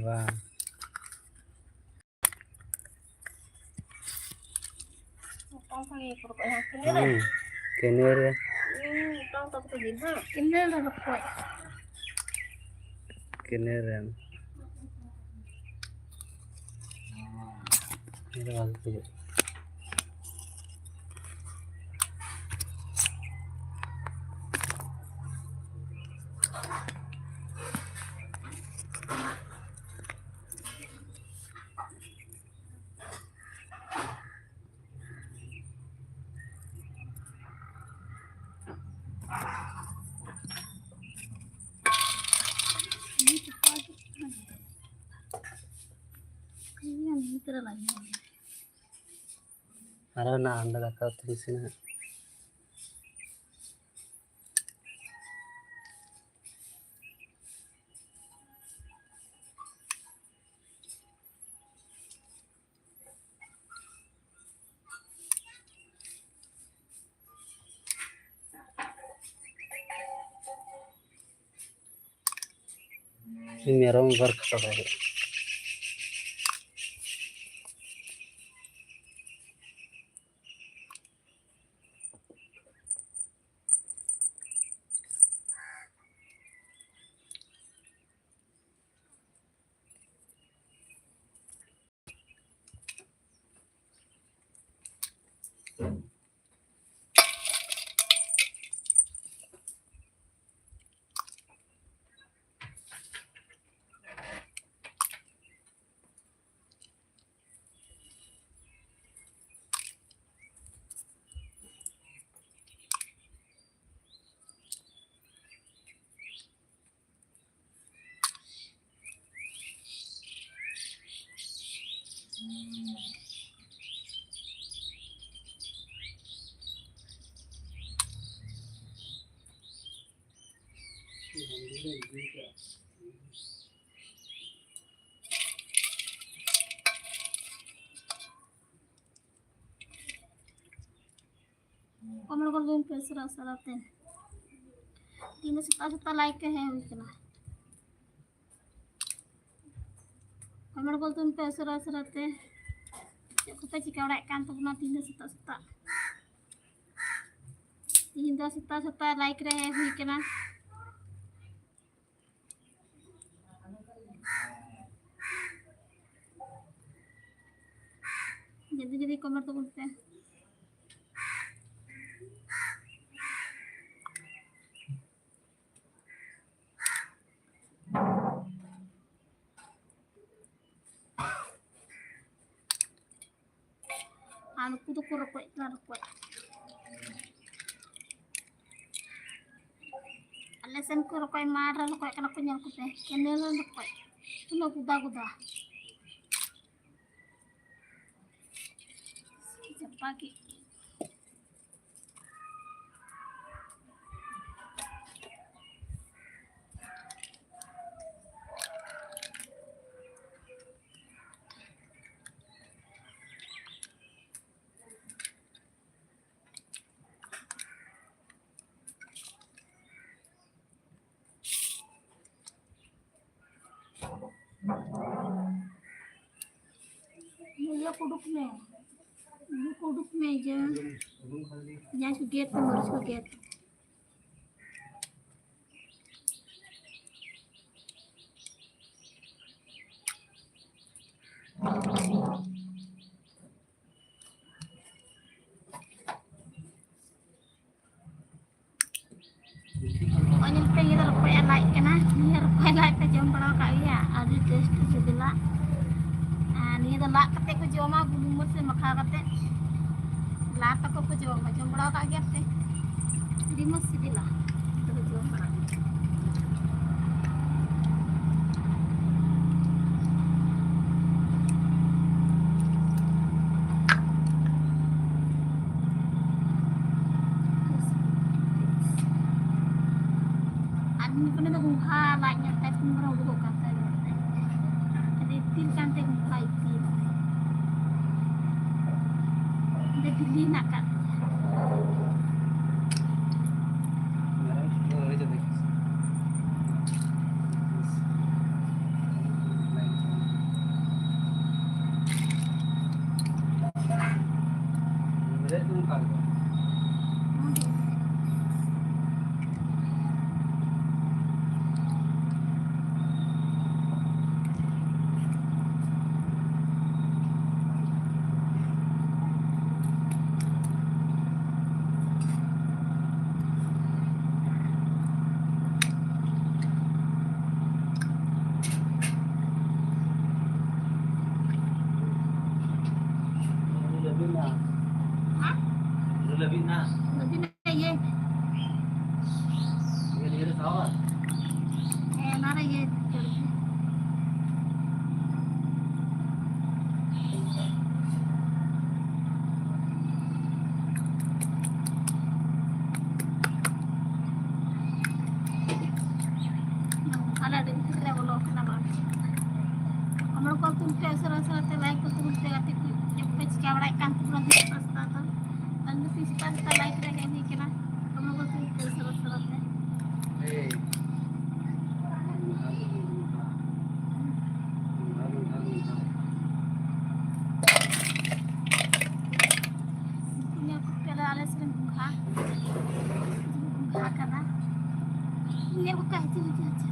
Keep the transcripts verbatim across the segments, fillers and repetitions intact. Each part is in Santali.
ᱵᱟᱝ᱾ ᱦᱩᱸ, ᱠᱮᱱᱮᱞ ᱨᱮ᱾ ᱠᱮᱱᱮᱞ ᱨᱮ ᱨᱚᱠᱚᱡ᱾ ᱠᱮᱱᱮᱞ ᱨᱮ᱾ ᱠᱮᱱᱮᱞ ᱨᱮ ᱵᱷᱟᱜᱮ ᱠᱚ ᱦᱩᱭᱩᱜᱼᱟ᱾ ᱟᱨᱚ ᱦᱮᱱᱟᱜᱼᱟ ᱦᱟᱸᱰᱮ ᱫᱟᱠᱟ ᱩᱛᱩ ᱤᱥᱤᱱ ᱦᱟᱸᱜ᱾ ᱢᱮᱨᱚᱢ ᱵᱟᱨ ᱠᱷᱟᱴᱟ ᱫᱚᱦᱚ ᱦᱩᱭᱩᱜᱼᱟ᱾ ᱠᱚᱢᱮᱱᱴ ᱜᱚᱫ ᱵᱤᱱ ᱯᱮ ᱥᱟᱨᱟ ᱥᱟᱨᱟᱛᱮ᱾ ᱛᱤᱦᱤᱧ ᱫᱚ ᱥᱮᱛᱟᱜ ᱥᱮᱛᱟᱜ ᱞᱟᱭᱤᱵᱷ ᱨᱮ ᱦᱮᱡ ᱦᱩᱭ ᱠᱟᱱᱟ᱾ ᱠᱚᱢᱮᱱᱴ ᱜᱚᱞ ᱛᱟᱵᱚᱱ ᱯᱮ ᱩᱥᱟᱹᱨᱟ ᱩᱥᱟᱹᱨᱟ ᱛᱮ᱾ ᱪᱮᱫ ᱠᱚᱯᱮ ᱪᱤᱠᱟᱹ ᱵᱟᱲᱟᱭᱮᱫ ᱠᱟᱱ ᱛᱟᱵᱚᱱᱟ ᱛᱤᱦᱤᱧ ᱫᱚ ᱥᱮᱛᱟᱜ ᱥᱮᱛᱟᱜ? ᱛᱤᱦᱤᱧ ᱫᱚ ᱥᱮᱛᱟᱜ ᱥᱮᱛᱟᱜ ᱞᱟᱭᱤᱠ ᱨᱮ ᱦᱮᱡ ᱦᱩᱭ ᱠᱟᱱᱟ᱾ ᱡᱚᱞᱫᱤ ᱡᱚᱞᱫᱤ ᱠᱚᱢᱮᱱᱴ ᱛᱟᱵᱚᱱ ᱯᱮ᱾ ᱟᱨ ᱱᱩᱠᱩ ᱫᱚᱠᱚ ᱨᱚᱠᱚᱡ ᱠᱟᱱᱟ, ᱨᱚᱠᱚᱡ᱾ ᱟᱞᱮ ᱥᱮᱱ ᱠᱚ ᱨᱚᱠᱚᱡ, ᱢᱟᱴ ᱨᱮ ᱨᱚᱠᱚᱡ ᱠᱟᱱᱟ ᱠᱚ, ᱧᱮᱞ ᱠᱚᱯᱮ, ᱠᱮᱱᱮᱞ ᱨᱮᱱ ᱨᱚᱠᱚᱡ, ᱛᱤᱱᱟᱹᱜ ᱜᱩᱫᱟ ᱜᱩᱫᱟ᱾ ᱪᱟᱯᱟ ᱠᱮᱫ ᱜᱮ᱾ ᱤᱭᱟᱹ ᱠᱚ ᱩᱰᱩᱠ ᱢᱮ, ᱤᱭᱟᱹ ᱠᱚ ᱩᱰᱩᱠ ᱢᱮ, ᱤᱭᱟᱹ ᱡᱟᱦᱟᱸᱭ ᱠᱚ ᱜᱮᱫ ᱠᱚ, ᱢᱟᱹᱨᱤᱪ ᱠᱚ ᱜᱮᱫ᱾ ᱱᱚᱜᱼᱚᱭ ᱧᱮᱞ ᱯᱮ, ᱱᱤᱭᱟᱹ ᱫᱚ ᱨᱚᱠᱚᱡ ᱞᱟᱡ ᱠᱟᱱᱟ᱾ ᱱᱤᱭᱟᱹ ᱨᱚᱠᱚᱡ ᱞᱟᱡ ᱯᱮ ᱡᱚᱢ ᱵᱟᱲᱟ ᱟᱠᱟᱫ ᱜᱮᱭᱟ? ᱟᱹᱰᱤ ᱴᱮᱥᱴ ᱥᱤᱵᱤᱞᱟ᱾ ᱟᱨ ᱱᱤᱭᱟᱹ ᱫᱚ ᱞᱟᱫ ᱠᱟᱛᱮ ᱠᱚ ᱡᱚᱢᱟ, ᱵᱩᱞᱩᱝ ᱢᱟᱹᱨᱤᱪ ᱨᱮ ᱢᱟᱠᱷᱟᱣ ᱠᱟᱛᱮ᱾ ᱞᱟᱫ ᱠᱟᱛᱮ ᱠᱚ ᱡᱚᱢᱟ, ᱡᱚᱢ ᱵᱟᱲᱟ ᱟᱠᱟᱫ ᱜᱮᱭᱟ ᱯᱮ? ᱟᱹᱰᱤ ᱢᱚᱡᱽ ᱥᱤᱵᱤᱞᱟ᱾ ᱱᱤᱛᱚᱜ ᱫᱚ ᱡᱚᱢ ᱵᱟᱲᱟ᱾ ᱟᱨ ᱱᱩᱭ ᱠᱚ ᱫᱚ ᱜᱚᱸᱜᱷᱟ ᱞᱟᱡ ᱧᱚᱜ ᱛᱟᱭ, ᱛᱤᱱ ᱢᱟᱨᱟᱝ ᱩᱰᱩᱠᱚᱜ ᱠᱟᱱ ᱛᱟᱭᱟ᱾ ᱟᱫᱚ ᱤᱛᱤᱞ ᱠᱟᱱ ᱛᱮ ᱜᱚᱸᱜᱷᱟ ᱤᱛᱤᱞ᱾ ᱚᱸᱰᱮ ᱵᱤᱞᱤ ᱦᱮᱱᱟᱜ ᱟᱠᱟᱫ ᱛᱟᱭᱟ᱾ ᱵᱟᱹᱵᱤᱱ ᱤᱭᱟᱹ᱾ ᱦᱮᱸ, ᱚᱱᱟ ᱨᱮ ᱤᱭᱟᱹ᱾ ᱟᱞᱮ ᱟᱹᱰᱤ ᱵᱷᱤᱛᱤᱨ ᱨᱮ ᱵᱚᱞᱚ ᱠᱟᱱᱟ ᱵᱟᱝ᱾ ᱦᱚᱲ ᱠᱚ ᱛᱩᱞ ᱯᱮ, ᱩᱥᱟᱹᱨᱟ ᱩᱥᱟᱹᱨᱟ ᱛᱮ ᱞᱟᱭᱤᱠ ᱠᱚ ᱛᱩᱞ ᱯᱮ, ᱜᱟᱛᱮ ᱠᱚ ᱪᱮᱫ ᱯᱮ ᱪᱤᱠᱟ ᱵᱟᱲᱟᱭᱮᱫ ᱠᱟᱱ ᱛᱟᱵᱚᱱᱟ ᱛᱮᱦᱮᱧ ᱯᱟᱥᱛᱟ ᱫᱚ? ᱟᱞᱮ ᱫᱚ ᱛᱤᱥ ᱥᱮᱛᱟᱜ ᱥᱮᱛᱟᱜ ᱞᱟᱭᱤᱠ ᱨᱮᱜᱮ ᱦᱩᱭ ᱠᱟᱱᱟ᱾ ᱦᱚᱲ ᱠᱚ ᱛᱩᱞ ᱯᱮ ᱩᱥᱟᱹᱨᱟ ᱩᱥᱟᱹᱨᱟ ᱛᱮ᱾ ᱧᱮᱞ ᱠᱚᱯᱮ ᱟᱞᱮ ᱥᱮᱫ ᱨᱮᱱ ᱜᱚᱸᱜᱷᱟ᱾ ᱜᱚᱸᱜᱷᱟ ᱠᱟᱱᱟ᱾ ᱧᱮᱞ ᱠᱚᱯᱮ ᱦᱤᱡᱩᱜ, ᱦᱤᱡᱩᱜ, ᱦᱤᱡᱩᱜ᱾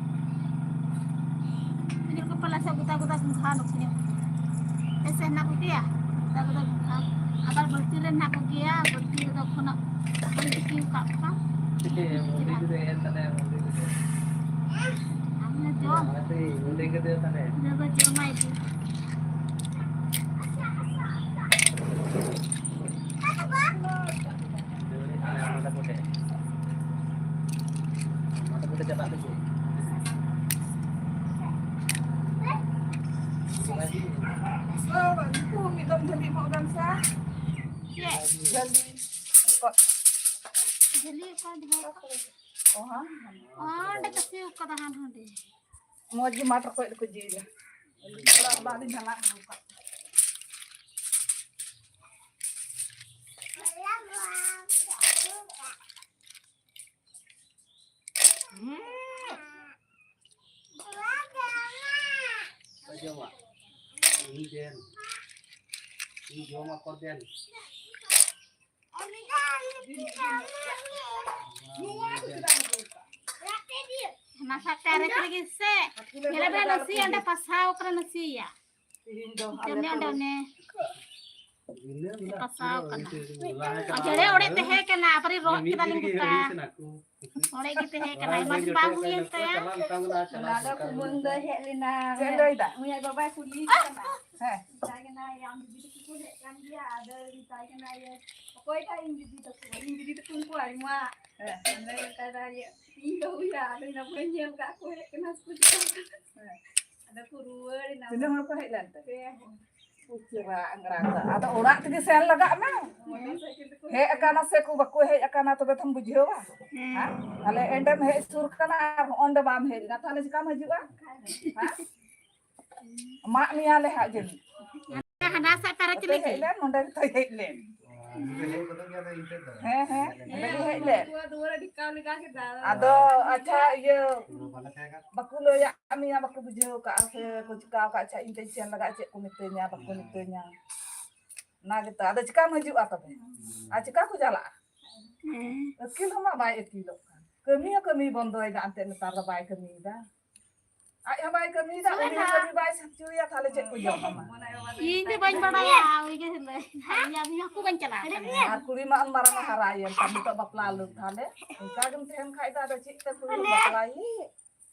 ᱧᱮᱞ ᱠᱚᱯᱮ ᱟᱞᱮ ᱥᱮᱫ ᱜᱚᱫᱟ ᱜᱚᱫᱟ ᱜᱚᱸᱜᱷᱟ ᱱᱩᱠᱩ ᱧᱮᱞ ᱠᱚᱯᱮ᱾ ᱟᱯᱮ ᱥᱮᱫ ᱦᱮᱱᱟᱜ ᱠᱚᱜᱮᱭᱟ? ᱜᱚᱫᱟ ᱜᱚᱫᱟ ᱜᱚᱸᱜᱷᱟ᱾ ᱟᱵᱟᱨ ᱵᱟᱹᱞᱛᱤ ᱨᱮ ᱦᱮᱱᱟᱜ ᱠᱚᱜᱮᱭᱟ, ᱵᱟᱹᱞᱛᱤ ᱨᱮᱫᱚ ᱠᱷᱚᱱᱟᱜ ᱵᱟᱹᱧ ᱛᱤᱠᱤ ᱟᱠᱟᱫ ᱠᱚᱣᱟ᱾ ᱟᱢ ᱦᱚᱸ ᱡᱚᱢ᱾ ᱤᱧ ᱫᱚ ᱡᱚᱢᱟᱭ ᱜᱮ᱾ ᱡᱷᱟᱹᱞᱤ ᱚᱠᱟ ᱫᱚᱦᱚ ᱠᱟᱜ? ᱚᱸᱰᱮ ᱛᱟᱥᱮ ᱠᱟᱫᱟ ᱦᱟᱱ ᱦᱟᱸᱰᱮ᱾ ᱢᱚᱡᱽ ᱜᱮ ᱢᱟᱴ ᱨᱚᱠᱚᱡ ᱫᱚᱠᱚ ᱡᱤᱞᱟ᱾ ᱛᱷᱚᱲᱟ ᱫᱟᱜ ᱞᱤᱧ ᱰᱷᱟᱞᱟ ᱟᱹᱜᱩ ᱠᱟᱜ᱾ ᱟᱸᱡᱚᱢᱟ᱾ ᱤᱧ ᱫᱮᱱ᱾ ᱤᱧ ᱡᱚᱢᱟ ᱠᱚ ᱫᱮᱱ᱾ ᱚᱱᱟ ᱥᱟᱶᱛᱮ ᱟᱨᱮ ᱛᱟᱹᱨᱤᱠᱷ ᱥᱮ ᱧᱮᱞ ᱢᱮ ᱱᱟᱥᱮᱭᱟᱜ ᱚᱸᱰᱮ ᱯᱟᱥᱟᱣ ᱠᱟᱱᱟ ᱱᱟᱥᱮᱭᱟᱜ᱾ ᱛᱮᱦᱮᱧ ᱫᱚ ᱟᱞᱮ ᱡᱚᱢᱮ ᱚᱸᱰᱮ ᱚᱱᱮ ᱯᱟᱥᱟᱣ ᱠᱟᱱᱟ᱾ ᱡᱮᱲᱮ ᱚᱲᱮ ᱛᱟᱦᱮᱸ ᱠᱟᱱᱟ, ᱟᱵᱟᱨ ᱨᱚᱜ ᱠᱮᱫᱟᱞᱤᱧ ᱜᱚᱴᱟ᱾ ᱚᱸᱰᱮ ᱜᱮ ᱛᱟᱦᱮᱸ ᱠᱟᱱᱟ, ᱟᱭᱢᱟ ᱫᱤᱱ ᱵᱟᱝ ᱦᱩᱭᱮᱱ ᱛᱟᱭᱟ᱾ ᱚᱱᱟ ᱫᱚ ᱠᱩᱢᱟᱹᱝ ᱫᱚᱭ ᱦᱮᱡ ᱞᱮᱱᱟ᱾ ᱪᱮᱫ ᱮ ᱞᱟᱹᱭᱫᱟ? ᱩᱱᱤ ᱟᱡ ᱵᱟᱵᱟᱭ ᱠᱩᱞᱤᱭᱮ ᱠᱟᱱᱟ᱾ ᱦᱮᱸ᱾ ᱢᱮᱛᱟᱭ ᱠᱟᱱᱟ, "ᱟᱢ ᱫᱤᱫᱤ ᱛᱟᱠᱚ ᱠᱚ ᱦᱮᱡ ᱠᱟᱱ ᱜᱮᱭᱟ?" ᱟᱫᱚ ᱢᱮᱛᱟᱭ ᱠᱟᱱᱟ, ᱤᱭᱟᱹ, "ᱚᱠᱚᱭ ᱛᱟᱭ ᱤᱧ ᱫᱤᱫᱤ ᱛᱟᱠᱚ? ᱤᱧ ᱫᱤᱫᱤ ᱛᱟᱠᱚ ᱩᱱᱠᱩ ᱟᱭᱢᱟ᱾" ᱦᱮᱸ᱾ ᱟᱫᱚ ᱢᱮᱛᱟᱭ ᱫᱟ, ᱤᱭᱟᱹ, "ᱤᱧ ᱵᱟᱹᱦᱩᱭᱟ, ᱟᱫᱚ ᱤᱧ ᱫᱚ ᱵᱟᱹᱧ ᱧᱮᱞ ᱠᱟᱜ ᱠᱚ ᱦᱮᱡ ᱠᱟᱱᱟ ᱥᱮ ᱠᱚ ᱪᱤᱠᱟᱹ ᱠᱟᱱᱟ?" ᱦᱮᱸ᱾ ᱟᱫᱚ ᱠᱚ ᱨᱩᱣᱟᱹᱲ ᱮᱱᱟ᱾ ᱛᱤᱱᱟᱹᱜ ᱦᱚᱲ ᱠᱚ ᱦᱮᱡ ᱞᱮᱱ ᱛᱮ? ᱯᱮ ᱦᱚᱲ᱾ ᱩᱪ ᱪᱮᱦᱨᱟ ᱟᱝᱜᱽᱨᱟ ᱫᱚ᱾ ᱟᱫᱚ ᱚᱲᱟᱜ ᱛᱮᱜᱮ ᱥᱮᱱ ᱞᱟᱜᱟᱜ ᱢᱮ᱾ ᱢᱚᱴᱚᱨ ᱥᱟᱭᱠᱮᱞ ᱛᱮᱠᱚ ᱦᱮᱡ ᱟᱠᱟᱱᱟ ᱥᱮ ᱠᱚ ᱵᱟᱠᱚ ᱦᱮᱡ ᱟᱠᱟᱱᱟ, ᱛᱚᱵᱮ ᱛᱚᱢ ᱵᱩᱡᱷᱟᱹᱣᱟ᱾ ᱦᱮᱸ᱾ ᱦᱮᱸ? ᱛᱟᱦᱞᱮ ᱮᱸᱰᱮᱢ ᱦᱮᱡ ᱥᱩᱨ ᱠᱟᱱᱟ ᱟᱨ ᱦᱚᱸᱜᱼᱚ ᱱᱚᱰᱮ ᱵᱟᱢ ᱦᱮᱡ ᱮᱱᱟ, ᱛᱟᱦᱞᱮ ᱪᱤᱠᱟᱢ ᱦᱤᱡᱩᱜᱼᱟ? ᱦᱮᱸ? ᱢᱟᱜ ᱢᱮᱭᱟ ᱞᱮ ᱦᱟᱸᱜ ᱡᱟᱹᱱᱤᱡ᱾ ᱦᱟᱱᱟ ᱥᱮᱫ ᱛᱟᱨᱟ ᱵᱟᱠᱚ ᱪᱤᱞᱤ ᱦᱮᱡ ᱠᱤ? ᱞᱮᱱ, ᱱᱚᱰᱮ ᱜᱮᱛᱚᱭ ᱦᱮᱡ ᱞᱮᱱ᱾ ᱦᱮᱸ, ᱦᱮᱸ, ᱱᱚᱰᱮ ᱜᱮ ᱦᱮᱡ ᱞᱮᱱ᱾ ᱟᱫᱚ ᱟᱪᱪᱷᱟ, ᱤᱭᱟᱹ, ᱵᱟᱠᱚ ᱞᱟᱹᱭᱟᱜ ᱢᱮᱭᱟ, ᱵᱟᱠᱚ ᱵᱩᱡᱷᱟᱹᱣ ᱠᱟᱜᱼᱟ ᱥᱮ ᱠᱚ ᱪᱤᱠᱟᱹᱣ ᱠᱟᱜᱼᱟ, ᱟᱪᱪᱷᱟ, ᱤᱧ ᱛᱮᱧ ᱥᱮᱱ ᱞᱟᱜᱟᱜᱼᱟ, ᱪᱮᱫ ᱠᱚ ᱢᱤᱛᱟᱹᱧᱟ, ᱵᱟᱠᱚ ᱢᱤᱛᱟᱹᱧᱟ᱾ ᱚᱱᱟ ᱜᱮᱛᱚ, ᱟᱫᱚ ᱪᱤᱠᱟᱢ ᱦᱤᱡᱩᱜᱼᱟ ᱛᱚᱵᱮ? ᱟᱨ ᱪᱤᱠᱟ ᱠᱚ ᱪᱟᱞᱟᱜᱼᱟ? ᱦᱮᱸ᱾ ᱟᱹᱠᱤᱞ ᱦᱚᱸ ᱢᱟ ᱵᱟᱭ ᱟᱹᱠᱤᱞᱚᱜ ᱠᱟᱱ᱾ ᱠᱟᱹᱢᱤ ᱦᱚᱸ ᱠᱟᱹᱢᱤ ᱵᱚᱱᱫᱚᱭᱮᱫᱟ, ᱮᱱᱛᱮ ᱱᱮᱛᱟᱨ ᱫᱚ ᱵᱟᱭ ᱠᱟᱹᱢᱤᱭᱮᱫᱟ᱾ ᱟᱡ ᱦᱚᱸ ᱵᱟᱭ ᱠᱟᱹᱢᱤᱭᱮᱫᱟ, ᱩᱱᱤ ᱦᱚᱸ ᱠᱟᱹᱢᱤ ᱵᱟᱭ ᱥᱟᱹᱪᱩᱭᱟ, ᱛᱟᱦᱞᱮ ᱪᱮᱫ ᱠᱚ ᱡᱚᱢ ᱟᱢᱟ? ᱤᱧ ᱫᱚ ᱵᱟᱹᱧ ᱵᱟᱲᱟᱭᱟ, ᱩᱱᱤ ᱜᱮ ᱞᱟᱹᱭ᱾ ᱤᱧ ᱦᱟᱹᱠᱩ ᱵᱟᱹᱧ ᱪᱟᱞᱟᱣ ᱠᱟᱱᱟ᱾ ᱟᱨ ᱠᱩᱲᱤ ᱢᱟ ᱟᱢ ᱢᱟᱨᱟᱝ ᱮ ᱦᱟᱨᱟᱭᱮᱱ ᱛᱟᱢ, ᱱᱤᱛᱚᱜ ᱵᱟᱯᱞᱟ ᱞᱟᱹᱜᱤᱫ, ᱛᱟᱦᱞᱮ ᱚᱱᱠᱟ ᱜᱮᱢ ᱛᱟᱦᱮᱱ ᱠᱷᱟᱡ ᱫᱚ ᱟᱫᱚ ᱪᱮᱫ ᱛᱮ ᱠᱩᱲᱤ ᱵᱟᱯᱞᱟᱭᱮ?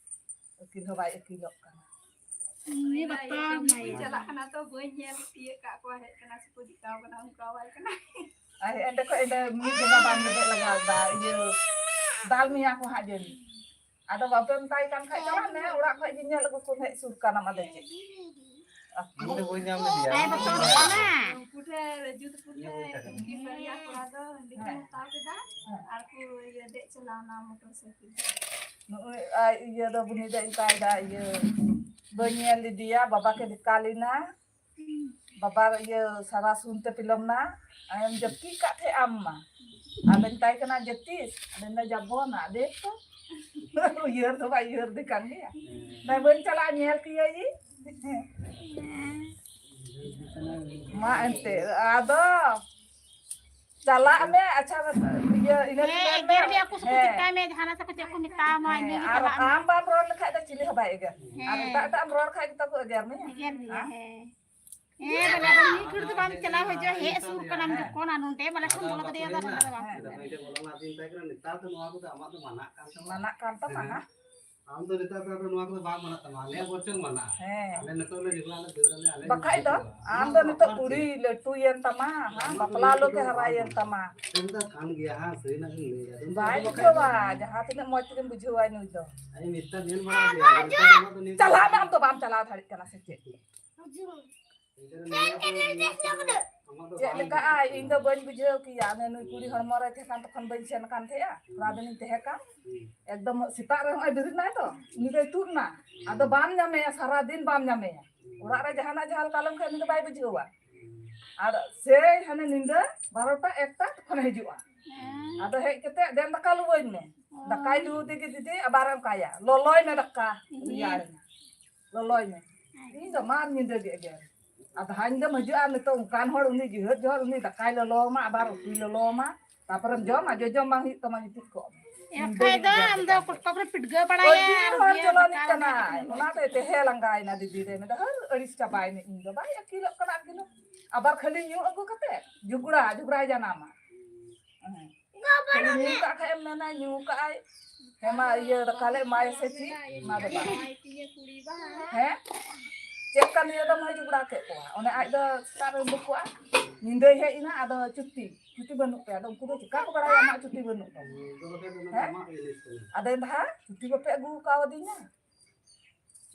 ᱟᱹᱠᱤᱞ ᱦᱚᱸ ᱵᱟᱭ ᱟᱹᱠᱤᱞᱚᱜ ᱠᱟᱱᱟ᱾ ᱩᱱᱤ ᱵᱟᱯᱞᱟ ᱠᱟᱹᱢᱤ ᱠᱚ ᱪᱟᱞᱟᱜ ᱠᱟᱱᱟ ᱛᱚ, ᱵᱟᱹᱧ ᱧᱮᱞ ᱛᱤᱭᱟᱹᱜ ᱠᱟᱜ ᱠᱚᱣᱟ, ᱦᱮᱡ ᱠᱟᱱᱟ ᱥᱮᱠᱚ ᱪᱤᱠᱟᱣ ᱠᱟᱱᱟ, ᱚᱱᱠᱟ ᱵᱟᱭ ᱠᱟᱱᱟ᱾ ᱟᱨ ᱮᱸᱰᱮ ᱠᱷᱚᱡ ᱮᱸᱰᱮ ᱢᱤᱫ ᱡᱟᱸᱜᱟ ᱵᱟᱝ ᱜᱮᱫᱚᱜ ᱞᱟᱜᱟᱣ ᱫᱟ, ᱤᱭᱟᱹ, ᱫᱟᱞ ᱢᱮᱭᱟ ᱠᱚ ᱦᱟᱸᱜ ᱡᱟᱹᱱᱤᱡ᱾ ᱟᱫᱚ ᱵᱟᱯᱮ ᱢᱮᱛᱟᱭ ᱠᱟᱱ ᱠᱷᱟᱡ ᱪᱟᱞᱟᱜ ᱢᱮ, ᱚᱲᱟᱜ ᱠᱷᱚᱡ ᱜᱮ ᱧᱮᱞ ᱟᱹᱜᱩ ᱠᱚᱢ, ᱦᱮᱡ ᱥᱩᱨ ᱠᱟᱱᱟᱢ, ᱟᱫᱚ ᱪᱮᱫ? ᱤᱧ ᱫᱚ ᱵᱟᱹᱧ ᱧᱟᱢ ᱞᱮᱫᱮᱭᱟ᱾ ᱵᱟᱭ ᱵᱚᱛᱚᱨᱚᱜ ᱠᱟᱱᱟ᱾ ᱩᱱᱠᱩ ᱴᱷᱮᱱ ᱨᱟᱹᱡᱩ ᱛᱟᱠᱚ ᱴᱷᱮᱱ ᱩᱱᱠᱤᱱ ᱵᱟᱨᱭᱟ ᱠᱚᱲᱟ ᱫᱚ ᱚᱸᱰᱮ ᱠᱤᱱ ᱦᱮᱸ᱾ ᱦᱟᱛᱟᱣ ᱠᱮᱫᱟ ᱦᱮᱸ᱾ ᱟᱨ ᱠᱚ ᱤᱭᱟᱹ ᱫᱮᱡ ᱪᱟᱞᱟᱣᱱᱟ ᱢᱚᱴᱚᱨ ᱥᱟᱭᱠᱮᱞ ᱛᱮ᱾ ᱱᱚᱜᱼᱚᱭ ᱟᱡ ᱤᱭᱟᱹ ᱫᱚ ᱵᱩᱱᱤ ᱫᱚ ᱢᱮᱛᱟᱭ ᱫᱟ, ᱤᱭᱟᱹ, ᱵᱟᱹᱧ ᱧᱮᱞ ᱞᱮᱫᱮᱭᱟ, ᱵᱟᱵᱟ ᱠᱮ ᱫᱮᱠᱟ ᱞᱮᱱᱟ᱾ ᱵᱟᱵᱟ ᱤᱭᱟᱹ ᱥᱟᱨᱟ ᱥᱩᱱ ᱛᱮ ᱯᱤᱞᱚᱢ ᱱᱟ, ᱟᱢ ᱡᱟᱹᱯᱤᱫ ᱠᱟᱜ ᱛᱟᱦᱮᱸ ᱟᱢ ᱢᱟ᱾ ᱟᱫᱚᱧ ᱢᱮᱛᱟᱭ ᱠᱟᱱᱟ, "ᱡᱟᱹᱯᱤᱫ?" ᱟᱫᱚᱧ ᱢᱮᱱᱫᱟ, "ᱡᱟᱵᱚᱱᱟ, ᱫᱮ ᱛᱚ᱾" ᱩᱭᱦᱟᱹᱨ ᱫᱚ ᱵᱟᱭ ᱩᱭᱦᱟᱹᱨ ᱫᱮ ᱠᱟᱱ ᱜᱮᱭᱟ᱾ ᱢᱮᱱᱫᱟ, "ᱵᱟᱹᱧ ᱪᱟᱞᱟᱜᱼᱟ, ᱧᱮᱞ ᱠᱮᱭᱟᱭᱤᱧ᱾" ᱢᱟ ᱮᱱᱛᱮ, ᱟᱫᱚ ᱪᱟᱞᱟᱜ ᱢᱮ, ᱟᱪᱪᱷᱟ, ᱤᱭᱟᱹ, ᱤᱱᱟᱹ ᱦᱮᱸ, ᱠᱚ ᱢᱮᱱ ᱢᱮ᱾ ᱮᱜᱮᱨ ᱢᱮᱭᱟ ᱠᱚ, ᱥᱮ ᱠᱚ ᱦᱮᱸ᱾ ᱪᱮᱠᱟᱭ ᱢᱮ, ᱡᱟᱦᱟᱱᱟᱜ ᱥᱮ ᱠᱚ ᱪᱮᱫ ᱠᱚ ᱢᱮᱛᱟᱢᱟ, ᱦᱮᱸ, ᱤᱱᱟᱹ ᱜᱮ ᱟᱨ ᱪᱟᱞᱟᱜ ᱢᱮ᱾ ᱟᱢ ᱵᱟᱢ ᱨᱚᱲ ᱞᱮᱠᱷᱟᱡ ᱫᱚ ᱪᱤᱞᱤ ᱦᱚᱸ ᱵᱟᱭ ᱮᱜᱮᱨ᱾ ᱟᱨ ᱦᱮᱸ᱾ ᱮᱴᱟᱜ ᱮᱴᱟᱜ ᱮᱢ ᱨᱚᱲ ᱠᱷᱟᱡ ᱜᱮᱛᱚ ᱠᱚ ᱮᱜᱮᱨ ᱢᱮᱭᱟ᱾ ᱮᱜᱮᱨ ᱢᱮᱭᱟ, ᱦᱮᱸ᱾ ᱦᱮᱸ᱾ ᱦᱮᱸ, ᱵᱚᱞᱮ ᱟᱫᱚ ᱢᱤᱫ ᱜᱷᱟᱹᱲᱤ ᱫᱚ ᱵᱟᱢ ᱪᱟᱞᱟᱣ ᱦᱤᱡᱩᱜᱼᱟ, ᱦᱮᱡ ᱥᱩᱨ ᱠᱟᱱᱟᱢ ᱡᱚᱠᱷᱚᱱ, ᱟᱨ ᱱᱚᱸᱰᱮ ᱵᱟᱞᱮ ᱴᱷᱮᱱ ᱵᱚᱞᱚ ᱠᱟᱫᱮᱭᱟ, ᱟᱫᱚ ᱱᱚᱸᱰᱮ ᱫᱚ ᱵᱟᱝ᱾ ᱱᱮᱛᱟᱨ ᱫᱚ ᱱᱚᱣᱟ ᱠᱚᱫᱚ ᱟᱢᱟᱜ ᱫᱚ ᱢᱟᱱᱟᱜ ᱠᱟᱱ ᱛᱟᱢᱟ᱾ ᱢᱟᱱᱟᱜ ᱠᱟᱱ ᱛᱟᱢᱟ, ᱦᱮᱸ᱾ ᱟᱢ ᱫᱚ ᱱᱮᱛᱟᱨ ᱫᱚ ᱟᱫᱚ ᱱᱚᱣᱟ ᱠᱚᱫᱚ ᱵᱟᱝ ᱢᱟᱱᱟᱜ ᱛᱟᱢᱟ, ᱟᱞᱮᱭᱟᱜ ᱵᱚᱨᱪᱚᱝ ᱢᱟᱱᱟᱜᱼᱟ᱾ ᱦᱮᱸ᱾ ᱟᱞᱮ ᱱᱤᱛᱚᱜ ᱞᱮ ᱡᱚᱠᱷᱚᱱ ᱟᱞᱮ ᱫᱟᱹᱲ ᱟᱞᱮ, ᱟᱞᱮ ᱵᱟᱠᱷᱟᱡ ᱫᱚ ᱡᱚᱛᱚ ᱟᱢ ᱫᱚ ᱱᱤᱛᱚᱜ ᱠᱩᱲᱤ ᱞᱟᱹᱴᱩᱭᱮᱱ ᱛᱟᱢᱟ, ᱦᱮᱸ, ᱟᱢᱟᱜ ᱫᱚ ᱵᱟᱯᱞᱟ ᱱᱤᱛᱚᱜ ᱞᱳᱠᱮ ᱫᱚ ᱵᱟᱝ ᱦᱟᱨᱟᱭᱮᱱ ᱢᱟᱱᱟᱜᱼᱟ᱾ ᱛᱟᱢᱟ᱾ ᱟᱢ ᱫᱚ ᱠᱟᱱ ᱜᱮᱭᱟ, ᱦᱮᱸ, ᱥᱟᱹᱨᱤᱱᱟᱜ ᱜᱮᱢ ᱞᱟᱹᱭᱟ᱾ ᱟᱫᱚ ᱵᱟᱭ ᱱᱤᱛᱚᱜ ᱫᱚ ᱵᱩᱡᱷᱟᱹᱣᱟ, ᱵᱟᱠᱷᱟᱡ ᱡᱟᱦᱟᱸ ᱛᱤᱱᱟᱹᱜ ᱢᱚᱡᱽ ᱛᱮᱜᱮᱢ ᱵᱩᱡᱷᱟᱹᱣᱟ ᱱᱩᱭ ᱫᱚ᱾ ᱟᱭ ᱢᱤᱫᱴᱟᱝ ᱧᱮᱞ ᱵᱟᱲᱟ ᱜᱮᱭᱟ, ᱟᱫᱚ ᱱᱤᱛᱚᱜ ᱫᱚ ᱚᱱᱟ ᱫᱚ ᱱᱤᱭᱟᱹ ᱪᱟᱞᱟᱜ ᱢᱮ, ᱟᱢ ᱫᱚ ᱵᱟᱢ ᱪᱟᱞᱟᱣ ᱫᱟᱲᱮᱭᱟᱜ ᱠᱟᱱᱟ ᱥᱮ ᱪᱮᱫ? ᱪᱮᱫ ᱞᱮᱠᱟ ᱟᱭ? ᱤᱧ ᱫᱚ ᱵᱟᱹᱧ ᱵᱩᱡᱷᱟᱹᱣ ᱠᱮᱭᱟ᱾ ᱚᱱᱮ ᱱᱩᱭ ᱠᱩᱲᱤ ᱦᱚᱲᱢᱚ ᱨᱮ ᱛᱟᱦᱮᱸ ᱠᱟᱱ ᱛᱚᱠᱷᱚᱱ ᱵᱟᱹᱧ ᱥᱮᱱ ᱠᱟᱱ ᱛᱟᱦᱮᱸᱜᱼᱟ, ᱛᱷᱚᱲᱟ ᱫᱤᱱᱤᱧ ᱛᱟᱦᱮᱸ ᱠᱟᱱ᱾ ᱮᱠᱫᱚᱢ ᱥᱮᱛᱟᱜ ᱨᱮ ᱦᱚᱸᱜᱼᱚᱭ ᱵᱮᱨᱮᱫ ᱱᱟᱭ ᱛᱚ, ᱩᱱᱤ ᱫᱚᱭ ᱛᱩᱫ ᱱᱟ᱾ ᱟᱫᱚ ᱵᱟᱢ ᱧᱟᱢᱮᱭᱟ, ᱥᱟᱨᱟ ᱫᱤᱱ ᱵᱟᱢ ᱧᱟᱢᱮᱭᱟ᱾ ᱚᱲᱟᱜ ᱨᱮ ᱡᱟᱦᱟᱱᱟᱜ ᱡᱟᱦᱟᱸ ᱞᱮᱠᱟ ᱞᱮᱱᱠᱷᱟᱱ ᱩᱱᱤ ᱫᱚ ᱵᱟᱭ ᱵᱩᱡᱷᱟᱹᱣᱟ᱾ ᱟᱨ ᱥᱮᱭ ᱦᱟᱱᱮ ᱧᱤᱫᱟᱹ ᱵᱟᱨᱚᱴᱟ ᱮᱠᱴᱟ ᱛᱚᱠᱷᱚᱱᱮ ᱦᱤᱡᱩᱜᱼᱟ᱾ ᱟᱫᱚ ᱦᱮᱡ ᱠᱟᱛᱮ ᱫᱮᱱ ᱫᱟᱠᱟ ᱞᱩᱣᱟᱹᱧ ᱢᱮ᱾ ᱫᱟᱠᱟᱭ ᱞᱩ ᱛᱮᱜᱮ ᱡᱩᱫᱤ ᱟᱵᱟᱨᱮ ᱚᱱᱠᱟᱭᱟ, ᱞᱚᱞᱚᱭ ᱢᱮ ᱫᱟᱠᱟ, ᱨᱮᱭᱟᱲ ᱮᱱᱟ᱾ ᱞᱚᱞᱚᱭ ᱢᱮ᱾ ᱤᱧ ᱫᱚ ᱢᱟᱨ ᱧᱤᱫᱟᱹ ᱜᱮ ᱮᱜᱮᱨ᱾ ᱟᱫᱷᱟᱧ ᱫᱚᱢ ᱦᱤᱡᱩᱜᱼᱟ ᱱᱤᱛᱚᱜ ᱚᱱᱠᱟᱱ ᱦᱚᱲ, ᱩᱱᱤ ᱡᱤᱦᱟᱹᱛ ᱡᱚᱦᱚᱨ, ᱩᱱᱤ ᱫᱟᱠᱟᱭ ᱞᱚᱞᱚᱣᱟᱢᱟ, ᱟᱵᱟᱨ ᱩᱛᱩᱭ ᱞᱚᱞᱚᱣᱟᱢᱟ, ᱛᱟᱯᱚᱨᱮᱢ ᱡᱚᱢᱟ, ᱡᱚᱡᱚᱢ ᱵᱟᱝ ᱦᱩᱭᱩᱜ ᱛᱟᱢᱟ, ᱜᱤᱛᱤᱡ ᱠᱚᱜ ᱢᱮ᱾ ᱮᱱᱠᱷᱟᱡ ᱫᱚ ᱟᱢ ᱫᱚ ᱠᱚᱴᱠᱚᱯ ᱨᱮ ᱯᱤᱰᱜᱟᱹ ᱵᱟᱲᱟᱭᱟ ᱟᱹᱰᱤ ᱟᱨ ᱦᱚᱲ ᱩᱱᱤᱭᱟᱜ ᱪᱚᱞᱚᱱᱤᱡ ᱫᱟᱠᱟ ᱨᱮᱱᱟᱜ ᱠᱟᱱᱟᱭ, ᱮᱴᱠᱮᱴᱚᱬᱮ᱾ ᱚᱱᱟᱛᱮ ᱛᱟᱦᱮᱸ ᱞᱟᱸᱜᱟᱭᱮᱱᱟ ᱫᱤᱫᱤ ᱨᱮ, ᱢᱮᱱᱫᱟ, "ᱦᱟᱹᱨ, ᱟᱹᱲᱤᱥ ᱪᱟᱵᱟᱭᱮᱱᱟᱹᱧ ᱤᱧ ᱫᱚ, ᱵᱟᱭ ᱟᱹᱠᱤᱞᱚᱜ ᱠᱟᱱᱟ ᱟᱹᱠᱤᱞᱚᱜ, ᱟᱵᱟᱨ ᱠᱷᱟᱹᱞᱤ ᱧᱩ ᱟᱹᱜᱩ ᱠᱟᱛᱮ ᱡᱷᱩᱜᱽᱲᱟ, ᱡᱷᱩᱜᱽᱲᱟᱭ ᱡᱟᱱᱟᱢᱟ᱾" ᱦᱮᱸ᱾ ᱠᱷᱟᱹᱞᱤ ᱧᱩ ᱠᱟᱜ ᱠᱷᱟᱡ ᱮᱢ ᱢᱮᱱᱟ, ᱧᱩ ᱠᱟᱜ ᱟᱭ, ᱦᱮᱸ ᱢᱟ, ᱤᱭᱟᱹ, ᱫᱟᱠᱟ ᱞᱮ ᱮᱢᱟᱭᱟ ᱥᱮ ᱪᱮᱫ? ᱚᱱᱟ ᱫᱚ ᱵᱟᱝ᱾ ᱦᱮᱸ? ᱪᱮᱫ ᱠᱟᱱ ᱤᱭᱟᱹ ᱫᱚᱢ ᱦᱤᱡᱩᱜ ᱵᱟᱲᱟ ᱠᱮᱫ ᱠᱚᱣᱟ? ᱚᱱᱮ ᱟᱡ ᱫᱚ ᱥᱮᱛᱟᱜ ᱨᱮ ᱩᱰᱩᱠᱚᱜᱼᱟ, ᱧᱤᱫᱟᱹᱭ ᱦᱮᱡ ᱮᱱᱟ, ᱟᱫᱚ ᱪᱷᱩᱴᱤ, ᱪᱷᱩᱴᱤ ᱵᱟᱹᱱᱩᱜ ᱛᱟᱭᱟ᱾ ᱟᱫᱚ ᱩᱱᱠᱩ ᱫᱚ ᱪᱮᱠᱟ ᱠᱚ ᱵᱟᱲᱟᱭᱟ ᱟᱢᱟᱜ ᱪᱷᱩᱴᱤ ᱵᱟᱹᱱᱩᱜ ᱛᱟᱢᱟ? ᱦᱮᱸ? ᱟᱫᱚ ᱫᱷᱟ, ᱪᱷᱩᱴᱤ ᱵᱟᱯᱮ ᱟᱹᱜᱩ ᱠᱟᱣᱫᱤᱧᱟ?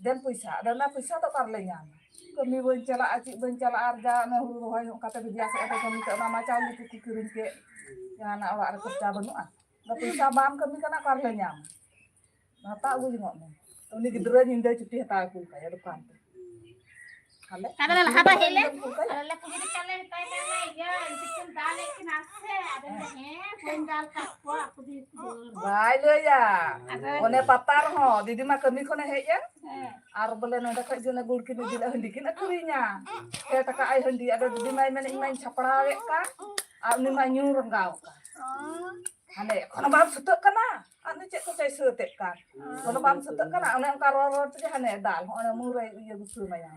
ᱫᱮᱱ ᱯᱚᱭᱥᱟ, ᱟᱫᱚ ᱚᱱᱟ ᱯᱚᱭᱥᱟ ᱫᱚ ᱚᱠᱟ ᱨᱮᱞᱮ ᱧᱟᱢᱟ? ᱠᱟᱹᱢᱤ ᱵᱟᱹᱧ ᱪᱟᱞᱟᱜᱼᱟ, ᱪᱮᱫ ᱵᱟᱹᱧ ᱪᱟᱞᱟᱜᱼᱟ, ᱟᱨ ᱡᱟ ᱚᱱᱟ ᱦᱩᱲᱩ ᱨᱚᱦᱚᱭ ᱦᱚᱸ ᱚᱱᱠᱟᱛᱮ ᱵᱷᱮᱡᱟ ᱥᱮᱫ ᱨᱮ ᱠᱟᱹᱢᱤ ᱛᱮ ᱚᱱᱟ ᱢᱟ ᱪᱟᱣᱞᱮ ᱠᱚᱠᱚ ᱠᱤᱨᱤᱧ ᱠᱮᱫ, ᱡᱟᱦᱟᱱᱟᱜ ᱚᱲᱟᱜ ᱨᱮ ᱠᱷᱚᱨᱪᱟ ᱵᱟᱹᱱᱩᱜᱼᱟ᱾ ᱟᱫᱚ ᱯᱚᱭᱥᱟ ᱵᱟᱢ ᱠᱟᱹᱢᱤ ᱠᱟᱱᱟ, ᱚᱠᱟ ᱨᱮᱞᱮ ᱧᱟᱢᱟ? ᱦᱟᱛᱟᱣ ᱟᱹᱜᱩ ᱡᱚᱝᱚᱜ ᱢᱮ᱾ ᱩᱱᱤ ᱜᱤᱫᱽᱨᱟᱹ ᱧᱤᱫᱟᱹ ᱪᱷᱩᱴᱤ ᱦᱟᱛᱟᱣ ᱠᱩᱞ ᱠᱟᱭᱟ ᱫᱚᱠᱟᱱ ᱛᱮ᱾ ᱟᱞᱮ ᱟᱫᱚ ᱞᱟᱦᱟ ᱫᱚ ᱦᱮᱡ ᱞᱮᱱ, ᱠᱩᱞ ᱠᱟᱭᱟ᱾ ᱟᱞᱮ ᱞᱮ ᱠᱩᱞᱤ ᱫᱚ ᱛᱟᱞᱮ ᱢᱮᱛᱟᱭ ᱠᱟᱱᱟ, "ᱤᱭᱟᱹ, ᱛᱤᱠᱤᱱ ᱫᱟᱜ ᱞᱮᱫ ᱠᱤᱱᱟ ᱥᱮ?" ᱟᱫᱚ ᱞᱟᱹᱭᱫᱟ, "ᱦᱮᱸ, ᱵᱟᱹᱧ ᱫᱟᱞ ᱠᱟᱜ ᱠᱚᱣᱟ, ᱟᱠᱚ ᱛᱮᱜᱮ ᱠᱚ ᱫᱟᱹᱲ ᱠᱟᱜ ᱠᱚᱣᱟ᱾" ᱵᱟᱭ ᱞᱟᱹᱭᱟ᱾ ᱟᱫᱚ ᱚᱱᱮ ᱯᱟᱛᱟ ᱨᱮᱦᱚᱸ ᱫᱤᱫᱤ ᱢᱟ ᱠᱟᱹᱢᱤ ᱠᱷᱚᱱᱮ ᱦᱮᱡ ᱮᱱ᱾ ᱦᱮᱸ᱾ ᱟᱨ ᱵᱚᱞᱮ ᱱᱚᱰᱮ ᱠᱷᱚᱡ ᱜᱮ ᱚᱱᱮ ᱜᱩᱲ ᱠᱤᱱ ᱤᱫᱤ ᱞᱮᱫ, ᱦᱟᱺᱰᱤ ᱠᱤᱱ ᱟᱹᱠᱷᱨᱤᱧᱟ᱾ ᱯᱮ ᱴᱟᱠᱟ ᱟᱭ ᱦᱟᱺᱰᱤ᱾ ᱟᱫᱚ ᱫᱤᱫᱤ ᱢᱟᱭ ᱢᱮᱱᱮᱫ, "ᱤᱧ ᱢᱟᱧ ᱥᱟᱯᱲᱟᱣᱮᱫ ᱠᱟᱱ ᱟᱨ ᱩᱱᱤ ᱢᱟ ᱧᱩ ᱨᱟᱸᱜᱟᱣ ᱠᱟᱱ᱾ ᱦᱟᱱᱮ ᱮᱠᱷᱚᱱ ᱵᱟᱢ ᱥᱩᱛᱟᱹᱜ ᱠᱟᱱᱟ?" ᱟᱨ ᱩᱱᱤ ᱪᱮᱫ ᱠᱚᱪᱚᱭ ᱥᱟᱹᱛᱮᱫ ᱠᱟᱱ᱾ ᱚᱱᱟ ᱵᱟᱢ ᱥᱟᱹᱛᱟᱹᱜ ᱠᱟᱱᱟ, ᱚᱱᱮ ᱚᱱᱠᱟ ᱨᱚᱲ ᱨᱚᱲ ᱛᱮᱜᱮ ᱦᱟᱱᱮ ᱫᱟᱞ, ᱦᱚᱸᱜᱼᱚᱭ ᱢᱩᱨᱟᱹᱭ ᱤᱭᱟᱹ ᱜᱩᱥᱟᱹ ᱢᱟᱭᱟᱢ᱾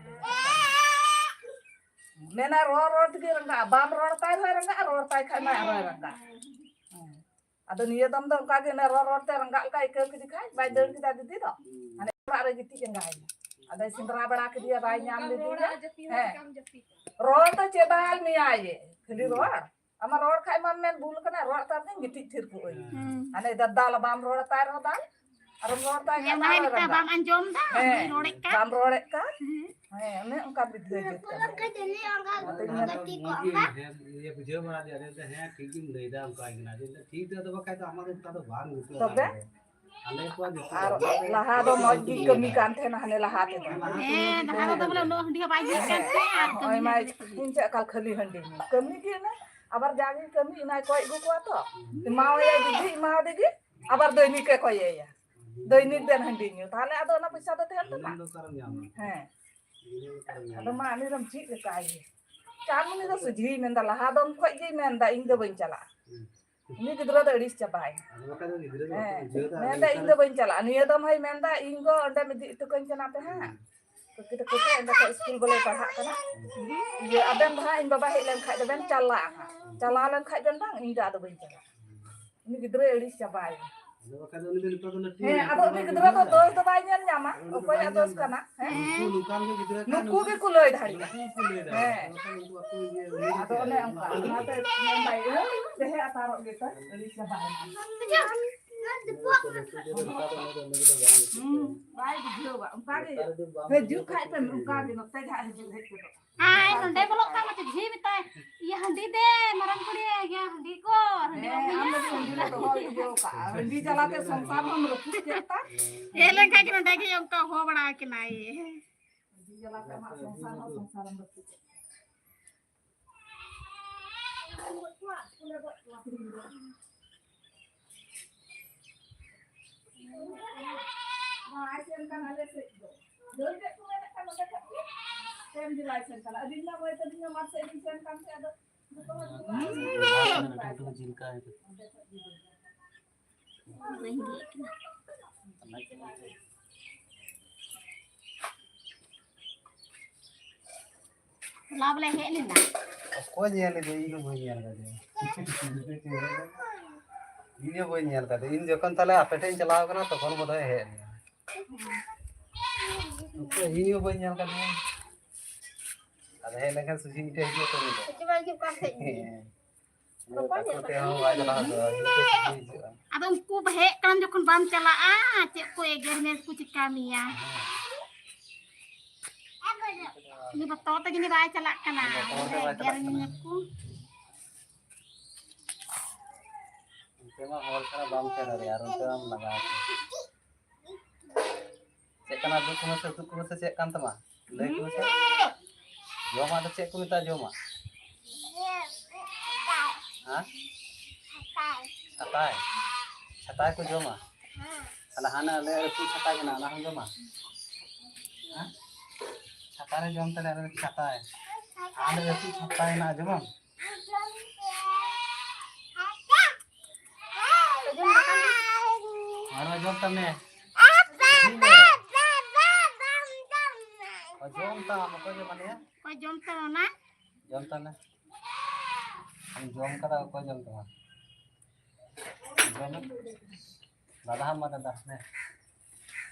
ᱢᱮᱱᱟ ᱨᱚᱲ ᱨᱚᱲ ᱛᱮᱜᱮ ᱨᱟᱸᱜᱟᱜᱼᱟ, ᱵᱟᱢ ᱨᱚᱲ ᱛᱟᱭ ᱨᱮᱦᱚᱸ ᱨᱟᱸᱜᱟᱜᱼᱟ, ᱨᱚᱲ ᱛᱟᱭ ᱠᱷᱟᱡ ᱢᱟ ᱟᱨᱦᱚᱸᱭ ᱨᱟᱸᱜᱟᱜᱼᱟ᱾ ᱦᱮᱸ᱾ ᱟᱫᱚ ᱱᱤᱭᱟᱹ ᱫᱚᱢ ᱫᱚ ᱚᱱᱠᱟ ᱜᱮ ᱚᱱᱮ ᱨᱚᱲ ᱨᱚᱲ ᱛᱮ ᱨᱟᱸᱜᱟᱜ ᱞᱮᱠᱟ ᱟᱹᱭᱠᱟᱹᱣ ᱠᱮᱫᱮ ᱠᱷᱟᱡ ᱵᱟᱭ ᱫᱟᱹᱲ ᱠᱮᱫᱟ ᱫᱤᱫᱤ ᱫᱚ᱾ ᱦᱟᱱᱮ ᱚᱲᱟᱜ ᱨᱮ ᱜᱤᱛᱤᱡ ᱮᱸᱜᱟᱭᱮᱱᱟ᱾ ᱟᱫᱚᱭ ᱥᱮᱸᱫᱽᱨᱟ ᱵᱟᱲᱟ ᱠᱮᱫᱮᱭᱟ, ᱵᱟᱭ ᱧᱟᱢ ᱞᱮᱫᱮᱭᱟ᱾ ᱦᱮᱸ᱾ ᱨᱚᱲ ᱫᱚ ᱪᱮᱫ ᱵᱟᱭ ᱢᱮᱭᱟᱭ, ᱠᱷᱟᱹᱞᱤ ᱨᱚᱲ᱾ ᱟᱢᱟᱜ ᱨᱚᱲ ᱠᱷᱟᱡ ᱢᱟᱢ ᱢᱮᱱ ᱵᱷᱩᱞ ᱠᱟᱱᱟ, ᱨᱚᱲ ᱛᱟᱢ ᱛᱮ ᱜᱤᱛᱤᱡ ᱛᱷᱤᱨ ᱠᱚᱜ ᱟᱹᱧ᱾ ᱦᱩᱸ᱾ ᱦᱟᱱᱮ ᱫᱟᱫᱟ ᱞᱟ ᱵᱟᱢ ᱨᱚᱲ ᱛᱟᱭ ᱨᱮᱦᱚᱸ ᱫᱟᱞ, ᱟᱨᱮᱢ ᱨᱚᱲ ᱛᱟᱭ ᱦᱮᱸ, ᱠᱷᱟᱡ ᱚᱱᱟ ᱟᱨᱦᱚᱸᱭ ᱦᱤᱞᱳᱜ ᱨᱟᱸᱜᱟ᱾ ᱵᱟᱢ ᱟᱸᱡᱚᱢ ᱫᱟ, ᱦᱮᱸ, ᱩᱱᱤ ᱨᱚᱲᱮᱫ ᱠᱟᱱ᱾ ᱵᱟᱢ ᱨᱚᱲᱮᱫ ᱠᱟᱱ᱾ ᱦᱮᱸ᱾ ᱦᱮᱸ, ᱚᱱᱮ ᱚᱱᱠᱟ ᱵᱤᱫᱷᱟᱹ ᱡᱟᱹᱛ ᱠᱟᱱᱟ᱾ ᱚᱱᱟᱛᱮᱧ ᱢᱮᱱ ᱦᱮᱸ, ᱤᱭᱟᱹ ᱵᱩᱡᱷᱟᱹᱣ ᱵᱟᱲᱟ ᱫᱮᱭᱟ, ᱟᱫᱚ ᱦᱮᱸ, ᱴᱷᱤᱠ ᱜᱮᱢ ᱞᱟᱹᱭᱫᱟ, ᱚᱱᱠᱟ ᱜᱮ ᱠᱟᱱᱟ᱾ ᱟᱫᱚ ᱴᱷᱤᱠ ᱫᱚ ᱟᱫᱚ ᱵᱟᱠᱷᱟᱡ ᱫᱚ ᱟᱢᱟᱜ ᱫᱚ ᱚᱱᱠᱟ ᱫᱚ ᱵᱟᱝ ᱵᱩᱡᱷᱟᱹᱜᱼᱟ᱾ ᱛᱚᱵᱮ? ᱟᱞᱮ ᱠᱚᱣᱟᱜ ᱧᱩᱛᱩᱢ ᱟᱨ ᱫᱚ ᱞᱟᱦᱟ ᱫᱚ ᱢᱚᱡᱽ ᱜᱮ ᱠᱟᱹᱢᱤ ᱠᱟᱱ ᱛᱟᱦᱮᱱᱟ ᱦᱟᱱᱮ ᱞᱟᱦᱟ ᱛᱮᱫᱚ᱾ ᱦᱮᱸ, ᱞᱟᱦᱟ ᱫᱚ ᱵᱚᱞᱮ ᱩᱱᱟᱹᱜ ᱦᱟᱺᱰᱤ ᱦᱚᱸ ᱵᱟᱭ ᱧᱩᱭᱮᱫ ᱠᱟᱱ ᱛᱟᱦᱮᱸ ᱟᱨ ᱠᱟᱹᱢᱤ ᱱᱚᱜᱼᱚᱭ ᱢᱟ ᱦᱚᱸ ᱤᱧ ᱪᱮᱫ ᱮᱠᱟᱞ ᱠᱷᱟᱹᱞᱤ ᱦᱟᱺᱰᱤ ᱧᱩ᱾ ᱠᱟᱹᱢᱤ ᱜᱮ ᱚᱱᱮ ᱟᱵᱟᱨ ᱡᱟᱜᱮ ᱠᱟᱹᱢᱤ ᱚᱱᱟᱭ ᱠᱚᱭ ᱟᱹᱜᱩ ᱠᱚᱣᱟ ᱛᱚ᱾ ᱮᱢᱟᱣᱟᱭᱟ ᱡᱩᱫᱤ ᱮᱢᱟᱣᱟᱫᱮ ᱜᱮ, ᱟᱵᱟᱨ ᱫᱚᱭᱱᱤᱠ ᱮ ᱠᱚᱭᱮᱭᱟ᱾ ᱫᱚᱭᱱᱤᱠ ᱫᱮᱱ ᱦᱟᱺᱰᱤ ᱧᱩ᱾ ᱛᱟᱦᱞᱮ ᱟᱫᱚ ᱚᱱᱟ ᱯᱚᱭᱥᱟ ᱫᱚ ᱛᱟᱦᱮᱱ ᱛᱟᱢᱟ? ᱫᱚ ᱚᱠᱟᱨᱮᱢ ᱧᱟᱢᱟ? ᱦᱮᱸ᱾ ᱟᱫᱚ ᱢᱟ ᱟᱞᱮ ᱫᱚᱢ ᱪᱮᱫ ᱞᱮᱠᱟᱭ ᱜᱮ? ᱪᱟᱸᱫᱢᱚᱱᱤ ᱫᱚ ᱥᱚᱡᱷᱮᱭ ᱢᱮᱱᱫᱟ, ᱞᱟᱦᱟ ᱫᱚᱢ ᱠᱷᱚᱡ ᱜᱮᱭ ᱢᱮᱱᱫᱟ, "ᱤᱧ ᱫᱚ ᱵᱟᱹᱧ ᱪᱟᱞᱟᱜᱼᱟ᱾" ᱦᱩᱸ᱾ ᱩᱱᱤ ᱜᱤᱫᱽᱨᱟᱹ ᱫᱚ ᱟᱹᱲᱤᱥ ᱪᱟᱵᱟᱭᱮᱱᱟ᱾ ᱟᱫᱚ ᱵᱟᱠᱷᱟᱡ ᱫᱚ ᱜᱤᱫᱽᱨᱟᱹ ᱫᱚ ᱵᱟᱠᱚ ᱦᱮᱸ, ᱵᱩᱡᱷᱟᱹᱣ ᱫᱟ, ᱢᱮᱱᱫᱟ, ᱱᱮᱛᱟᱨ "ᱤᱧ ᱫᱚ ᱵᱟᱹᱧ ᱪᱟᱞᱟᱜᱼᱟ᱾" ᱱᱤᱭᱟᱹ ᱫᱚᱢ ᱦᱚᱸᱭ ᱢᱮᱱᱫᱟ, "ᱤᱧ ᱜᱚ ᱚᱸᱰᱮᱢ ᱤᱫᱤ ᱦᱚᱴᱚ ᱠᱟᱹᱧ ᱠᱟᱱᱟ ᱯᱮ ᱦᱟᱸᱜ᱾ ᱦᱩᱸ᱾ ᱠᱟᱹᱠᱤ ᱛᱟᱠᱚ ᱴᱷᱮᱱ, ᱚᱸᱰᱮ ᱠᱷᱚᱡ ᱥᱠᱩᱞ ᱵᱚᱞᱮ ᱯᱟᱲᱦᱟᱜ ᱠᱟᱱᱟ᱾ ᱦᱩᱸ᱾ ᱤᱭᱟᱹ, ᱟᱵᱮᱱ ᱫᱚ ᱦᱟᱸᱜ ᱤᱧ ᱵᱟᱵᱟ ᱦᱮᱡ ᱞᱮᱱ ᱠᱷᱟᱡ ᱫᱚᱵᱮᱱ ᱪᱟᱞᱟᱜᱼᱟ ᱦᱟᱸᱜ᱾ ᱦᱩᱸ᱾ ᱪᱟᱞᱟᱣ ᱞᱮᱱ ᱠᱷᱟᱡ ᱵᱮᱱ ᱵᱟᱝ, ᱤᱧ ᱫᱚ ᱟᱫᱚ ᱵᱟᱹᱧ ᱪᱟᱞᱟᱜᱼᱟ᱾" ᱩᱱᱤ ᱜᱤᱫᱽᱨᱟᱹᱭ ᱟᱹᱲᱤᱥ ᱪᱟᱵᱟᱭᱮᱱᱟ᱾ ᱟᱫᱚ ᱵᱟᱠᱷᱟᱱ ᱫᱚ ᱩᱱᱤ ᱫᱚ ᱱᱤᱛᱚᱜ ᱫᱚ ᱞᱟᱹᱴᱩᱭᱮᱱᱟ, ᱦᱮᱸ, ᱟᱫᱚ ᱩᱱᱤ ᱜᱤᱫᱽᱨᱟᱹ ᱫᱚ ᱫᱳᱥ ᱫᱚ ᱵᱟᱭ ᱧᱮᱞ ᱧᱟᱢᱟ, ᱟᱫᱚ ᱩᱱᱤ ᱫᱚ ᱚᱠᱚᱭᱟᱜ ᱵᱟᱭ ᱫᱳᱥ ᱧᱮᱞ ᱠᱟᱱᱟ? ᱧᱟᱢᱟ᱾ ᱦᱮᱸ? ᱱᱩᱠᱩ ᱱᱚᱝᱠᱟᱱ ᱜᱮ ᱜᱤᱫᱽᱨᱟᱹ ᱠᱟᱱ ᱱᱩᱠᱩ ᱜᱮᱠᱚ ᱞᱟᱹᱭ ᱫᱟᱲᱮᱭᱟᱜᱼᱟ᱾ ᱱᱩᱠᱩ ᱜᱮᱠᱚ ᱞᱟᱹᱭ ᱫᱟᱲᱮᱭᱟᱜᱼᱟ᱾ ᱦᱮᱸ᱾ ᱵᱟᱠᱷᱟᱱ ᱩᱱᱠᱩ ᱟᱠᱚ ᱤᱭᱟᱹ ᱩᱱᱤ ᱟᱫᱚ ᱚᱱᱮ ᱚᱱᱠᱟ, ᱚᱱᱟᱛᱮ ᱢᱮᱱᱫᱟᱭ, ᱟᱹᱲᱤᱥ ᱪᱟᱵᱟᱭᱮᱱᱟ᱾ ᱦᱩᱸ, ᱵᱟᱭ ᱵᱩᱡᱷᱟᱹᱣᱟ, ᱚᱱᱠᱟ ᱜᱮ ᱦᱤᱡᱩᱜ ᱠᱷᱟᱡ ᱯᱮ, ᱚᱱᱠᱟ ᱜᱮ ᱱᱚᱛᱮ ᱜᱮ ᱦᱟᱸᱜ ᱦᱤᱡᱩᱜ ᱦᱮᱡ ᱜᱚᱫᱚᱜ᱾ ᱟᱭ, ᱱᱚᱸᱰᱮ ᱵᱚᱞᱚᱜ ᱠᱟᱱ ᱢᱟᱪᱚ ᱡᱷᱤ ᱢᱮᱛᱟᱭ, "ᱤᱭᱟᱹ ᱦᱟᱺᱰᱤ ᱫᱮ, ᱢᱟᱨᱟᱝ ᱠᱩᱲᱤ, ᱤᱭᱟᱹ ᱦᱟᱺᱰᱤ ᱠᱚ, ᱦᱟᱺᱰᱤ ᱦᱮᱸ, ᱵᱟᱹᱜᱩᱭᱟ᱾" ᱟᱢ ᱫᱚ ᱦᱟᱺᱰᱤ ᱨᱮ ᱫᱚᱦᱚ ᱤᱭᱟᱹ ᱠᱟᱜᱼᱟ, ᱦᱟᱺᱰᱤ ᱡᱟᱞᱟᱛᱮ ᱥᱚᱝᱥᱟᱨ ᱦᱚᱸᱢ ᱨᱟᱹᱯᱩᱫ ᱠᱮᱫ ᱛᱟᱢ᱾ ᱦᱮᱡ ᱞᱮᱱᱠᱷᱟᱱ ᱜᱮ ᱱᱚᱸᱰᱮ ᱜᱮ ᱚᱱᱠᱟ ᱦᱚᱦᱚ ᱵᱟᱲᱟ ᱟᱠᱤᱱᱟᱭ᱾ ᱦᱟᱺᱰᱤ ᱡᱟᱞᱟᱛᱮ ᱟᱢᱟᱜ ᱥᱚᱝᱥᱟᱨ ᱦᱚᱸ ᱥᱚᱝᱥᱟᱨᱮᱢ ᱨᱟᱹᱯᱩᱫ ᱠᱮᱫ᱾ ᱵᱟᱭ ᱥᱮᱱ ᱠᱟᱱᱟ ᱟᱞᱮ ᱥᱮᱫ ᱫᱚ᱾ ᱫᱟᱹᱲ ᱠᱮᱫ ᱠᱚᱣᱟᱭ ᱢᱮᱱᱠᱷᱟᱱ ᱱᱚᱰᱮ ᱠᱷᱚᱡ ᱜᱮ ᱥᱮᱱ ᱜᱮ ᱵᱟᱭ ᱥᱮᱱ ᱠᱟᱱᱟ᱾ ᱟᱹᱫᱤᱱᱟ ᱢᱟᱹᱭ ᱛᱟᱹᱫᱤᱱᱟ ᱢᱟᱴᱷ ᱥᱮᱫ ᱜᱮ ᱥᱮᱱ ᱠᱟᱱ ᱛᱮ ᱟᱫᱚ ᱡᱚᱛᱚ ᱦᱚᱲ ᱠᱚ ᱦᱩᱸ, ᱞᱟᱹᱴᱩ ᱞᱟᱹᱴᱩ ᱡᱤᱞ ᱠᱟᱜ ᱟᱭ᱾ ᱨᱮᱸᱜᱮᱡ ᱠᱟᱱᱟ᱾ ᱞᱟᱦᱟ ᱵᱚᱞᱮ ᱦᱮᱡ ᱞᱮᱱᱟ᱾ ᱚᱠᱚᱭ ᱧᱮᱞ ᱞᱮᱫᱮ? ᱤᱧ ᱦᱚᱸ ᱵᱟᱹᱧ ᱧᱮᱞ ᱠᱟᱫᱮᱭᱟ᱾ ᱤᱧ ᱦᱚᱸ ᱵᱟᱹᱧ ᱧᱮᱞ ᱠᱟᱫᱮᱭᱟ᱾ ᱤᱧ ᱡᱚᱠᱷᱚᱱ ᱛᱟᱦᱞᱮ ᱟᱯᱮ ᱴᱷᱮᱱ ᱤᱧ ᱪᱟᱞᱟᱣ ᱠᱟᱱᱟ, ᱛᱚᱠᱷᱚᱱ ᱵᱚᱫᱷᱚᱭ ᱦᱮᱡ ᱞᱮᱱᱟ᱾ ᱚᱠᱚᱭ? ᱤᱧ ᱦᱚᱸ ᱵᱟᱹᱧ ᱧᱮᱞ ᱠᱟᱫᱮᱭᱟ᱾ ᱟᱫᱚ ᱦᱮᱡ ᱞᱮᱱᱠᱷᱟᱱ ᱥᱩᱡᱤ ᱢᱤᱫᱴᱮᱡ ᱦᱤᱡᱩᱜ ᱟᱠᱚ ᱩᱱᱤ ᱫᱚ᱾ ᱦᱤᱡᱩᱜ ᱢᱟ ᱦᱤᱡᱩᱜ ᱠᱟᱱ ᱛᱟᱦᱮᱸᱫ ᱜᱮ᱾ ᱦᱮᱸ᱾ ᱵᱟᱠᱚ ᱧᱮᱞ ᱟᱠᱚ ᱛᱮ ᱦᱚᱸ ᱵᱟᱭ ᱪᱟᱞᱟᱣ ᱦᱚᱪᱚᱣᱟᱜᱼᱟ, ᱡᱩᱫᱤ ᱥᱩᱡᱤ ᱦᱤᱡᱩᱜᱼᱟ᱾ ᱟᱫᱚ ᱩᱱᱠᱩ ᱦᱮᱡ ᱠᱟᱱ ᱡᱚᱠᱷᱚᱱ ᱵᱟᱢ ᱪᱟᱞᱟᱜᱼᱟ, ᱪᱮᱫ ᱠᱚ ᱮᱜᱮᱨ ᱢᱮᱭᱟ ᱠᱚ, ᱪᱤᱠᱟ ᱢᱮᱭᱟ? ᱦᱮᱸ᱾ ᱩᱱᱤ ᱵᱚᱛᱚᱨ ᱛᱮ ᱡᱟᱹᱱᱤᱡ ᱵᱟᱭ ᱪᱟᱞᱟᱜ ᱠᱟᱱᱟ᱾ ᱩᱱᱤ ᱵᱚᱛᱚᱨ ᱛᱮ ᱵᱟᱭ ᱮᱜᱮᱨ ᱪᱟᱞᱟᱜ ᱠᱟᱱᱟ᱾ ᱢᱮᱭᱟ ᱠᱚ᱾ ᱚᱱᱛᱮ ᱢᱟ ᱦᱚᱲ ᱪᱷᱟᱲᱟ ᱵᱟᱢ ᱥᱮᱱ ᱫᱟᱲᱮᱭᱟᱜᱼᱟ, ᱟᱨ ᱚᱱᱛᱮ ᱢᱟᱢ ᱞᱟᱸᱜᱟ ᱟᱠᱟᱱᱟ᱾ ᱪᱮᱫ ᱠᱟᱱᱟ? ᱩᱫᱩᱜ ᱠᱚ ᱢᱮᱥᱮ, ᱩᱫᱩᱜ ᱠᱚ ᱢᱮᱥᱮ, ᱪᱮᱫ ᱠᱟᱱ ᱛᱟᱢᱟ? ᱞᱟᱹᱭ ᱠᱚ ᱢᱮᱥᱮ᱾ ᱡᱚᱢᱟᱜ ᱫᱚ ᱪᱮᱫ ᱠᱚ ᱢᱮᱛᱟᱜᱼᱟ, ᱡᱚᱢᱟᱜ? ᱦᱮᱸ? ᱪᱷᱟᱛᱟᱭ᱾ ᱪᱷᱟᱛᱟᱭ ᱠᱚ ᱡᱚᱢᱟ? ᱛᱟᱦᱞᱮ ᱦᱟᱱᱟ ᱟᱞᱮ ᱟᱹᱛᱩ ᱪᱷᱟᱛᱟᱭ ᱢᱮᱱᱟᱜᱼᱟ, ᱚᱱᱟ ᱦᱚᱸ ᱡᱚᱢᱟ? ᱦᱮᱸ? ᱪᱷᱟᱛᱟᱭ ᱞᱮ ᱡᱚᱢ ᱛᱟᱞᱮ, ᱟᱞᱮ ᱫᱚ ᱪᱷᱟᱛᱟᱭ᱾ ᱟᱞᱮ ᱟᱹᱛᱩ ᱪᱷᱟᱛᱟᱭ ᱢᱮᱱᱟᱜᱼᱟ, ᱡᱚᱢᱟᱢ? ᱟᱨ ᱡᱚᱢ ᱛᱟᱢ ᱢᱮ᱾ ᱚ, ᱡᱚᱢ ᱛᱟᱢ, ᱚᱠᱚᱭ ᱡᱚᱢᱟ ᱞᱟᱹᱭᱟ? ᱚᱠᱚᱭ ᱡᱚᱢ ᱛᱟᱢᱟ ᱚᱱᱟ? ᱡᱚᱢ ᱛᱟᱢ ᱢᱮ᱾ ᱟᱢ ᱡᱚᱢ ᱠᱟᱫᱟ, ᱚᱠᱚᱭ ᱡᱚᱢ ᱛᱟᱢᱟ? ᱡᱚᱢ ᱢᱮ᱾ ᱫᱟᱫᱟ ᱦᱟᱸᱜ ᱢᱟ ᱫᱟᱫᱟ, ᱦᱮᱸ᱾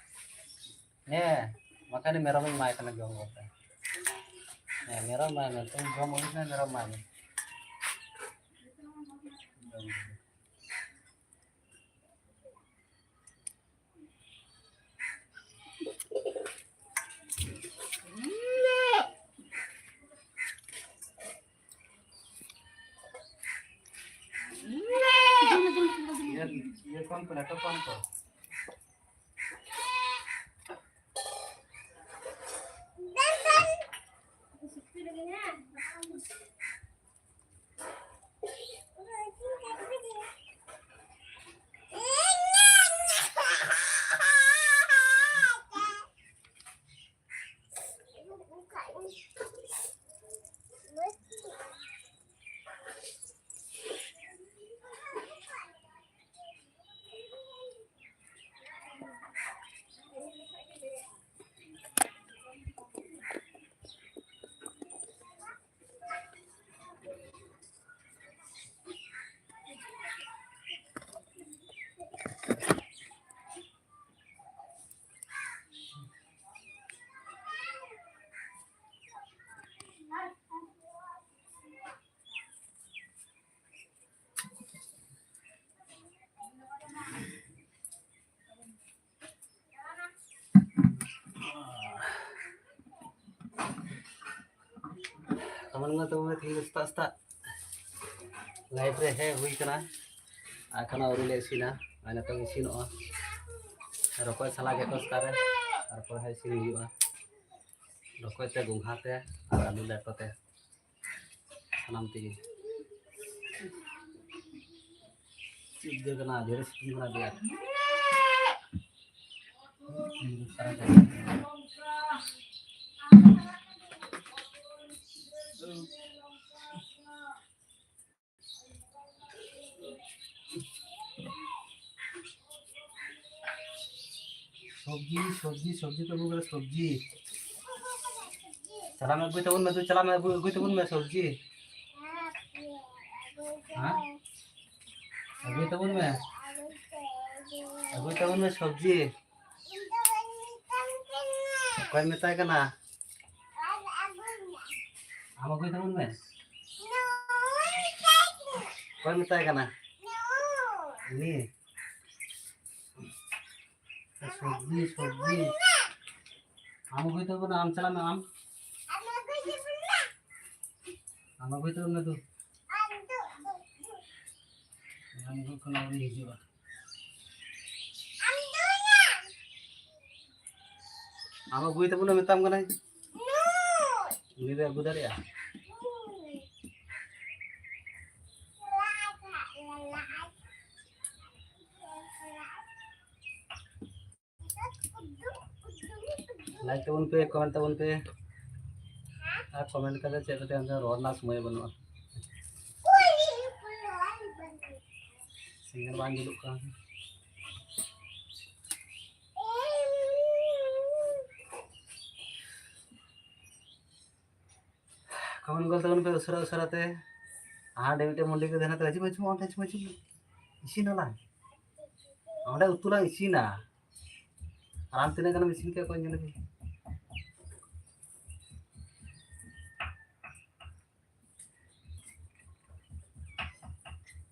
ᱦᱮᱸ, ᱵᱟᱠᱷᱟᱱ ᱢᱮᱨᱚᱢᱤᱧ ᱮᱢᱟᱭ ᱠᱟᱱᱟ ᱡᱚᱢ ᱠᱟᱛᱮ᱾ ᱦᱮᱸ, ᱢᱮᱨᱚᱢ ᱮᱢᱟᱭ ᱢᱮ᱾ ᱛᱮᱦᱮᱧ ᱡᱚᱢ ᱦᱩᱭᱩᱜ ᱠᱟᱱᱟ, ᱢᱮᱨᱚᱢ ᱮᱢᱟᱭ ᱢᱮ᱾ ᱤᱭᱟᱹ, ᱤᱭᱟᱹ ᱠᱚᱢ ᱠᱚ, ᱞᱮᱴᱚ ᱠᱚᱢ ᱠᱚ᱾ ᱢᱟᱱᱮ ᱛᱚᱵᱮ ᱛᱮᱦᱮᱧ ᱫᱚ ᱥᱮᱛᱟᱜ ᱥᱮᱛᱟᱜ live ᱨᱮ ᱦᱮᱡ ᱦᱩᱭ ᱠᱟᱱᱟ᱾ ᱟᱨ ᱠᱷᱟᱱ ᱟᱹᱣᱨᱤ ᱞᱮ ᱤᱥᱤᱱᱟ, ᱟᱨ ᱱᱤᱛᱚᱝ ᱤᱥᱤᱱᱚᱜᱼᱟ᱾ ᱨᱚᱠᱚᱡ ᱥᱟᱞᱟ ᱜᱮᱫ ᱠᱚ ᱥᱮᱛᱟᱜ ᱨᱮ, ᱛᱟᱨᱯᱚᱨ ᱦᱟᱸᱜ ᱤᱥᱤᱱ ᱦᱩᱭᱩᱜᱼᱟ ᱨᱚᱠᱚᱡ ᱛᱮ, ᱜᱚᱸᱜᱷᱟ ᱛᱮ ᱟᱨ ᱟᱹᱞᱩ ᱞᱮᱴᱚ ᱛᱮ᱾ ᱥᱟᱱᱟᱢ ᱛᱮᱜᱮ᱾ ᱪᱮᱫ ᱪᱤᱠᱟᱹ ᱠᱟᱱᱟ? ᱡᱷᱟᱹᱞ ᱥᱤᱛᱩᱝ ᱠᱟᱱᱟ ᱟᱹᱰᱤ ᱟᱸᱴ᱾ ᱥᱚᱵᱽᱡᱤ, ᱥᱚᱵᱽᱡᱤ, ᱥᱚᱵᱽᱡᱤ ᱠᱚ ᱟᱹᱜᱩ ᱠᱟᱫᱟ, ᱥᱚᱵᱽᱡᱤ᱾ ᱪᱟᱞᱟᱜ ᱢᱮ, ᱟᱹᱜᱩᱭ ᱛᱟᱵᱚᱱ ᱢᱮ, ᱫᱩ, ᱪᱟᱞᱟᱜ ᱢᱮ, ᱟᱹᱜᱩ, ᱟᱹᱜᱩᱭ ᱛᱟᱵᱚᱱ ᱢᱮ ᱥᱚᱵᱽᱡᱤ᱾ ᱦᱮᱸ? ᱟᱹᱜᱩᱭ ᱛᱟᱵᱚᱱ ᱢᱮ᱾ ᱟᱹᱜᱩᱭ ᱛᱟᱵᱚᱱ ᱢᱮ ᱥᱚᱵᱽᱡᱤ᱾ ᱚᱠᱚᱭ ᱢᱮᱛᱟᱭ ᱠᱟᱱᱟ? ᱟᱢ ᱟᱹᱜᱩᱭ ᱛᱟᱵᱚᱱ ᱢᱮ᱾ ᱚᱠᱚᱭ ᱢᱮᱛᱟᱭ ᱠᱟᱱᱟ? ᱩᱱᱤ? ᱥᱚᱵᱽᱡᱤ, ᱥᱚᱵᱽᱡᱤ᱾ ᱟᱢ ᱟᱹᱜᱩᱭ ᱛᱟᱵᱚᱱ ᱢᱮ, ᱟᱢ ᱪᱟᱞᱟᱜ ᱢᱮ, ᱟᱢ᱾ ᱟᱢ ᱟᱹᱜᱩᱭ ᱛᱟᱵᱚᱱ ᱢᱮ ᱫᱩ᱾ ᱟᱢ ᱟᱹᱜᱩᱭ ᱛᱟᱵᱚᱱ ᱢᱮ, ᱢᱮᱛᱟᱢ ᱠᱟᱱᱟᱹᱧ᱾ ᱩᱱᱤ ᱫᱚ ᱟᱹᱜᱩ ᱫᱟᱲᱮᱭᱟᱜᱼᱟ? Like ᱛᱟᱵᱚᱱ ᱯᱮ, comment ᱛᱟᱵᱚᱱ ᱯᱮ᱾ ᱟᱨ comment ᱠᱟᱛᱮ ᱪᱮᱫ ᱠᱟᱛᱮ ᱚᱱᱛᱮ ᱨᱚᱲ ᱨᱮᱱᱟᱜ ᱥᱚᱢᱚᱭ ᱵᱟᱹᱱᱩᱜᱼᱟ᱾ ᱥᱮᱸᱜᱮᱞ ᱵᱟᱝ ᱡᱩᱞᱩᱜ ᱠᱟᱱᱟ᱾ Comment ᱜᱚᱞ ᱛᱟᱵᱚᱱ ᱯᱮ ᱩᱥᱟᱹᱨᱟ ᱩᱥᱟᱹᱨᱟ ᱛᱮ᱾ ᱦᱟᱸᱰᱮ ᱢᱤᱫᱴᱮᱱ ᱢᱚᱱᱰᱤ ᱠᱚ ᱛᱟᱦᱮᱱᱟ ᱛᱚ, ᱦᱤᱡᱩᱜ ᱢᱮ, ᱦᱤᱡᱩᱜ ᱢᱮ, ᱚᱸᱰᱮ ᱦᱤᱡᱩᱜ ᱢᱮ, ᱦᱤᱡᱩᱜ ᱢᱮ᱾ ᱤᱥᱤᱱ ᱟᱞᱟᱝ᱾ ᱚᱸᱰᱮ ᱩᱛᱩ ᱞᱟᱝ ᱤᱥᱤᱱᱟ᱾ ᱟᱨ ᱟᱢ ᱛᱤᱱᱟᱹᱜ ᱜᱟᱱᱮᱢ ᱤᱥᱤᱱ ᱠᱮᱫ ᱠᱚᱣᱟ ᱧᱮᱞ ᱢᱮ᱾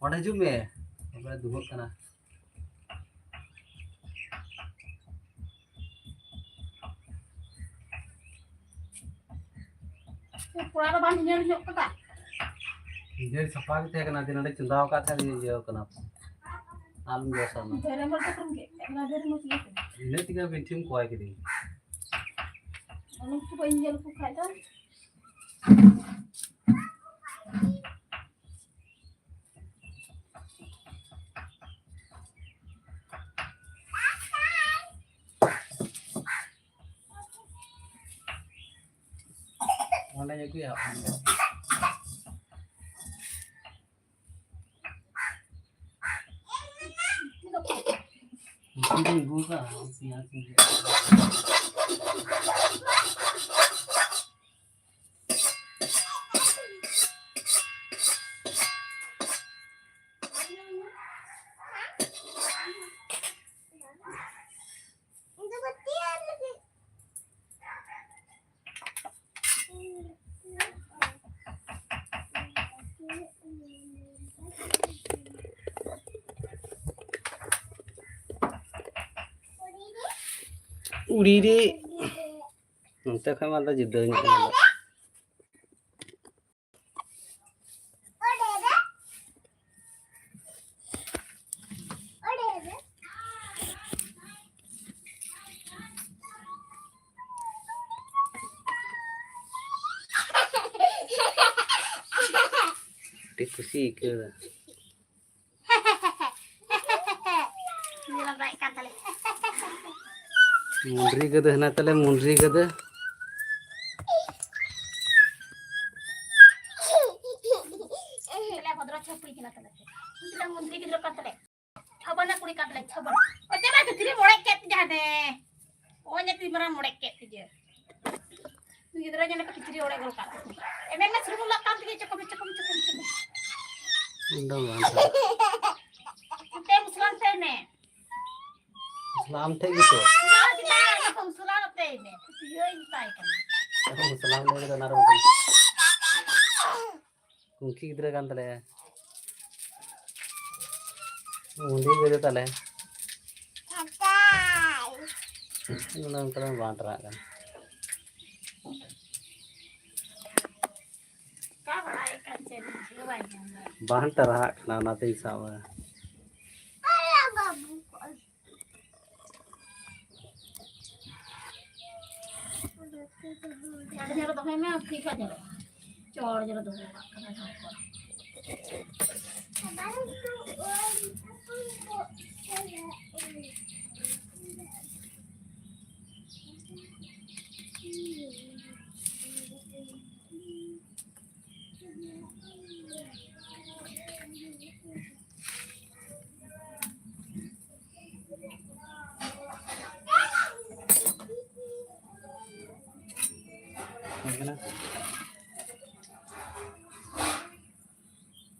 ᱚᱸᱰᱮ ᱦᱤᱡᱩᱜ ᱢᱮ᱾ ᱮᱠᱵᱟᱨᱮ ᱫᱩᱦᱟᱹᱜ ᱠᱟᱱᱟ᱾ ᱠᱚᱲᱟ ᱫᱚ ᱵᱟᱢ ᱧᱮᱞ ᱧᱚᱜ ᱠᱟᱫᱟ? ᱱᱤᱡᱮ ᱥᱟᱯᱷᱟ ᱜᱮ ᱛᱟᱦᱮᱸ ᱠᱟᱱᱟ, ᱫᱤᱱ ᱚᱸᱰᱮ ᱪᱚᱸᱫᱟ ᱟᱠᱟᱫ ᱛᱟᱦᱮᱸ, ᱤᱭᱟᱹ ᱠᱟᱱᱟ᱾ ᱟᱞᱚᱢ ᱡᱚᱥᱟ ᱚᱱᱟ᱾ ᱡᱷᱟᱹᱨᱟᱹᱢ ᱨᱮ ᱛᱟᱠᱚᱢ ᱜᱮᱫ ᱠᱮᱫ ᱚᱱᱟ ᱡᱷᱟᱹᱨᱟᱹᱢ ᱢᱚᱪ ᱤᱭᱟᱹ ᱠᱟᱱᱟ᱾ ᱤᱱᱟᱹ ᱛᱮᱜᱮ ᱵᱤᱱᱴᱷᱤᱢ ᱠᱚᱭ ᱠᱤᱫᱤᱧ᱾ ᱩᱱᱠᱩ ᱵᱟᱹᱧ ᱧᱮᱞ ᱠᱚ ᱠᱷᱟᱡ ᱫᱚ᱾ ᱚᱸᱰᱮᱧ ᱟᱹᱜᱩᱭᱟ᱾ ᱩᱛᱩ ᱫᱚᱧ ᱟᱹᱜᱩ ᱟᱠᱟᱫᱼᱟ, ᱯᱮᱸᱭᱟᱡᱽ ᱤᱧ ᱜᱮᱫ ᱟᱠᱟᱫᱟ᱾ ᱩᱲᱤ ᱨᱮ᱾ ᱱᱚᱱᱛᱮ ᱠᱷᱚᱱ ᱢᱟ ᱫᱚ ᱡᱩᱫᱟᱹ ᱧᱚᱜ ᱧᱮᱞᱚᱜ᱾ ᱟᱹᱰᱤ ᱠᱩᱥᱤ ᱟᱹᱭᱠᱟᱹᱣ ᱮᱫᱟ᱾ ᱧᱮᱞ ᱵᱟᱲᱟᱭᱮᱫ ᱠᱟᱱ ᱛᱟᱞᱮ᱾ ᱢᱩᱱᱰᱨᱤ ᱜᱟᱹᱫᱟᱹ ᱦᱮᱱᱟᱜ ᱛᱟᱞᱮ, ᱢᱩᱱᱰᱨᱤ ᱜᱟᱹᱫᱟᱹ᱾ ᱪᱮᱫ ᱞᱮ ᱵᱷᱚᱫᱨᱚ ᱪᱷᱟᱹᱯᱲᱤ ᱠᱟᱱᱟ ᱛᱟᱞᱮ᱾ ᱪᱮᱫ ᱞᱮ ᱢᱩᱱᱰᱨᱤ ᱜᱤᱫᱽᱨᱟᱹ ᱠᱟᱱ ᱛᱟᱞᱮ᱾ ᱪᱷᱟᱵᱟᱱᱟ ᱠᱩᱲᱤ ᱠᱟᱱ ᱛᱟᱞᱮ, ᱪᱷᱟᱵᱟᱱᱟ᱾ ᱚ, ᱪᱟᱞᱟᱜ ᱠᱟᱹᱴᱤᱡ ᱨᱮ ᱢᱚᱲᱮ ᱠᱮᱫ ᱡᱟᱦᱟᱸ ᱫᱮ᱾ ᱚ, ᱧᱮᱞ ᱛᱤᱧ ᱢᱟᱨᱟᱝ ᱢᱚᱲᱮ ᱠᱮᱫ ᱛᱤᱧᱟᱹ᱾ ᱜᱤᱫᱽᱨᱟᱹ ᱧᱮᱞ ᱠᱟᱛᱮ ᱠᱤᱪᱨᱤᱡ ᱚᱲᱮᱡ ᱜᱚᱫ ᱠᱟᱜ ᱛᱤᱧᱟᱹ᱾ ᱮᱢᱮᱱ ᱢᱮ ᱥᱩᱱᱩᱢ ᱞᱟᱜ ᱠᱟᱱ ᱛᱤᱧᱟᱹ, ᱪᱚᱠᱚᱢ, ᱪᱚᱠᱚᱢ, ᱪᱚᱠᱚᱢ, ᱪᱚᱠᱚᱢ᱾ ᱤᱧ ᱫᱚ ᱵᱟᱝ ᱥᱟᱱᱟ᱾ ᱚᱱᱛᱮ ᱢᱩᱥᱞᱟᱢ ᱴᱷᱮᱡ ᱢᱮ᱾ ᱢᱩᱥᱞᱟᱢ ᱴᱷᱮᱡ ᱜᱮᱛᱚ᱾ ᱢᱩᱥᱞᱟᱢ ᱪᱮᱫᱟᱜ ᱢᱩᱥᱞᱟᱢ ᱱᱚᱛᱮ ᱢᱮ᱾ ᱤᱭᱟᱹᱧ ᱢᱮᱛᱟᱭ ᱠᱟᱱᱟ᱾ ᱟᱫᱚ ᱢᱩᱥᱞᱟᱢ ᱞᱟᱹᱭ ᱠᱮᱫᱟ ᱚᱱᱟ ᱨᱮ ᱵᱟᱝ᱾ ᱠᱩᱝᱠᱤ ᱜᱤᱫᱽᱨᱟᱹ ᱠᱟᱱ ᱛᱟᱞᱮᱭᱟ᱾ ᱩᱱᱤ ᱜᱤᱫᱽᱨᱟᱹ ᱛᱟᱞᱮ᱾ ᱚᱱᱟ ᱚᱱᱠᱟ ᱫᱚ ᱵᱟᱝ ᱴᱟᱨᱦᱟᱜ ᱠᱟᱱᱟ᱾ ᱵᱟᱝ ᱴᱟᱨᱦᱟᱜ ᱠᱟᱱᱟ, ᱚᱱᱟᱛᱤᱧ ᱥᱟᱵᱟ᱾ ᱪᱷᱟᱲ ᱡᱷᱟᱲ ᱫᱚᱦᱚᱭ ᱢᱮ, ᱴᱷᱤᱠ ᱜᱮ ᱧᱮᱞᱚᱜᱼᱟ᱾ ᱪᱷᱟᱲ ᱡᱷᱟᱲ ᱫᱚᱦᱚ ᱠᱟᱜ ᱠᱟᱱᱟ ᱰᱷᱟᱠᱚᱱ᱾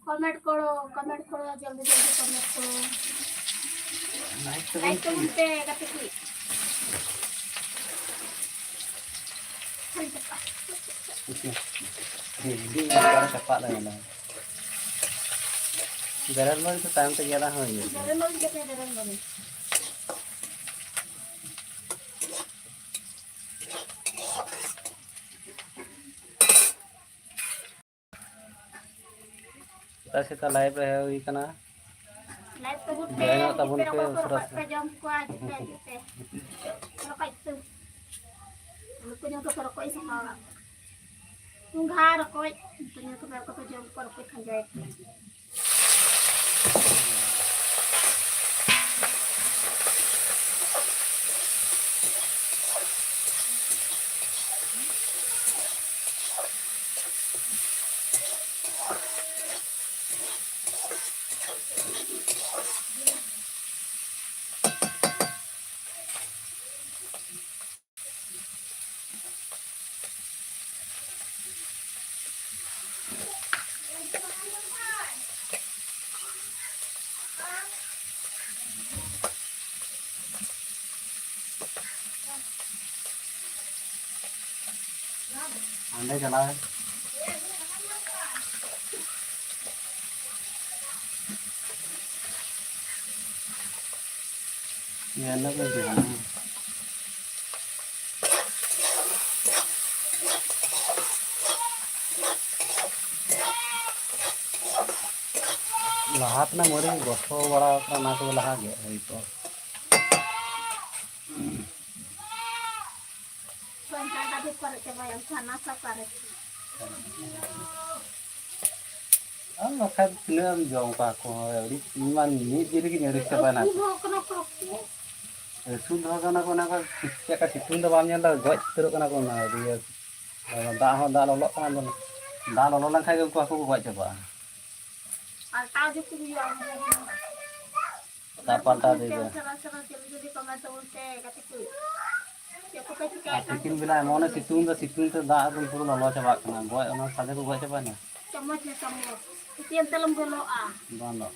ᱠᱚᱢᱮᱱᱴ ᱠᱚᱨᱚ, ᱠᱚᱢᱮᱱᱴ ᱠᱚᱨᱚ, ᱡᱚᱞᱫᱤ ᱡᱚᱞᱫᱤ ᱠᱚᱢᱮᱱᱴ ᱠᱚᱨᱚ᱾ ᱞᱟᱭᱤᱠ ᱛᱟᱵᱚᱱ ᱞᱟᱭᱤᱠ ᱛᱟᱵᱚᱱ ᱯᱮ᱾ ᱯᱮ ᱜᱟᱛᱮ ᱠᱩᱲᱤ᱾ ᱦᱤᱰᱤᱧ ᱧᱚᱜ ᱠᱟᱱᱟ, ᱪᱟᱯᱟᱫ ᱞᱮ ᱧᱮᱞᱟ᱾ ᱵᱮᱨᱮᱞ ᱢᱟᱹᱨᱤᱪ ᱫᱚ ᱛᱟᱭᱚᱢ ᱛᱮ ᱜᱮᱫᱟᱜ ᱦᱚᱸ ᱦᱩᱭᱩᱜ ᱜᱮᱭᱟ᱾ ᱵᱮᱨᱮᱞ ᱢᱟᱹᱨᱤᱪ ᱜᱮᱫ ᱢᱮ, ᱵᱮᱨᱮᱞ ᱢᱟᱹᱨᱤᱪ᱾ ᱥᱮᱛᱟᱜ ᱥᱮᱛᱟᱜ ᱞᱟᱭᱤᱵᱷ ᱨᱮ ᱦᱮᱡ ᱦᱩᱭ ᱠᱟᱱᱟ᱾ ᱞᱟᱭᱤᱵᱷ ᱛᱟᱵᱚᱱ ᱯᱮ, join ᱚᱜ ᱛᱟᱵᱚᱱ ᱨᱚᱠᱚᱡ ᱯᱮ, ᱯᱮ ᱩᱥᱟᱹᱨᱟ ᱨᱚᱠᱚᱡ ᱯᱮ ᱩᱥᱟᱹᱨᱟ᱾ ᱡᱚᱢ ᱠᱚᱣᱟ, ᱦᱤᱡᱩᱜ ᱯᱮ, ᱦᱤᱡᱩᱜ ᱯᱮ᱾ ᱨᱚᱠᱚᱡ ᱩᱛᱩ᱾ ᱱᱩᱠᱩ ᱧᱩᱛᱩᱢ ᱛᱮ ᱨᱚᱠᱚᱡ ᱤᱧ ᱥᱟᱯᱷᱟ ᱟᱠᱟᱫ ᱠᱚᱣᱟ᱾ ᱜᱚᱸᱜᱷᱟ, ᱨᱚᱠᱚᱡ, ᱱᱩᱠᱩ ᱧᱩᱛᱩᱢ ᱛᱮ ᱨᱚᱠᱚᱡ ᱠᱚ ᱡᱚᱢ ᱠᱚᱣᱟ, ᱨᱚᱠᱚᱡ ᱠᱷᱟᱸᱡᱚᱭᱟ ᱠᱚ᱾ ᱦᱟᱸᱰᱮ ᱪᱟᱞᱟᱣ᱾ ᱧᱮᱞ ᱫᱚ ᱵᱟᱹᱧ ᱪᱟᱞᱟᱜᱼᱟ᱾ ᱞᱟᱦᱟ ᱛᱮᱱᱟᱜ ᱢᱟᱹᱨᱤᱪ ᱜᱚᱥᱚ ᱵᱟᱲᱟ ᱟᱠᱟᱱᱟ, ᱚᱱᱟ ᱠᱚᱫᱚ ᱞᱟᱦᱟ ᱜᱮᱫ ᱦᱩᱭ ᱠᱚᱜᱼᱟ᱾ ᱟᱨ ᱵᱟᱠᱷᱟᱡ ᱛᱤᱱᱟᱹᱜ ᱮᱢ ᱡᱚᱢ ᱠᱚᱣᱟ ᱦᱟᱹᱠᱩ ᱦᱚᱸ? ᱟᱹᱰᱤ, ᱤᱧ ᱢᱟ ᱢᱤᱫ ᱫᱤᱱ ᱨᱮᱜᱮᱧ ᱟᱹᱲᱤᱥ ᱪᱟᱵᱟᱭᱮᱱᱟ᱾ ᱟᱹᱥᱩᱞ ᱦᱚᱸ ᱠᱟᱱᱟ ᱠᱚ ᱦᱟᱹᱠᱩ᱾ ᱟᱹᱥᱩᱞ ᱫᱚᱦᱚ ᱠᱟᱱᱟ ᱠᱚ, ᱚᱱᱟ ᱠᱚ ᱪᱮᱫ ᱞᱮᱠᱟ ᱥᱤᱛᱩᱝ ᱫᱚ ᱵᱟᱢ ᱧᱮᱞ ᱮᱫᱟ? ᱜᱚᱡ ᱩᱛᱟᱹᱨᱚᱜ ᱠᱟᱱᱟ ᱠᱚ ᱚᱱᱟ ᱤᱭᱟᱹ᱾ ᱫᱟᱜ ᱦᱚᱸ ᱫᱟᱜ ᱞᱚᱞᱚᱜ ᱠᱟᱱᱟ, ᱫᱟᱜ ᱞᱚᱞᱚ ᱞᱮᱱᱠᱷᱟᱱ ᱜᱮ ᱩᱱᱠᱩ ᱦᱟᱹᱠᱩ ᱠᱚ ᱜᱚᱡ ᱪᱟᱵᱟᱜᱼᱟ᱾ ᱟᱨ ᱛᱟᱣ ᱡᱩᱫᱤ ᱦᱩᱭᱩᱜᱼᱟ, ᱚᱱᱟ ᱫᱟᱜ ᱯᱟᱞᱴᱟᱣ ᱤᱫᱤᱭᱮᱫᱟ᱾ ᱥᱟᱨᱟ ᱥᱟᱨᱟ ᱡᱚᱞᱫᱤ ᱡᱚᱞᱫᱤ ᱠᱚᱢᱮ ᱛᱟᱵᱚᱱ ᱯᱮ, ᱜᱟᱛᱮ ᱠᱚ᱾ ᱪᱮᱫ ᱠᱚᱯᱮ ᱪᱤᱠᱟᱹᱭᱮᱫ ᱟᱨ ᱠᱟᱱ ᱛᱤᱠᱤᱱ ᱛᱟᱵᱚᱱᱟ? ᱵᱮᱞᱟ ᱮᱢᱚᱱᱮ ᱥᱤᱛᱩᱝ ᱫᱟ, ᱥᱤᱛᱩᱝ ᱛᱮ ᱫᱟᱜ ᱮᱠᱫᱚᱢ ᱯᱩᱨᱟᱹ ᱞᱚᱞᱚ ᱪᱟᱵᱟᱜ ᱠᱟᱱᱟ᱾ ᱜᱚᱡ, ᱚᱱᱟ ᱥᱟᱫᱮ ᱠᱚ ᱜᱚᱡ ᱪᱟᱵᱟᱭᱮᱱᱟ᱾ ᱪᱟᱢᱚᱪ ᱢᱮ, ᱪᱟᱢᱚᱪ᱾ ᱪᱤᱠᱟᱹᱭᱟᱢ ᱛᱟᱦᱞᱮᱢ ᱵᱚᱞᱚᱜᱼᱟ? ᱵᱟᱝ ᱫᱚ᱾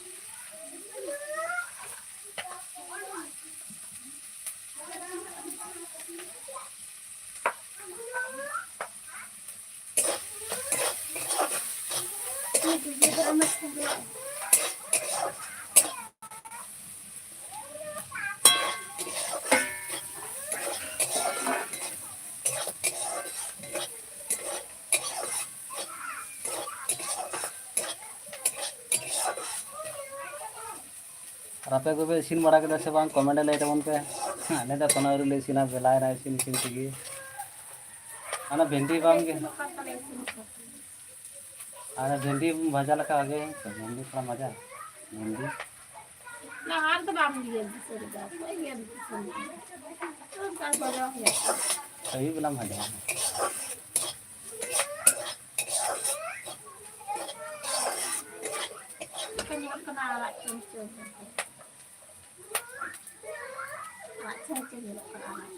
ᱟᱨ ᱟᱯᱮ ᱠᱚᱯᱮ ᱤᱥᱤᱱ ᱵᱟᱲᱟ ᱠᱮᱫᱟ ᱥᱮ ᱵᱟᱝ? ᱠᱚᱢᱮᱱᱴ ᱨᱮ ᱞᱟᱹᱭ ᱛᱟᱵᱚᱱ ᱯᱮ᱾ ᱟᱞᱮ ᱫᱚ ᱮᱠᱷᱚᱱᱳ ᱟᱹᱣᱨᱤ ᱞᱮ ᱤᱥᱤᱱᱟ, ᱵᱮᱞᱟᱭᱮᱱᱟ ᱤᱥᱤᱱ ᱤᱥᱤᱱ ᱛᱮᱜᱮ᱾ ᱟᱨ ᱚᱱᱟ ᱵᱷᱮᱱᱰᱤ ᱵᱟᱢ ᱜᱮ, ᱟᱨ ᱚᱱᱟ ᱵᱷᱮᱱᱰᱤ ᱵᱷᱟᱡᱟ ᱞᱮᱠᱷᱟᱱ ᱵᱷᱟᱜᱮ ᱦᱩᱭᱩᱜ ᱛᱚ, ᱵᱷᱮᱱᱰᱤ ᱛᱷᱚᱲᱟ ᱵᱷᱟᱡᱟ, ᱵᱷᱮᱱᱰᱤ᱾ ᱞᱟᱦᱟ ᱨᱮᱫᱚ ᱵᱟᱢ ᱜᱮᱫ ᱫᱤᱥᱟᱹ ᱞᱮᱫᱟ, ᱚᱠᱚᱭ ᱜᱮᱫ ᱫᱤᱥᱟᱹ ᱞᱮᱫᱟ? ᱚᱱᱠᱟ ᱵᱷᱟᱡᱟ ᱦᱩᱭᱩᱜᱼᱟ᱾ ᱟᱹᱭᱩᱵ ᱵᱮᱞᱟᱢ ᱵᱷᱟᱡᱟᱭᱟ᱾ ᱪᱮᱫ ᱞᱮᱠᱟ ᱧᱮᱞᱚᱜ ᱠᱟᱱᱟ ᱟᱲᱟᱜ ᱪᱚᱢ ᱪᱚᱢ? ᱟᱲᱟᱜ ᱪᱷᱟᱹᱲ ᱪᱷᱟᱹᱲ ᱧᱮᱞᱚᱜ ᱠᱟᱱᱟ ᱟᱲᱟᱜ᱾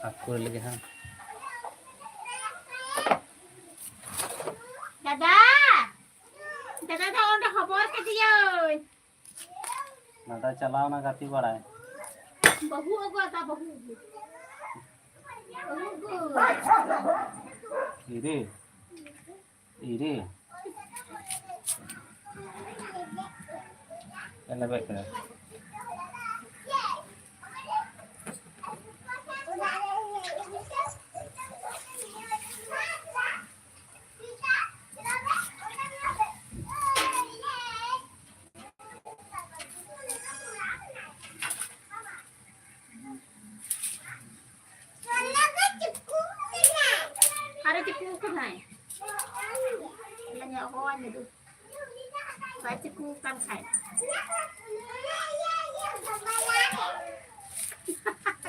ᱦᱟᱹᱠᱩ ᱞᱟᱹᱜᱤᱫ ᱦᱟᱸᱜ᱾ ᱫᱟᱫᱟ, ᱫᱟᱫᱟ ᱫᱚ ᱚᱸᱰᱮ ᱦᱚᱵᱚᱨ ᱠᱮᱫᱮᱭᱟᱹᱧ᱾ ᱫᱟᱫᱟ ᱪᱟᱞᱟᱣᱱᱟ ᱜᱟᱛᱮ ᱵᱟᱲᱟᱭ᱾ ᱵᱟᱹᱦᱩ ᱟᱹᱜᱩ ᱟᱫᱟ, ᱵᱟᱹᱦᱩ ᱟᱹᱜᱩ᱾ ᱵᱟᱹᱦᱩ ᱟᱹᱜᱩ᱾ ᱤᱨᱮ, ᱤᱨᱮ᱾ ᱞᱮᱵᱮᱫ ᱠᱮᱫᱟ᱾ ᱟᱨᱮ ᱪᱤᱯᱩ ᱠᱟᱱᱟᱭ᱾ ᱤᱧᱟᱹᱜ ᱦᱚᱦᱚᱣᱟᱭ ᱢᱮ ᱫᱩ᱾ ᱵᱟᱭ ᱪᱤᱯᱩ ᱠᱟᱱ ᱠᱷᱟᱡ᱾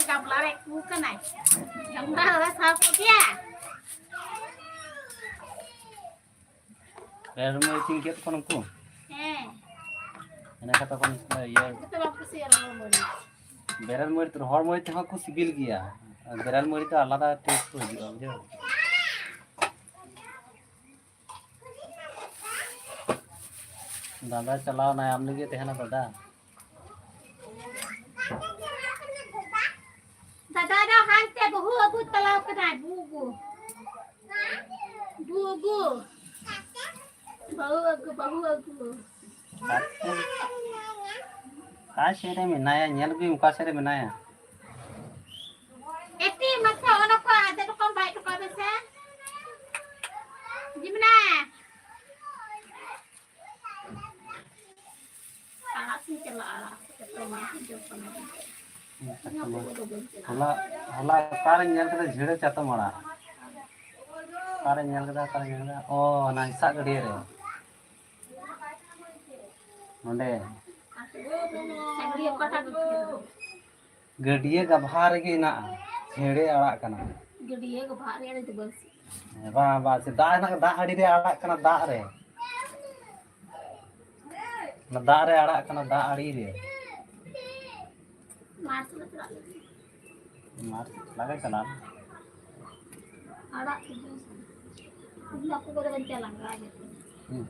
ᱜᱟᱢᱞᱟ ᱨᱮ ᱠᱩ ᱠᱟᱱᱟᱭ᱾ ᱜᱟᱢᱞᱟ ᱨᱮ ᱥᱟᱵ ᱠᱚᱜᱮᱭᱟ᱾ ᱵᱮᱨᱮᱞ ᱢᱟᱹᱨᱤᱪ ᱤᱧ ᱜᱮᱫ ᱠᱚ ᱱᱩᱠᱩ᱾ ᱦᱮᱸ᱾ ᱤᱱᱟᱹ ᱠᱟᱛᱮ ᱠᱷᱚᱱ ᱤᱭᱟᱹ ᱡᱚᱛᱚ ᱵᱟᱢ ᱠᱩᱥᱤᱭᱟᱜᱼᱟ ᱨᱚᱦᱚᱲ ᱢᱟᱹᱨᱤᱪ᱾ ᱵᱮᱨᱮᱞ ᱢᱟᱹᱨᱤᱪ, ᱨᱚᱦᱚᱲ ᱢᱟᱹᱨᱤᱪ ᱛᱮᱦᱚᱸ ᱠᱚ ᱥᱤᱵᱤᱞ ᱜᱮᱭᱟ᱾ ᱟᱨ ᱵᱮᱨᱮᱞ ᱢᱟᱹᱨᱤᱪ ᱫᱚ ᱟᱞᱟᱫᱟ ᱴᱮᱥᱴ ᱠᱚ ᱦᱤᱡᱩᱜᱼᱟ, ᱵᱩᱡᱷᱟᱹᱣ? ᱫᱟᱫᱟ ᱪᱟᱞᱟᱣ ᱱᱟᱭ, ᱟᱢ ᱞᱟᱹᱜᱤᱫ ᱛᱟᱦᱮᱱᱟ ᱫᱟᱫᱟ᱾ ᱫᱟᱫᱟ ᱫᱚ ᱦᱟᱱᱛᱮ ᱵᱟᱹᱦᱩ ᱟᱹᱜᱩ ᱪᱟᱞᱟᱣ ᱠᱟᱱᱟᱭ, ᱵᱟᱹᱦᱩ ᱟᱹᱜᱩ᱾ ᱵᱟᱹᱦᱩ ᱟᱹᱜᱩ᱾ ᱵᱟᱹᱦᱩ ᱟᱹᱜᱩ, ᱵᱟᱹᱦᱩ ᱟᱹᱜᱩ᱾ ᱚᱠᱟ ᱥᱮᱫ ᱨᱮ ᱢᱮᱱᱟᱭᱟ? ᱧᱮᱞ ᱟᱹᱜᱩᱭ ᱢᱮ, ᱚᱠᱟ ᱥᱮᱫ ᱨᱮ ᱢᱮᱱᱟᱭᱟ? ᱮᱛᱤ, ᱢᱟᱥᱮ ᱚᱱᱟ ᱠᱚ ᱟᱫᱮ ᱨᱚᱠᱚᱢ ᱵᱟᱭ ᱦᱚᱴᱚ ᱠᱟᱜ ᱢᱮᱥᱮ᱾ ᱡᱤᱢᱱᱟ᱾ ᱟᱲᱟᱜ ᱥᱤᱧ ᱪᱟᱞᱟᱜᱼᱟ, ᱟᱲᱟᱜ ᱥᱤᱧ ᱪᱟᱞᱟᱜᱼᱟ᱾ ᱦᱚᱞᱟ, ᱦᱚᱞᱟ ᱚᱠᱟᱨᱮᱧ ᱧᱮᱞ ᱠᱮᱫᱟ ᱡᱷᱤᱲᱟᱹ ᱪᱟᱛᱚᱢ ᱟᱲᱟᱜ? ᱚᱠᱟᱨᱮᱧ ᱧᱮᱞ ᱠᱮᱫᱟ, ᱚᱠᱟᱨᱮᱧ ᱧᱮᱞ ᱠᱮᱫᱟ? ᱚ, ᱚᱱᱟ ᱦᱮᱸᱥᱟᱜ ᱜᱟᱹᱰᱭᱟᱹ ᱨᱮ᱾ ᱱᱚᱸᱰᱮ᱾ ᱜᱟᱹᱰᱭᱟᱹ ᱜᱟᱵᱷᱟ ᱨᱮᱜᱮ ᱦᱮᱱᱟᱜᱼᱟ, ᱡᱷᱮᱲᱮ ᱟᱲᱟᱜ ᱠᱟᱱᱟ᱾ ᱜᱟᱹᱰᱭᱟᱹ ᱜᱟᱵᱷᱟ ᱨᱮ ᱟᱹᱰᱤ ᱫᱚ ᱵᱟᱹᱲᱛᱤ᱾ ᱦᱮᱸ, ᱵᱟᱝ, ᱵᱟᱝ, ᱥᱮ ᱫᱟᱜ ᱦᱮᱱᱟᱜ, ᱫᱟᱜ ᱟᱲᱮ ᱨᱮ ᱟᱲᱟᱜ ᱠᱟᱱᱟ, ᱫᱟᱜ ᱨᱮ᱾ ᱚᱱᱟ ᱫᱟᱜ ᱨᱮ ᱟᱲᱟᱜ ᱠᱟᱱᱟ, ᱫᱟᱜ ᱟᱲᱮ ᱨᱮ᱾ ᱢᱟᱴᱷ ᱥᱮᱫ ᱞᱮ ᱪᱟᱞᱟᱜ ᱞᱟᱹᱜᱤᱫ᱾ ᱢᱟᱴᱷ ᱞᱟᱜᱟ ᱪᱟᱞᱟᱜ᱾ ᱟᱲᱟᱜ ᱠᱚ ᱡᱚᱢ ᱥᱟᱱᱟ᱾ ᱤᱧ ᱫᱚ ᱟᱠᱚ ᱠᱚᱨᱮ ᱵᱟᱹᱧ ᱪᱟᱞᱟᱜᱼᱟ, ᱞᱟᱜᱟ ᱜᱮ᱾ ᱦᱩᱸ᱾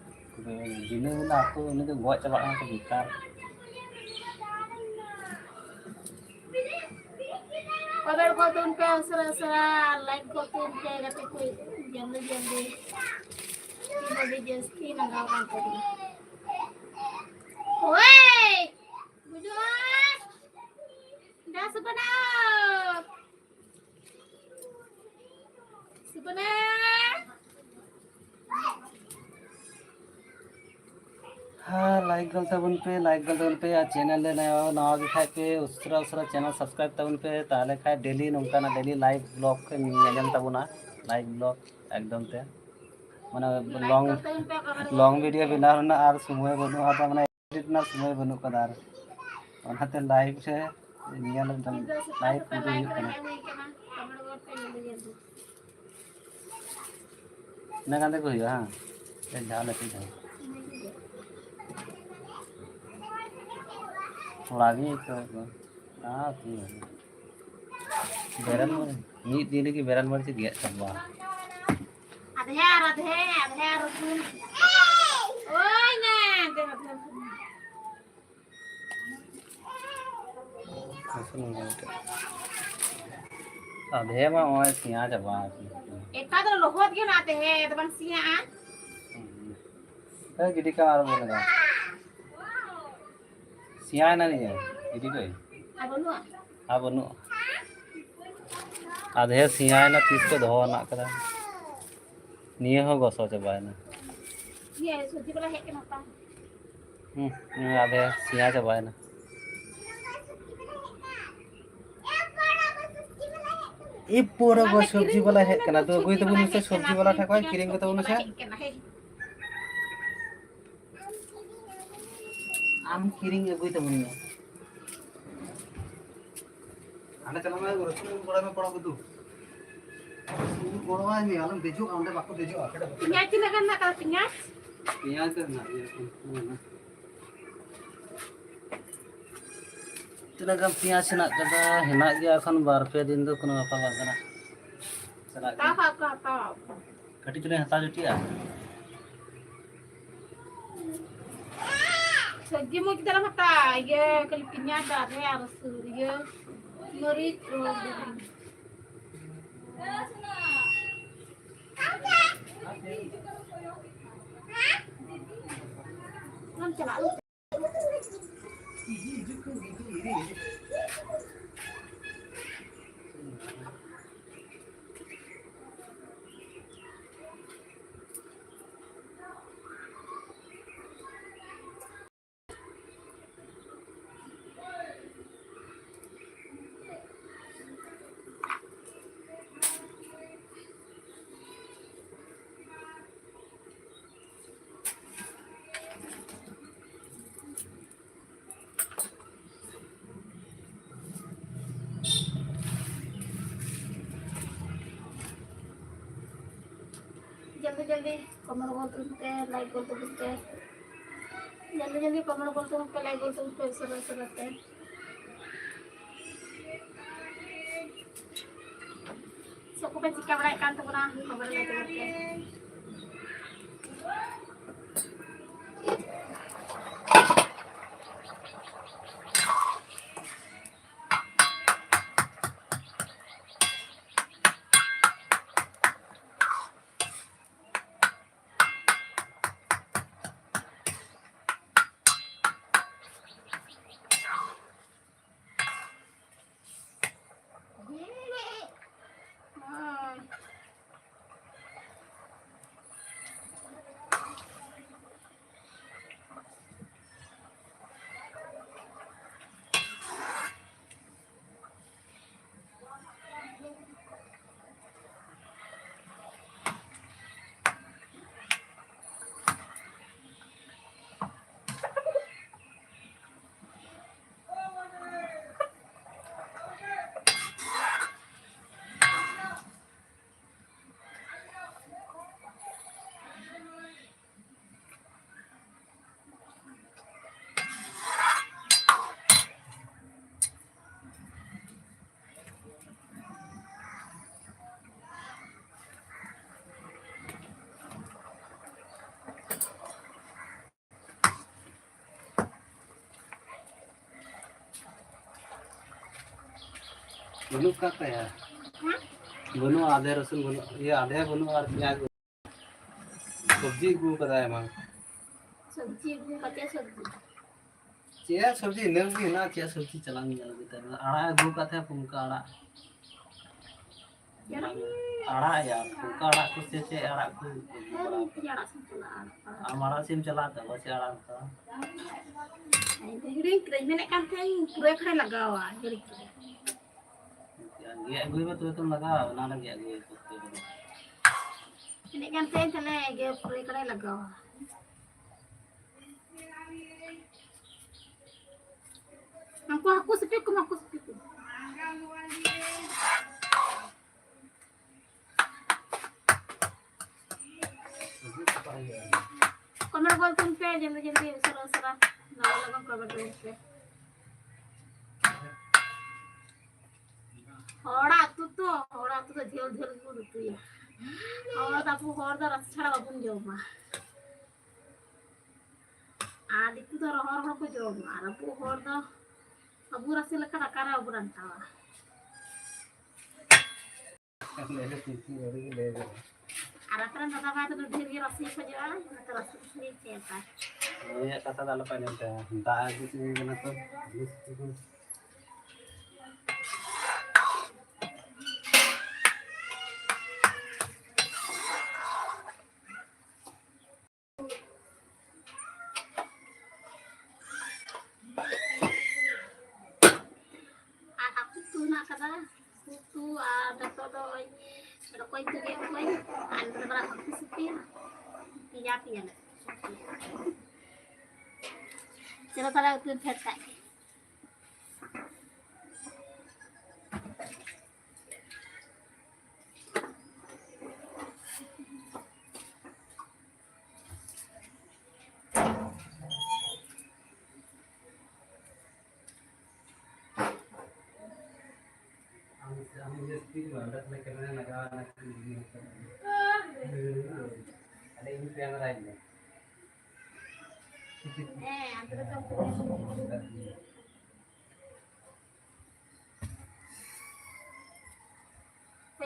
ᱫᱤᱱᱟᱹᱢ ᱦᱤᱞᱳᱜ ᱟᱠᱚ ᱩᱱᱤ ᱫᱚ ᱜᱚᱡ ᱪᱟᱵᱟᱜ ᱠᱟᱱᱟ ᱠᱚ ᱵᱮᱠᱟᱨ᱾ ᱠᱚᱢᱮᱱᱴ ᱜᱚᱫ ᱛᱟᱵᱚᱱ ᱯᱮ ᱩᱥᱟᱹᱨᱟ ᱩᱥᱟᱹᱨᱟ, ᱞᱟᱭᱤᱠ ᱜᱚᱫ ᱛᱟᱵᱚᱱ ᱯᱮ ᱜᱟᱛᱮ ᱠᱚ, ᱡᱚᱞᱫᱤ ᱡᱚᱞᱫᱤ᱾ ᱛᱤᱱ ᱟᱹᱰᱤ ᱡᱟᱹᱥᱛᱤ ᱞᱟᱜᱟᱣ ᱠᱟᱱ ᱛᱟᱵᱚᱱᱟ᱾ ᱳᱭ! ᱵᱩᱡᱷᱟᱹᱣ? ᱫᱟ ᱥᱩᱯᱟᱹᱱᱟ! ᱥᱩᱯᱟᱹᱱᱟ! ᱦᱮᱸ, ᱞᱟᱭᱤᱠ ᱜᱚᱞ ᱛᱟᱵᱚᱱ ᱯᱮ, ᱞᱟᱭᱤᱠ ᱜᱚᱞ ᱛᱟᱵᱚᱱ ᱯᱮ, ᱟᱨ ᱪᱮᱱᱮᱞ ᱨᱮ ᱱᱟᱣᱟ, ᱱᱟᱣᱟ ᱜᱮ ᱠᱷᱟᱡ ᱯᱮ, ᱩᱥᱟᱹᱨᱟ ᱩᱥᱟᱹᱨᱟ ᱪᱮᱱᱮᱞ ᱥᱟᱵᱥᱠᱨᱟᱭᱤᱵ ᱛᱟᱵᱚᱱ ᱯᱮ, ᱛᱟᱦᱚᱞᱮ ᱠᱷᱟᱡ ᱰᱮᱞᱤ ᱱᱚᱝᱠᱟᱱᱟᱜ ᱰᱮᱞᱤ ᱞᱟᱭᱤᱵᱷ ᱵᱞᱚᱜ ᱯᱮ ᱧᱮᱞ ᱧᱟᱢ ᱛᱟᱵᱚᱱᱟ, ᱞᱟᱭᱤᱵᱷ ᱵᱞᱚᱜ ᱮᱠᱫᱚᱢ ᱛᱮ, ᱢᱟᱱᱮ ᱞᱚᱝ, ᱞᱚᱝ ᱵᱷᱤᱰᱤᱭᱳ ᱵᱮᱱᱟᱣ ᱨᱮᱱᱟᱜ ᱟᱨ ᱥᱚᱢᱚᱭ ᱵᱟᱹᱱᱩᱜᱼᱟ, ᱟᱫᱚ ᱢᱟᱱᱮ ᱮᱰᱤᱴ ᱨᱮᱱᱟᱜ ᱥᱚᱢᱚᱭ ᱵᱟᱹᱱᱩᱜ ᱠᱟᱫᱟ, ᱟᱨ ᱚᱱᱟᱛᱮ ᱞᱟᱭᱤᱵᱷ ᱨᱮ ᱧᱮᱞ ᱮᱠᱫᱚᱢ ᱞᱟᱭᱤᱵᱷ ᱩᱫᱩᱜ ᱦᱩᱭᱩᱜ ᱠᱟᱱᱟ᱾ ᱤᱱᱟᱹ ᱠᱷᱟᱱ ᱫᱚ ᱦᱩᱭᱩᱜᱼᱟ, ᱦᱮᱸ? ᱡᱟᱦᱟᱸ ᱞᱮᱠᱟ ᱡᱟᱦᱟᱸ᱾ ᱛᱷᱚᱲᱟ ᱜᱮ ᱟᱹᱭᱠᱟᱹᱣ ᱠᱚᱣᱟ᱾ ᱟᱨ ᱪᱮᱫ ᱦᱚᱸ ᱵᱟᱝ᱾ ᱵᱮᱨᱮᱞ ᱢᱟᱹᱨᱤᱪ, ᱢᱤᱫ ᱫᱤᱱ ᱨᱮᱜᱮ ᱵᱮᱨᱮᱞ ᱢᱟᱹᱨᱤᱪ ᱜᱮᱫ ᱪᱟᱵᱟ᱾ ᱟᱫᱷᱮ ᱟᱨ ᱟᱫᱷᱮ, ᱟᱫᱷᱮ ᱟᱨ ᱨᱚᱥᱩᱱ᱾ ᱳᱭ ᱱᱟ, ᱟᱫᱷᱮ ᱨᱚᱥᱩᱱ᱾ ᱟᱫᱷᱮ ᱢᱟ ᱱᱚᱜᱼᱚᱭ ᱥᱮᱭᱟ ᱪᱟᱵᱟ ᱟᱠᱟᱱᱟ᱾ ᱮᱠᱟ ᱫᱚ ᱞᱚᱦᱚᱫ ᱜᱮ ᱢᱮᱱᱟᱜ ᱛᱮ, ᱦᱮᱸ, ᱫᱚ ᱵᱟᱝ ᱥᱮᱭᱟᱜᱼᱟ᱾ ᱦᱮᱸ, ᱜᱤᱰᱤ ᱠᱟᱜ ᱟᱨ ᱵᱚᱱ ᱞᱟᱜᱟᱣᱟ᱾ ᱥᱮᱭᱟᱭᱮᱱᱟ ᱱᱤᱭᱟᱹ, ᱜᱤᱰᱤ ᱠᱟᱜ᱾ ᱟᱨ ᱵᱟᱹᱱᱩᱜᱼᱟ? ᱟᱨ ᱵᱟᱹᱱᱩᱜᱼᱟ᱾ ᱟᱫᱷᱮ ᱥᱮᱭᱟᱭᱮᱱᱟ, ᱛᱤᱥ ᱠᱚ ᱫᱚᱦᱚ ᱟᱱᱟᱜ ᱠᱟᱫᱟ᱾ ᱱᱤᱭᱟᱹ ᱦᱚᱸ ᱜᱚᱥᱚ ᱪᱟᱵᱟᱭᱮᱱᱟ᱾ ᱤᱭᱟᱹ, ᱥᱚᱵᱽᱡᱤ ᱵᱟᱞᱟ ᱦᱮᱡ ᱠᱟᱱᱟ ᱚᱠᱟ? ᱦᱩᱸ, ᱦᱩᱸ, ᱟᱫᱷᱮ ᱥᱮᱭᱟ ᱪᱟᱵᱟᱭᱮᱱᱟ᱾ ᱮ ᱯᱚᱨᱮ ᱜᱚ ᱥᱚᱵᱽᱡᱤ ᱵᱟᱞᱟ ᱦᱮᱡ ᱠᱟᱱᱟ, ᱛᱚ ᱟᱹᱜᱩᱭ ᱛᱟᱵᱚᱱ ᱢᱮᱥᱮ ᱥᱚᱵᱽᱡᱤ ᱵᱟᱞᱟ ᱴᱷᱮᱱ ᱠᱷᱚᱱ ᱠᱤᱨᱤᱧ ᱠᱟᱛᱮ ᱵᱚᱱ ᱢᱮᱥᱮ᱾ ᱟᱢ ᱠᱤᱨᱤᱧ ᱟᱹᱜᱩᱭ ᱛᱟᱵᱚᱱ ᱢᱮ᱾ ᱦᱟᱸᱰᱮ ᱪᱟᱞᱟᱜ ᱢᱮ, ᱨᱚᱥᱩᱱ ᱜᱚᱲᱚᱭ ᱢᱮ, ᱠᱚᱲᱟ ᱠᱚᱫᱚ᱾ ᱨᱚᱥᱩᱱ ᱜᱚᱲᱚᱭ ᱢᱮ, ᱟᱞᱚᱢ ᱫᱮᱡᱚᱜᱼᱟ, ᱚᱸᱰᱮ ᱵᱟᱠᱚ ᱫᱮᱡᱚᱜᱼᱟ᱾ ᱯᱤᱸᱭᱟᱡᱽ ᱛᱤᱱᱟᱹᱜ ᱜᱟᱱ ᱢᱮᱱᱟᱜ ᱠᱟᱫᱟ, ᱯᱤᱸᱭᱟᱡᱽ? ᱯᱤᱸᱭᱟᱡᱽ ᱫᱚ ᱦᱮᱱᱟᱜ ᱜᱮᱭᱟ, ᱦᱮᱸ᱾ ᱛᱤᱱᱟᱹᱜ ᱜᱟᱱ ᱯᱮᱸᱭᱟᱡᱽ ᱦᱮᱱᱟᱜ ᱠᱟᱫᱟ? ᱦᱮᱱᱟᱜ ᱜᱮᱭᱟ, ᱮᱠᱷᱚᱱ ᱵᱟᱨ ᱯᱮ ᱫᱤᱱ ᱫᱚ ᱠᱳᱱᱳ ᱵᱮᱯᱟᱨ ᱵᱟᱝ ᱠᱟᱱᱟ᱾ ᱪᱟᱞᱟᱜ ᱦᱟᱛᱟᱣ ᱜᱮ᱾ ᱠᱟᱜ ᱠᱚ, ᱦᱟᱛᱟᱣ᱾ ᱠᱟᱹᱴᱤᱡ ᱪᱩᱞᱩᱝ ᱦᱟᱛᱟᱣ ᱡᱩᱴᱤᱜᱼᱟ᱾ ᱥᱚᱵᱽᱡᱤ ᱢᱚᱡᱽ ᱫᱷᱟᱨᱟ ᱦᱟᱛᱟᱣ, ᱤᱭᱟᱹ, ᱠᱷᱟᱹᱞᱤ ᱯᱮᱸᱭᱟᱡᱽ ᱟᱨ ᱨᱮ ᱟᱨ ᱨᱟᱹᱥᱩᱱ, ᱤᱭᱟᱹ᱾ ᱢᱟᱹᱨᱤᱪ ᱨᱚᱦᱚᱲ ᱵᱩᱞᱩᱝ᱾ ᱵᱟᱢ ᱪᱟᱞᱟᱜ? ᱡᱚᱞᱫᱤ ᱡᱚᱞᱫᱤ ᱠᱚᱢᱮᱱᱴ ᱜᱚᱞ ᱛᱟᱵᱚᱱ ᱯᱮ, ᱞᱟᱭᱤᱠ ᱜᱚᱞ ᱛᱟᱵᱚᱱ ᱯᱮ, ᱡᱚᱞᱫᱤ ᱡᱚᱞᱫᱤ ᱠᱚᱢᱮᱱᱴ ᱜᱚᱞ ᱛᱟᱵᱚᱱ ᱯᱮ, ᱞᱟᱭᱤᱠ ᱜᱚᱞ ᱛᱟᱵᱚᱱ ᱯᱮ, ᱩᱥᱟᱹᱨᱟ ᱩᱥᱟᱹᱨᱟ ᱛᱮ᱾ ᱪᱮᱫ ᱠᱚᱯᱮ ᱪᱤᱠᱟᱹ ᱵᱟᱲᱟᱭᱮᱫ ᱠᱟᱱ ᱛᱟᱵᱚᱱᱟ? ᱠᱷᱚᱵᱚᱨ ᱞᱟᱹᱭ ᱛᱟᱵᱚᱱ ᱯᱮ᱾ ᱵᱟᱹᱱᱩᱜ ᱠᱟᱜ ᱛᱟᱭᱟ᱾ ᱦᱮᱸ? ᱵᱟᱹᱱᱩᱜᱼᱟ, ᱟᱫᱷᱮ ᱨᱟᱹᱥᱩᱱ ᱵᱟᱹᱱᱩᱜ, ᱤᱭᱟᱹ, ᱟᱫᱷᱮ ᱵᱟᱹᱱᱩᱜᱼᱟ ᱟᱨ ᱯᱮᱸᱭᱟᱡᱽ᱾ ᱥᱚᱵᱽᱡᱤ ᱟᱹᱜᱩ ᱠᱟᱫᱟᱭ ᱢᱟ᱾ ᱥᱚᱵᱽᱡᱤ ᱟᱹᱜᱩ ᱠᱟᱛᱮ ᱥᱚᱵᱽᱡᱤ᱾ ᱪᱮᱫ ᱥᱚᱵᱽᱡᱤ? ᱤᱱᱟᱹ ᱠᱚᱜᱮ ᱦᱮᱱᱟᱜᱼᱟ, ᱪᱮᱫ ᱥᱚᱵᱽᱡᱤ ᱪᱟᱞᱟᱜ ᱤᱧ ᱧᱮᱞ ᱟᱹᱜᱩᱭ ᱛᱟᱦᱮᱱᱟ᱾ ᱟᱲᱟᱜ ᱟᱹᱜᱩ ᱠᱟᱫ ᱛᱟᱦᱮᱸ, ᱯᱩᱝᱠᱟ ᱟᱲᱟᱜ᱾ ᱟᱲᱟᱜ ᱭᱟ, ᱯᱩᱝᱠᱟ ᱟᱲᱟᱜ ᱠᱚ ᱥᱮ ᱪᱮᱫ ᱟᱲᱟᱜ ᱠᱚ ᱟᱹᱜᱩ ᱵᱟᱲᱟ ᱦᱮᱸ, ᱪᱮᱫ ᱟᱲᱟᱜ ᱥᱤᱢ ᱪᱟᱞᱟᱜᱼᱟ, ᱟᱲᱟᱜ ᱠᱚ᱾ ᱟᱢ ᱟᱲᱟᱜ ᱥᱤᱢ ᱪᱟᱞᱟᱜ ᱛᱟᱢᱟ, ᱪᱮᱫ ᱟᱲᱟᱜ ᱠᱚ? ᱤᱧ ᱫᱚ ᱦᱤᱲᱤᱧ ᱠᱤᱫᱟᱹᱧ, ᱢᱮᱱᱮᱫ ᱠᱟᱱ ᱛᱟᱦᱮᱸᱧ, ᱯᱩᱨᱟᱹ ᱠᱷᱟᱱᱮ ᱞᱟᱜᱟᱣᱟ, ᱦᱤᱲᱤᱧ ᱠᱤᱫᱟᱹᱧ᱾ ᱜᱮᱫ ᱟᱹᱜᱩᱭ ᱢᱮ, ᱛᱚᱵᱮ ᱛᱚᱢ ᱞᱟᱜᱟᱣᱟ, ᱚᱱᱟ ᱨᱮ ᱜᱮᱫ ᱟᱹᱜᱩᱭ ᱢᱮ᱾ ᱢᱮᱱᱮᱫ ᱠᱟᱱ ᱛᱟᱦᱮᱸᱧ, ᱛᱟᱦᱞᱮ ᱜᱮᱫ ᱯᱩᱨᱟᱹ ᱠᱷᱟᱱᱮ ᱞᱟᱜᱟᱣᱟ᱾ ᱩᱱᱠᱩ ᱦᱟᱹᱠᱩ ᱥᱤᱯᱤ ᱠᱚᱢ, ᱦᱟᱹᱠᱩ ᱥᱤᱯᱤ ᱠᱚᱢ᱾ ᱠᱚᱢᱮᱱᱴ ᱜᱚᱫ ᱛᱟᱵᱚᱱ ᱯᱮ, ᱡᱚᱞᱫᱤ ᱡᱚᱞᱫᱤ, ᱩᱥᱟᱹᱨᱟ ᱩᱥᱟᱹᱨᱟ, ᱞᱚᱜᱚᱱ ᱞᱚᱜᱚᱱ ᱠᱚᱢᱮᱱᱴ ᱛᱟᱵᱚᱱ ᱯᱮ᱾ ᱦᱚᱲᱟᱜ ᱩᱛᱩ ᱛᱚ, ᱦᱚᱲᱟᱜ ᱩᱛᱩ ᱫᱚ ᱡᱷᱟᱹᱞ ᱡᱷᱟᱹᱞ ᱜᱮᱵᱚᱱ ᱩᱛᱩᱭᱟ᱾ ᱦᱚᱲ ᱫᱚ, ᱟᱵᱚ ᱦᱚᱲ ᱫᱚ ᱨᱟᱥᱮ ᱪᱷᱟᱲᱟ ᱵᱟᱵᱚᱱ ᱡᱚᱢᱟ᱾ ᱟᱨ ᱫᱤᱠᱩ ᱫᱚ ᱨᱚᱦᱚᱲ ᱨᱚᱦᱚᱲ ᱠᱚ ᱡᱚᱢᱟ, ᱟᱨ ᱟᱵᱚ ᱦᱚᱲ ᱫᱚ ᱵᱟᱵᱚ ᱨᱟᱥᱮ ᱞᱮᱠᱷᱟᱱ ᱚᱠᱟᱨᱮ ᱵᱟᱵᱚᱱ ᱟᱱᱴᱟᱣᱟ? ᱟᱨ ᱟᱯᱮ ᱨᱮᱱ ᱫᱟᱫᱟ ᱵᱷᱟᱭ ᱫᱚ ᱰᱷᱮᱨ ᱜᱮ ᱨᱟᱥᱮ ᱠᱷᱚᱡᱚᱜᱼᱟ, ᱚᱱᱟᱛᱮ ᱨᱟᱥᱮ ᱠᱚ ᱥᱤᱵᱤᱞ ᱪᱮᱫ ᱞᱮᱠᱟ? ᱩᱱᱤᱭᱟᱜ ᱠᱟᱛᱷᱟ ᱫᱚ ᱟᱞᱚᱯᱮ ᱟᱸᱡᱚᱢ ᱛᱟᱭᱟ, ᱫᱟᱜ ᱟᱹᱜᱩ ᱦᱚᱪᱚᱧ ᱠᱟᱱᱟ ᱛᱚ᱾ ᱟᱨ ᱦᱟᱹᱠᱩ ᱩᱛᱩ ᱦᱮᱱᱟᱜ ᱠᱟᱫᱟ, ᱩᱛᱩ ᱟᱨ ᱱᱤᱛᱚᱜ ᱫᱚ ᱳᱭ ᱨᱚᱠᱚᱡ ᱩᱛᱩ ᱜᱮ ᱚᱠᱚᱭ, ᱟᱨ ᱱᱚᱛᱮ ᱫᱚ ᱦᱟᱹᱠᱩ ᱥᱤᱯᱤ, ᱯᱮᱭᱟ ᱯᱮᱭᱟ ᱞᱮ ᱩᱛᱩᱭᱟ᱾ ᱪᱚᱞᱚ ᱛᱟᱦᱞᱮ ᱩᱛᱩ ᱯᱷᱮᱰ ᱠᱟᱜ ᱜᱮ᱾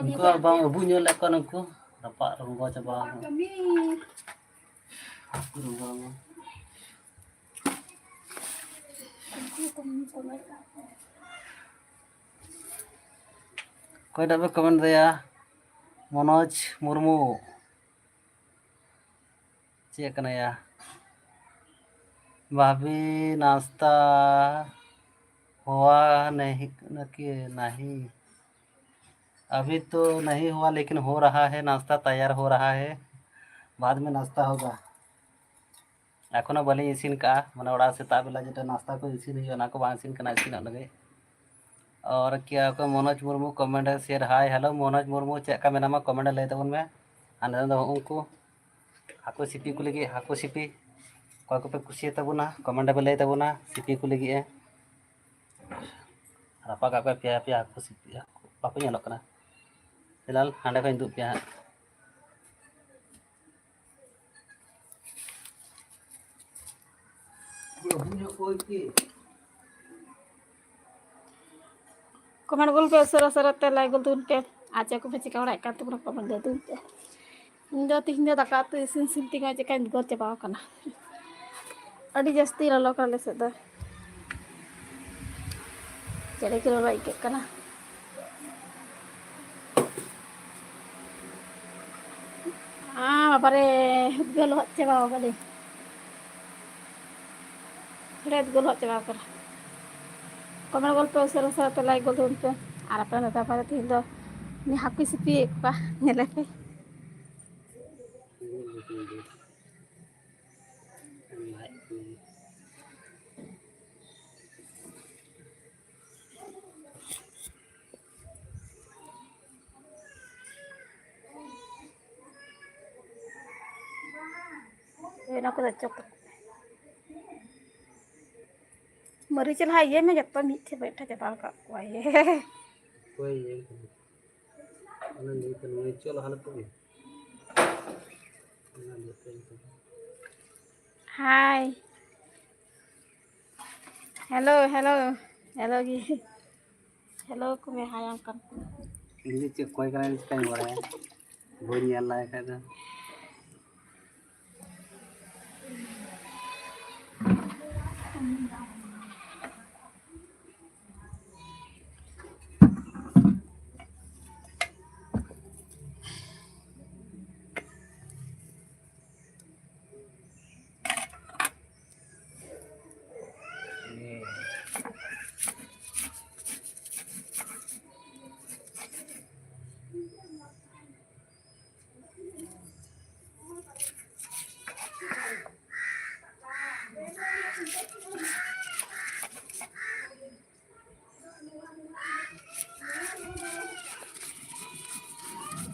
ᱩᱱᱠᱩ ᱟᱨ ᱵᱟᱝ ᱟᱹᱵᱩ ᱧᱚᱜ ᱞᱮᱫ ᱠᱚᱣᱟ ᱱᱩᱠᱩ᱾ ᱨᱟᱯᱟᱜ ᱨᱚᱝᱜᱚ ᱪᱟᱵᱟ ᱟᱠᱟᱱᱟ᱾ ᱨᱚᱝᱜᱚ᱾ ᱚᱠᱚᱭᱴᱟᱜ ᱯᱮ comment ᱫᱟᱭᱟ? ᱢᱚᱱᱳᱡᱽ ᱢᱩᱨᱢᱩ᱾ ᱪᱮᱫ ᱠᱟᱱᱟᱭᱟ? भाभी नाश्ता हुआ नहीं कि नहीं? अभी तो नहीं हुआ, लेकिन हो रहा है, नाश्ता तैयार हो रहा है, बाद में नाश्ता होगा। ᱮᱠᱷᱚᱱᱳ ᱵᱟᱹᱞᱤᱧ ᱤᱥᱤᱱ ᱠᱟᱜᱼᱟ, ᱢᱟᱱᱮ ᱚᱲᱟᱜ ᱥᱮᱛᱟᱜ ᱵᱮᱞᱟ ᱡᱮᱴᱟ ᱱᱟᱥᱛᱟ ᱠᱚ ᱤᱥᱤᱱ ᱦᱩᱭᱩᱜᱼᱟ, ᱚᱱᱟ ᱠᱚ ᱵᱟᱝ ᱤᱥᱤᱱ ᱠᱟᱱᱟ, ᱤᱥᱤᱱᱚᱜ ᱞᱟᱹᱜᱤᱫ᱾ ᱟᱨ ᱠᱤ ᱟᱠᱚ ᱢᱚᱱᱳᱡᱽ ᱢᱩᱨᱢᱩ comment ᱥᱮᱨ, hi hello ᱢᱚᱱᱳᱡᱽ ᱢᱩᱨᱢᱩ, ᱪᱮᱫ ᱞᱮᱠᱟ ᱢᱮᱱᱟᱢᱟ? Comment ᱨᱮ ᱞᱟᱹᱭ ᱛᱟᱵᱚᱱ ᱢᱮ᱾ ᱟᱨ ᱱᱤᱛᱚᱜ ᱫᱚ ᱩᱱᱠᱩ ᱦᱟᱹᱠᱩ ᱥᱤᱯᱤ ᱠᱚ ᱞᱟᱹᱜᱤᱫ, ᱦᱟᱹᱠᱩ ᱥᱤᱯᱤ ᱚᱠᱚᱭ ᱠᱚᱯᱮ ᱠᱩᱥᱤᱭᱟᱛᱟ ᱵᱚᱱᱟ, comment ᱨᱮ ᱞᱟᱹᱭ ᱛᱟᱵᱚᱱᱟ, ᱥᱤᱯᱤ ᱠᱚ ᱞᱟᱹᱜᱤᱫ ᱮ᱾ ᱨᱟᱯᱟᱜ ᱠᱟᱜ ᱠᱚᱣᱟ ᱯᱮᱭᱟ ᱯᱮᱭᱟ ᱦᱟᱹᱠᱩ ᱥᱤᱯᱤ, ᱦᱟᱹᱠᱩ ᱵᱟᱠᱚ ᱧᱮᱞᱚᱜ ᱠᱟᱱᱟ᱾ ᱯᱷᱤᱞᱦᱟᱞ ᱦᱟᱸᱰᱮ ᱠᱷᱚᱱ ᱤᱧ ᱩᱫᱩᱜ ᱯᱮᱭᱟ ᱦᱟᱸᱜ᱾ Comment ᱜᱚᱞ ᱯᱮ ᱩᱥᱟᱹᱨᱟ ᱩᱥᱟᱹᱨᱟ ᱛᱮ, like ᱜᱚᱞ ᱛᱟᱵᱚᱱ ᱯᱮ᱾ ᱟᱨ ᱪᱮᱫ ᱠᱚᱯᱮ ᱪᱤᱠᱟᱹ ᱵᱟᱲᱟᱭᱮᱫ ᱠᱟᱱ ᱛᱟᱵᱚᱱᱟ, comment ᱞᱟᱹᱭ ᱛᱟᱵᱚᱱ ᱯᱮ᱾ ᱤᱧ ᱫᱚ ᱛᱤᱦᱤᱧ ᱫᱚ ᱫᱟᱠᱟ ᱩᱛᱩ ᱤᱥᱤᱱ ᱤᱥᱤᱱ ᱛᱮᱜᱮ ᱪᱮᱠᱟᱧ ᱩᱫᱽᱜᱟᱹᱨ ᱪᱟᱵᱟᱣ ᱟᱠᱟᱱᱟ᱾ ᱟᱹᱰᱤ ᱡᱟᱹᱥᱛᱤ ᱞᱚᱞᱚ ᱠᱟᱱᱟ ᱟᱞᱮ ᱥᱮᱫ ᱫᱚ᱾ ᱪᱮᱬᱮ ᱠᱚ ᱨᱚᱲ ᱟᱹᱭᱠᱟᱹᱜ ᱠᱟᱱᱟ᱾ ᱟᱸ, ᱵᱟᱵᱟᱨᱮ, ᱩᱫᱽᱜᱟᱹᱨ ᱞᱚᱦᱚᱫ ᱪᱟᱵᱟ ᱟᱠᱟᱱᱟᱹᱧ᱾ ᱯᱩᱨᱟᱹ ᱩᱫᱽᱜᱟᱹᱨ ᱞᱚᱦᱚᱫ ᱪᱟᱵᱟ ᱟᱠᱟᱱᱟ᱾ Comment ᱜᱚᱞ ᱯᱮ ᱩᱥᱟᱹᱨᱟ ᱩᱥᱟᱹᱨᱟ ᱛᱮ, like ᱜᱚᱞ ᱛᱟᱵᱚᱱ ᱯᱮ᱾ ᱟᱨ ᱟᱯᱮ ᱫᱚ ᱛᱟᱨᱯᱚᱨᱮ ᱛᱮᱦᱮᱧ ᱫᱚ ᱩᱱᱤ ᱦᱟᱹᱠᱩᱭ ᱥᱤᱯᱤᱭᱮᱫ ᱠᱚᱣᱟ, ᱧᱮᱞᱮ ᱯᱮ᱾ ᱚᱱᱟ ᱠᱚᱫᱚ ᱪᱚᱠ ᱢᱟᱹᱨᱤᱪ ᱞᱟᱦᱟ ᱤᱭᱟᱹ ᱢᱮ, ᱡᱚᱛᱚ ᱢᱤᱫ ᱴᱷᱮᱱ ᱢᱤᱫ ᱴᱷᱮᱱ ᱪᱟᱵᱟ ᱟᱠᱟᱫ ᱠᱚᱣᱟ᱾ ᱤᱭᱟᱹ᱾ ᱚᱠᱚᱭ ᱤᱭᱟᱹ ᱠᱟᱱᱟ? ᱚᱱᱟ ᱞᱟᱹᱭ ᱠᱟᱱᱟ, ᱢᱟᱹᱨᱤᱪ ᱞᱟᱦᱟ ᱞᱮ ᱛᱩᱫ ᱮ᱾ ᱚᱱᱟ ᱞᱟᱹᱭ ᱠᱟᱱᱟ᱾ Hi. Hello, hello, hello ᱜᱮ᱾ Hello ᱠᱚ ᱢᱮ, hi ᱟᱢ ᱠᱟᱱ᱾ ᱤᱧ ᱫᱚ ᱪᱮᱫ ᱚᱠᱚᱭ ᱠᱟᱱᱟᱭ ᱪᱤᱠᱟᱹᱧ ᱵᱟᱲᱟᱭᱟ, ᱵᱟᱹᱧ ᱧᱮᱞ ᱞᱟᱭ ᱠᱷᱟᱡ ᱫᱚ᱾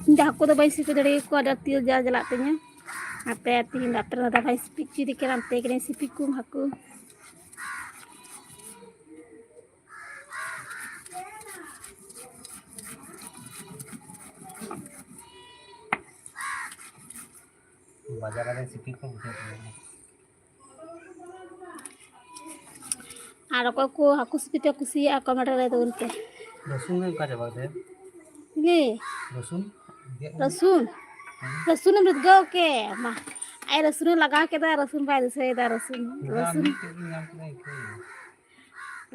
ᱤᱧ ᱫᱚ ᱦᱟᱹᱠᱩ ᱫᱚ ᱵᱟᱹᱧ ᱥᱤᱯᱤ ᱫᱟᱲᱮᱭᱟᱠᱚᱣᱟ, ᱟᱹᱰᱤ ᱟᱸᱴ ᱛᱤ ᱡᱟ ᱡᱟᱞᱟᱜ ᱛᱤᱧᱟᱹ᱾ ᱦᱟᱯᱮ ᱛᱤᱦᱤᱧ ᱫᱚ ᱟᱯᱮ ᱨᱮᱱ ᱫᱟᱫᱟ ᱵᱟᱭ ᱥᱤᱯᱤ ᱦᱚᱪᱚᱭᱮᱫᱮ ᱠᱟᱱᱟ, ᱚᱱᱛᱮ ᱠᱟᱹᱱᱟᱹᱧ ᱥᱤᱯᱤ ᱠᱚᱢ ᱦᱟᱹᱠᱩ᱾ ᱵᱟᱡᱟᱨ ᱨᱮ ᱥᱤᱯᱤ ᱠᱚ ᱵᱩᱡᱷᱟᱹᱣ ᱠᱟᱱᱟ᱾ ᱟᱨ ᱚᱠᱚᱭ ᱠᱚ ᱦᱟᱹᱠᱩ ᱥᱤᱯᱤ ᱯᱮ ᱠᱩᱥᱤᱭᱟᱜᱼᱟ, comment ᱨᱮ ᱞᱟᱹᱭ ᱛᱟᱵᱚᱱ ᱯᱮ᱾ ᱨᱟᱹᱥᱩᱱ ᱫᱚ ᱚᱠᱟ ᱪᱟᱵᱟ ᱠᱮᱫᱟ? ᱞᱮ᱾ ᱨᱟᱹᱥᱩᱱ? ᱜᱮᱫ ᱢᱮ᱾ ᱨᱟᱹᱥᱩᱱ? ᱦᱮᱸ᱾ ᱨᱟᱹᱥᱩᱱ ᱮᱢ ᱨᱤᱫᱜᱟᱹᱣ ᱠᱮ? ᱢᱟ᱾ ᱟᱡ ᱨᱟᱹᱥᱩᱱᱮ ᱞᱟᱜᱟᱣ ᱠᱮᱫᱟ, ᱨᱟᱹᱥᱩᱱ ᱵᱟᱭ ᱫᱤᱥᱟᱹᱭᱮᱫᱟ, ᱨᱟᱹᱥᱩᱱ᱾ ᱞᱟᱦᱟ ᱨᱟᱹᱥᱩᱱ᱾ ᱢᱤᱫᱴᱮᱡ ᱜᱤᱧ ᱧᱟᱢ ᱠᱮᱫᱟ, ᱤᱱᱠᱟᱹ᱾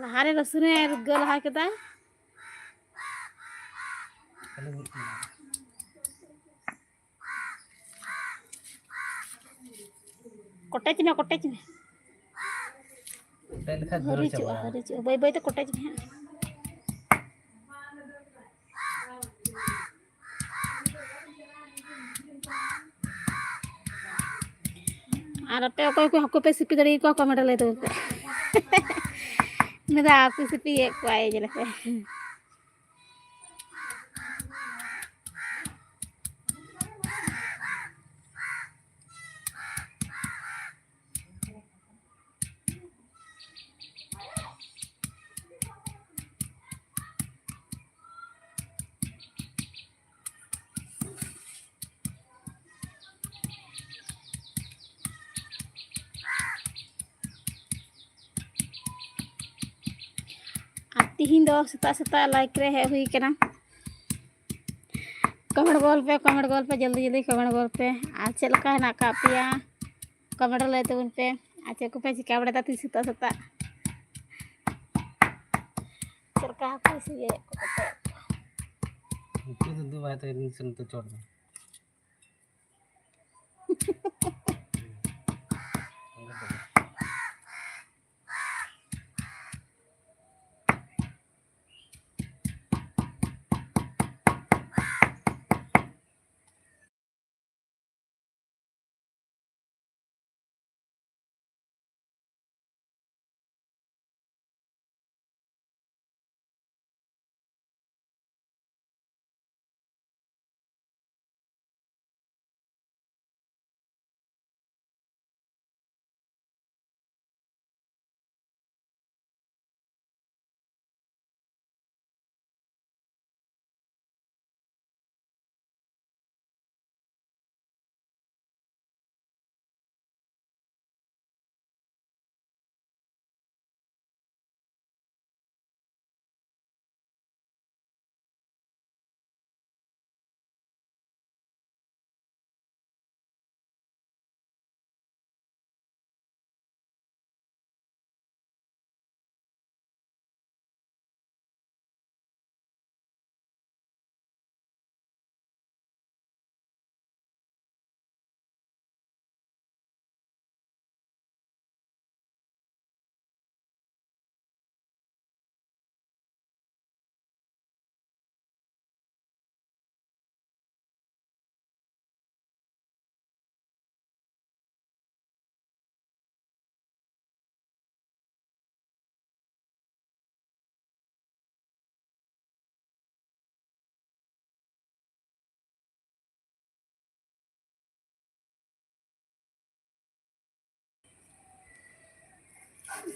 ᱞᱟᱦᱟᱨᱮ ᱨᱟᱹᱥᱩᱱᱮ ᱨᱤᱫᱜᱟᱹᱣ ᱞᱟᱦᱟ ᱠᱮᱫᱟ᱾ ᱠᱷᱟᱹᱞᱤ ᱢᱤᱫᱴᱮᱡ᱾ ᱠᱚᱴᱮᱡ ᱢᱮ, ᱠᱚᱴᱮᱡ ᱢᱮ᱾ ᱠᱚᱴᱮᱡ ᱞᱮᱠᱷᱟᱡ ᱫᱟᱹᱲ ᱦᱟᱹᱨᱤᱡᱚᱜᱼᱟ, ᱪᱟᱵᱟᱜᱼᱟ᱾ ᱦᱟᱹᱨᱤᱡᱚᱜᱼᱟ᱾ ᱵᱟᱹᱭ ᱵᱟᱹᱭ ᱛᱮ ᱠᱚᱴᱮᱡ ᱢᱮ ᱦᱟᱸᱜ᱾ ᱟᱨ ᱟᱯᱮ ᱚᱠᱚᱭ ᱠᱚ ᱦᱟᱹᱠᱩ ᱯᱮ ᱥᱤᱯᱤ ᱫᱟᱲᱮᱭᱟᱠᱚᱣᱟ, comment ᱨᱮ ᱞᱟᱹᱭ ᱛᱟᱵᱚᱱ ᱯᱮ᱾ ᱩᱱᱤ ᱫᱚ ᱦᱟᱹᱠᱩ ᱥᱤᱯᱤᱭᱮᱫ ᱠᱚᱣᱟᱭ, ᱧᱮᱞ ᱯᱮ᱾ ᱟᱨ ᱛᱤᱦᱤᱧ ᱫᱚ ᱥᱮᱛᱟᱜ ᱥᱮᱛᱟᱜ like ᱨᱮ ᱦᱮᱡ ᱦᱩᱭ ᱠᱟᱱᱟ᱾ ᱠᱚᱢᱮᱱᱴ ᱜᱚᱞ ᱯᱮ, ᱠᱚᱢᱮᱱᱴ ᱜᱚᱞ ᱯᱮ, ᱡᱚᱞᱫᱤ ᱡᱚᱞᱫᱤ ᱠᱚᱢᱮᱱᱴ ᱜᱚᱞ ᱯᱮ᱾ ᱟᱨ ᱪᱮᱫ ᱞᱮᱠᱟ ᱦᱮᱱᱟᱜ ᱟᱠᱟᱫ ᱯᱮᱭᱟ? ᱠᱚᱢᱮᱱᱴ ᱨᱮ ᱞᱟᱹᱭ ᱛᱟᱵᱚᱱ ᱯᱮ᱾ ᱟᱨ ᱪᱮᱫ ᱠᱚᱯᱮ ᱪᱤᱠᱟ ᱵᱟᱲᱟᱭᱮᱫᱟ ᱛᱤᱦᱤᱧ ᱥᱮᱛᱟᱜ ᱥᱮᱛᱟᱜ? ᱪᱮᱫ ᱞᱮᱠᱟ ᱦᱟᱹᱠᱩ ᱤᱥᱤᱱ ᱤᱭᱟᱹᱭᱮᱫ ᱠᱚ ᱠᱟᱛᱮ? ᱩᱛᱩ ᱫᱚ ᱫᱩ ᱵᱷᱟᱭ ᱛᱟᱹᱠᱤᱱ ᱥᱮᱱ ᱛᱮ ᱪᱚᱴ ᱨᱮ᱾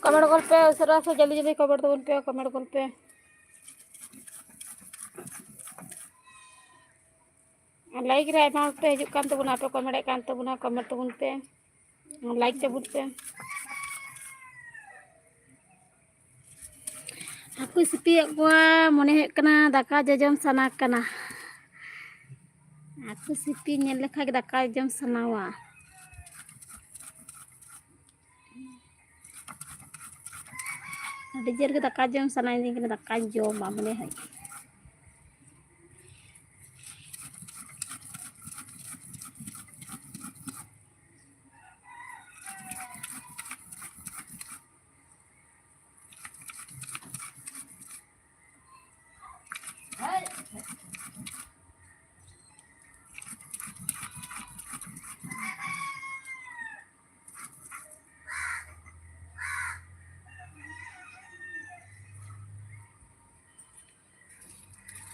ᱠᱚᱢᱮᱱᱴ ᱜᱚᱞ ᱯᱮ, ᱩᱥᱟᱹᱨᱟ ᱥᱮ ᱡᱚᱞᱫᱤ ᱡᱚᱞᱫᱤ ᱠᱚᱢᱮᱱᱴ ᱛᱟᱵᱚᱱ ᱯᱮ, ᱠᱚᱢᱮᱱᱴ ᱜᱚᱞ ᱯᱮ᱾ ᱞᱟᱭᱤᱠ ᱨᱮ ᱟᱭᱢᱟ ᱦᱚᱲ ᱯᱮ ᱦᱤᱡᱩᱜ ᱠᱟᱱ ᱛᱟᱵᱚᱱᱟ, ᱟᱯᱮ ᱠᱚᱢᱮᱱᱴ ᱮᱫ ᱠᱟᱱ ᱛᱟᱵᱚᱱᱟ, ᱠᱚᱢᱮᱱᱴ ᱛᱟᱵᱚᱱ ᱯᱮ, ᱞᱟᱭᱤᱠ ᱛᱟᱵᱚᱱ ᱯᱮ᱾ ᱦᱟᱹᱠᱩ ᱥᱤᱯᱤᱭᱮᱫ ᱠᱚᱣᱟ, ᱢᱚᱱᱮ ᱦᱩᱭᱩᱜ ᱠᱟᱱᱟ ᱫᱟᱠᱟ ᱡᱚᱡᱚᱢ ᱥᱟᱱᱟ ᱠᱟᱱᱟ᱾ ᱦᱟᱹᱠᱩ ᱥᱤᱯᱤ ᱧᱮᱞ ᱞᱮᱠᱷᱟᱱ ᱜᱮ ᱫᱟᱠᱟ ᱡᱚᱢ ᱥᱟᱱᱟᱣᱟ᱾ ᱟᱹᱰᱤ ᱡᱳᱨ ᱜᱮ ᱫᱟᱠᱟ ᱡᱚᱢ ᱥᱟᱱᱟᱭᱤᱫᱤᱧ ᱠᱟᱱᱟ, ᱫᱟᱠᱟᱧ ᱡᱚᱢᱟ ᱢᱚᱱᱮ ᱦᱩᱭᱩᱜ᱾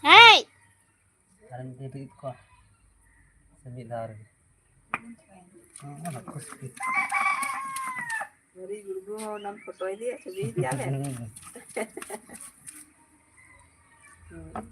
ᱦᱮᱭ! ᱟᱨ ᱢᱤᱫ ᱫᱤᱱ ᱨᱤᱫ ᱠᱚᱣᱟ ᱥᱮ ᱢᱤᱫ ᱫᱷᱟᱣ ᱨᱮᱜᱮ? ᱦᱮᱸ, ᱦᱟᱹᱠᱩ ᱥᱤᱯᱤ᱾ ᱢᱟᱹᱨᱤᱪ ᱜᱩᱲᱜᱩ ᱦᱚᱸ ᱚᱱᱟᱢ ᱯᱷᱳᱴᱳᱭ ᱫᱮᱭᱟ, ᱪᱷᱚᱵᱤᱭ ᱫᱮᱭᱟ ᱞᱮ᱾ ᱦᱩᱸ᱾ ᱦᱩᱸ᱾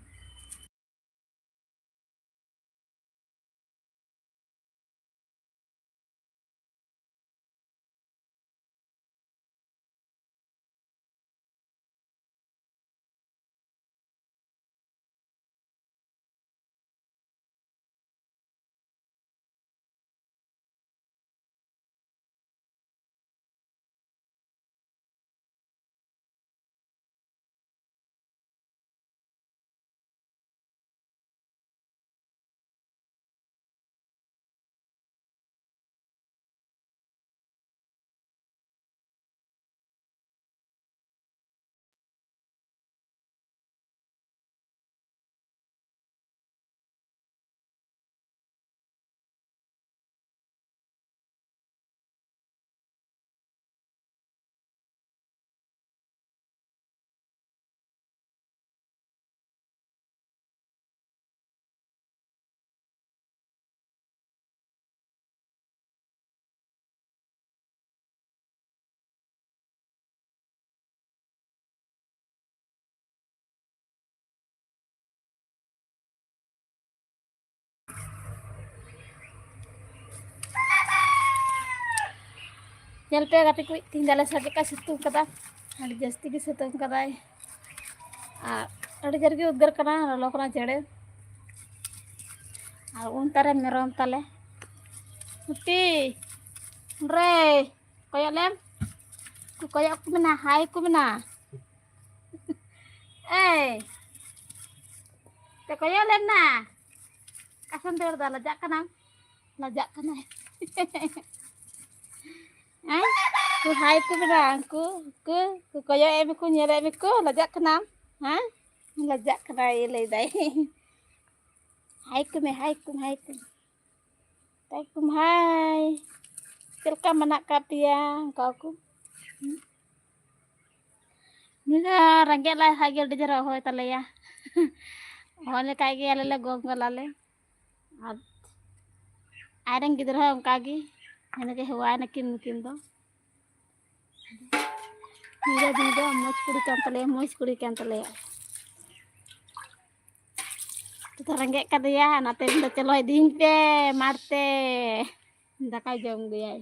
ᱧᱮᱞ ᱯᱮ ᱜᱟᱛᱮ ᱠᱚ, ᱛᱤᱦᱤᱧ ᱫᱚ ᱟᱞᱮ ᱥᱮᱫ ᱪᱮᱫ ᱞᱮᱠᱟᱭ ᱥᱤᱛᱩᱝ ᱠᱟᱫᱟ᱾ ᱟᱹᱰᱤ ᱡᱟᱹᱥᱛᱤ ᱜᱮ ᱥᱤᱛᱩᱝ ᱠᱟᱫᱟᱭ ᱟᱨ ᱟᱹᱰᱤ ᱡᱳᱨ ᱜᱮ ᱩᱫᱽᱜᱟᱹᱨ ᱠᱟᱱᱟ, ᱞᱚᱞᱚ ᱠᱟᱱᱟ ᱡᱮᱲᱮ᱾ ᱟᱨ ᱚᱱᱛᱮ ᱨᱮ ᱢᱮᱨᱚᱢ ᱛᱟᱞᱮ᱾ ᱦᱩᱴᱤ, ᱨᱮ, ᱠᱚᱭᱚᱜ ᱞᱮᱢ᱾ ᱠᱚ ᱠᱚᱭᱚᱜ ᱠᱚ ᱢᱮᱱᱟ, ᱦᱟᱭ ᱠᱚ ᱢᱮᱱᱟ᱾ ᱮᱭ, ᱛᱮ ᱠᱚᱭᱚᱜ ᱞᱮᱢ ᱱᱟ᱾ ᱚᱠᱟ ᱥᱮᱢ ᱫᱟᱹᱲ ᱫᱟ? ᱞᱟᱡᱟᱜ ᱠᱟᱱᱟᱢ? ᱞᱟᱡᱟᱜ ᱠᱟᱱᱟᱭ᱾ ᱦᱮᱸ? ᱠᱚ ᱦᱟᱭ ᱠᱚ ᱢᱮᱱᱟ, ᱩᱱᱠᱩ ᱠᱚ, ᱠᱚ ᱠᱚᱭᱚᱜ ᱮᱫ ᱢᱮᱠᱚ, ᱧᱮᱞᱮᱫ ᱢᱮᱠᱚ, ᱞᱟᱡᱟᱜ ᱠᱟᱱᱟᱢ? ᱦᱮᱸ? ᱞᱟᱡᱟᱜ ᱠᱟᱱᱟᱭ, ᱞᱟᱹᱭ ᱫᱟᱭ᱾ ᱦᱟᱭ ᱠᱚ ᱢᱮ, ᱦᱟᱭ ᱠᱚ ᱢᱮ, ᱦᱟᱭ ᱠᱚ ᱢᱮ᱾ ᱦᱟᱭ ᱠᱚ ᱢᱮ, ᱦᱟᱭ᱾ ᱪᱮᱫ ᱞᱮᱠᱟ ᱢᱮᱱᱟᱜ ᱟᱠᱟᱫ ᱯᱮᱭᱟ? ᱚᱱᱠᱟ ᱠᱚ᱾ ᱦᱩᱸ? ᱱᱩᱭ ᱫᱚ ᱨᱮᱸᱜᱮᱡ ᱞᱟᱡ ᱦᱟᱭ ᱜᱮ ᱟᱹᱰᱤ ᱡᱳᱨᱮ ᱦᱚᱦᱚᱭ ᱛᱟᱞᱮᱭᱟ᱾ ᱦᱚᱦᱚ ᱞᱮᱠᱷᱟᱡ ᱜᱮ ᱟᱞᱮ ᱞᱮ ᱜᱚᱝ ᱜᱚᱞᱟᱞᱮ᱾ ᱟᱨ ᱟᱡᱨᱮᱱ ᱜᱤᱫᱽᱨᱟᱹ ᱦᱚᱸ ᱚᱱᱠᱟ ᱜᱮ, ᱦᱟᱱᱮ ᱠᱚ ᱦᱮᱣᱟᱭᱮᱱᱟ ᱠᱤᱱ ᱱᱩᱠᱤᱱ ᱫᱚ᱾ ᱱᱩᱭ ᱫᱚ, ᱱᱩᱭ ᱫᱚ ᱢᱚᱡᱽ ᱠᱩᱲᱤ ᱠᱟᱱ ᱛᱟᱞᱮᱭᱟ, ᱢᱚᱡᱽ ᱠᱩᱲᱤ ᱠᱟᱱ ᱛᱟᱞᱮᱭᱟ᱾ ᱛᱚ ᱨᱮᱸᱜᱮᱡ ᱠᱟᱫᱮᱭᱟ, ᱚᱱᱟᱛᱮ ᱢᱮᱱᱫᱟ, "ᱪᱚᱞᱚ ᱤᱫᱤᱧ ᱯᱮ ᱢᱟᱴᱷ ᱛᱮ, ᱫᱟᱠᱟᱭ ᱡᱚᱢ ᱟᱹᱜᱩᱭᱟᱭ᱾"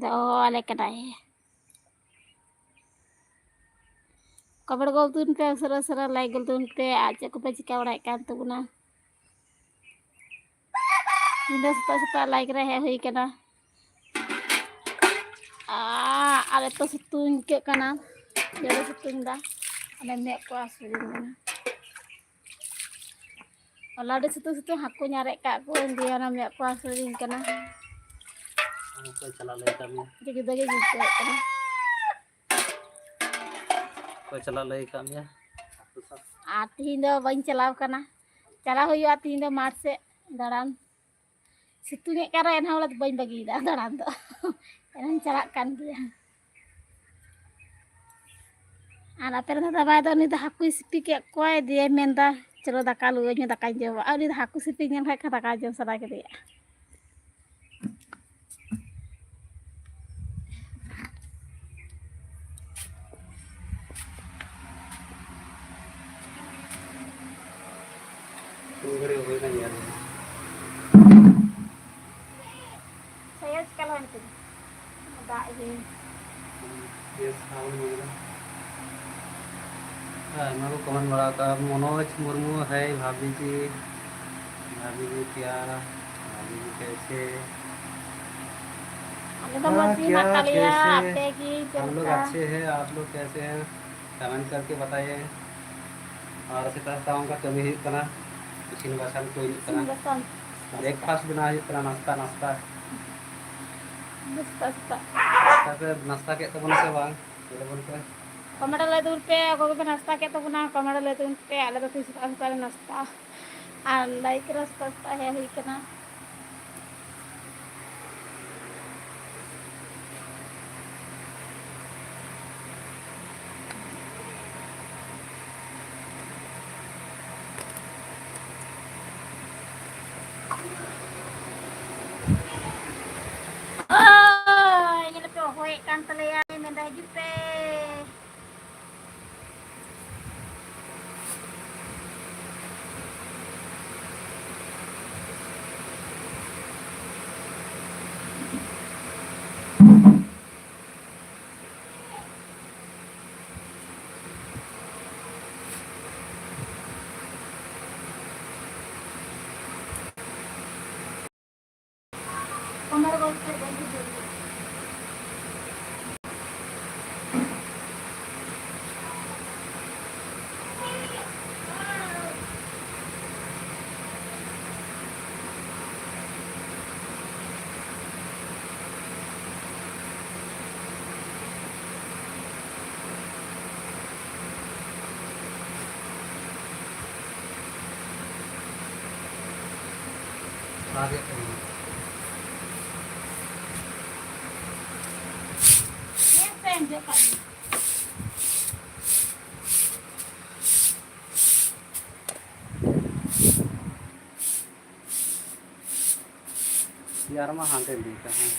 ᱫᱚᱦᱚ ᱟᱞᱮ ᱠᱟᱱᱟᱭ᱾ ᱠᱚᱢᱮᱱᱴ ᱜᱚᱞ ᱛᱟᱵᱚᱱ ᱯᱮ, ᱩᱥᱟᱹᱨᱟ ᱩᱥᱟᱹᱨᱟ ᱞᱟᱭᱤᱠ ᱜᱚᱞ ᱛᱟᱵᱚᱱ ᱯᱮ᱾ ᱟᱨ ᱪᱮᱫ ᱠᱚᱯᱮ ᱪᱤᱠᱟ ᱵᱟᱲᱟᱭᱮᱫ ᱠᱟᱱ ᱛᱟᱵᱚᱱᱟ? ᱧᱤᱫᱟᱹ ᱥᱮᱛᱟᱜ ᱥᱮᱛᱟᱜ ᱞᱟᱭᱤᱠ ᱨᱮ ᱦᱮᱡ ᱦᱩᱭ ᱠᱟᱱᱟ᱾ ᱟᱨ ᱮᱛᱚ ᱥᱤᱛᱩᱝ ᱟᱹᱭᱠᱟᱹᱜ ᱠᱟᱱᱟ, ᱡᱚᱨᱮ ᱥᱤᱛᱩᱝ ᱫᱟ, ᱟᱞᱮ ᱢᱮᱫ ᱠᱚ ᱦᱟᱹᱥᱩᱭᱮᱫᱤᱧ ᱠᱟᱱᱟ᱾ ᱦᱚᱞᱟ ᱟᱹᱰᱤ ᱥᱤᱛᱩᱝ ᱥᱤᱛᱩᱝ ᱦᱟᱹᱠᱩᱧ ᱟᱨᱮᱡ ᱠᱟᱜ ᱠᱚᱣᱟ, ᱫᱤᱭᱮ ᱚᱱᱟ ᱢᱮᱫ ᱠᱚ ᱦᱟᱹᱥᱩᱭᱮᱫᱤᱧ ᱠᱟᱱᱟ᱾ ᱚᱠᱚᱭ ᱪᱟᱞᱟᱣ ᱞᱮᱱ ᱠᱟᱹᱢᱤ? ᱡᱩᱫᱟᱹ ᱜᱮ ᱟᱹᱭᱠᱟᱹᱜ ᱠᱟᱱᱟ᱾ ᱚᱠᱚᱭ ᱪᱟᱞᱟᱜ ᱞᱟᱹᱭ ᱟᱠᱟᱫ ᱢᱮᱭᱟ? ᱟᱨ ᱛᱤᱦᱤᱧ ᱫᱚ ᱵᱟᱹᱧ ᱪᱟᱞᱟᱣ ᱠᱟᱱᱟ, ᱪᱟᱞᱟᱣ ᱦᱩᱭᱩᱜᱼᱟ ᱛᱤᱦᱤᱧ ᱫᱚ ᱢᱟᱴᱷ ᱥᱮᱫ ᱫᱟᱬᱟᱱ᱾ ᱥᱤᱛᱩᱝ ᱮᱫ ᱠᱟᱱ ᱨᱮᱦᱚᱸ ᱮᱱᱦᱚᱸ ᱵᱚᱞᱮ ᱵᱟᱹᱧ ᱵᱟᱹᱜᱤᱭᱮᱫᱟ ᱫᱟᱬᱟᱱ ᱫᱚ᱾ ᱮᱱᱦᱚᱸᱧ ᱪᱟᱞᱟᱜ ᱠᱟᱱ ᱜᱮᱭᱟ᱾ ᱟᱨ ᱟᱯᱮ ᱨᱮᱱ ᱫᱟᱫᱟ ᱵᱷᱟᱭ ᱫᱚ ᱩᱱᱤ ᱫᱚ ᱦᱟᱹᱠᱩᱭ ᱥᱤᱯᱤ ᱠᱮᱫ ᱠᱚᱣᱟᱭ, ᱫᱤᱭᱮ ᱢᱮᱱᱫᱟ, "ᱪᱚᱞᱚ ᱫᱟᱠᱟ ᱞᱩᱣᱟᱹᱧ ᱢᱮ, ᱫᱟᱠᱟᱧ ᱡᱚᱢᱟ᱾" ᱟᱨ ᱩᱱᱤ ᱫᱚ ᱦᱟᱹᱠᱩ ᱥᱤᱯᱤ ᱧᱮᱞ ᱠᱷᱟᱡ ᱠᱷᱟᱱ ᱫᱟᱠᱟ ᱡᱚᱢ ᱥᱟᱱᱟ ᱠᱮᱫᱮᱭᱟ᱾ ᱛᱤᱱ ᱜᱷᱟᱹᱲᱤᱡ ᱦᱩᱭᱱᱟ ᱧᱮᱞ ᱢᱮ᱾ ᱥᱟᱭᱟ ᱪᱤᱠᱟ ᱞᱮᱱ ᱛᱤᱧᱟ? ᱫᱟᱜ ᱤᱭᱟᱹ᱾ ᱵᱮᱥ ᱵᱷᱟᱵᱮ ᱧᱮᱞ ᱢᱮ᱾ ᱟᱭᱢᱟ ᱠᱚ ᱠᱚᱢᱮᱱᱴ ᱵᱟᱲᱟ ᱟᱠᱟᱫᱟ, ᱢᱚᱱᱳᱡᱽ ᱢᱩᱨᱢᱩ, ᱦᱮᱭ ᱵᱷᱟᱵᱤ ᱡᱤ, ᱟᱹᱵᱤᱱ ᱜᱮ ᱠᱮᱭᱟ, ᱟᱹᱵᱤᱱ ᱜᱮ ᱠᱮᱭᱟ ᱥᱮ? ᱟᱞᱮ ᱫᱚ ᱦᱮᱸ, ᱢᱚᱡᱽ ᱜᱮ ᱠᱮᱭᱟ ᱢᱮᱱᱟᱜ ᱛᱟᱞᱮᱭᱟ, ᱠᱮᱥᱮ? ᱟᱯᱮ ᱜᱮ ᱪᱮᱫ ᱦᱟᱢ ᱞᱳᱜ ᱞᱮᱠᱟ? ᱟᱪᱷᱮ ᱦᱮᱸ, ᱟᱯ ᱞᱳᱜ ᱠᱮᱥᱮ ᱦᱮᱸ? ᱠᱚᱢᱮᱱᱴ ᱠᱟᱨᱠᱮ ᱵᱟᱛᱟᱭᱮ᱾ ᱟᱨ ᱥᱮᱛᱟᱜ ᱥᱮᱛᱟᱜ ᱚᱱᱠᱟ ᱠᱟᱹᱢᱤ ᱦᱩᱭᱩᱜ ᱠᱟᱱᱟ, ᱤᱥᱤᱱ ᱵᱟᱥᱟᱝ ᱠᱚ ᱦᱩᱭᱩᱜ ᱠᱟᱱᱟ, ᱤᱥᱤᱱ ᱵᱟᱥᱟᱝ᱾ ᱵᱨᱮᱠᱯᱷᱟᱥᱴ ᱵᱮᱱᱟᱣ ᱦᱩᱭᱩᱜ ᱠᱟᱱᱟ, ᱱᱟᱥᱛᱟ, ᱱᱟᱥᱛᱟ᱾ ᱱᱟᱥᱛᱟ, ᱥᱮᱛᱟᱜ᱾ ᱛᱟᱯᱚᱨᱮ ᱱᱟᱥᱛᱟ ᱠᱮᱫ ᱛᱟᱵᱚᱱᱟ ᱥᱮ ᱵᱟᱝ? ᱞᱟᱹᱭ ᱛᱟᱵᱚᱱ ᱯᱮ᱾ ᱠᱚᱢᱮᱱᱴ ᱨᱮ ᱞᱟᱹᱭ ᱛᱟᱵᱚᱱ ᱯᱮ, ᱚᱠᱚᱭ ᱠᱚᱯᱮ ᱱᱟᱥᱛᱟ ᱠᱮᱫ ᱛᱟᱵᱚᱱᱟ, ᱠᱚᱢᱮᱱᱴ ᱨᱮ ᱞᱟᱹᱭ ᱛᱟᱵᱚᱱ ᱯᱮ, ᱟᱞᱮ ᱫᱚ ᱛᱤᱥ ᱥᱮᱛᱟᱜ ᱥᱮᱛᱟᱜ ᱞᱮ ᱱᱟᱥᱛᱟ᱾ ᱟᱨ ᱞᱟᱭᱤᱠ ᱨᱟᱥᱛᱟ ᱨᱟᱥᱛᱟ ᱦᱮᱡ ᱦᱩᱭ ᱠᱟᱱᱟ᱾ ᱳᱭ, ᱧᱮᱞ ᱯᱮ, ᱦᱚᱦᱚᱭᱮᱫ ᱠᱟᱱ ᱛᱟᱞᱮᱭᱟᱭ, ᱢᱮᱱᱫᱟ, "ᱦᱤᱡᱩᱜ ᱯᱮ᱾" ᱫᱟᱜᱮᱫ ᱛᱟᱦᱮᱱᱟ᱾ ᱦᱮᱸ, ᱯᱮᱱ ᱡᱚᱠᱷᱚᱱ᱾ ᱪᱮᱭᱟᱨ ᱢᱟ ᱦᱟᱸᱰᱮ ᱞᱤᱠ ᱟ, ᱦᱮᱸ᱾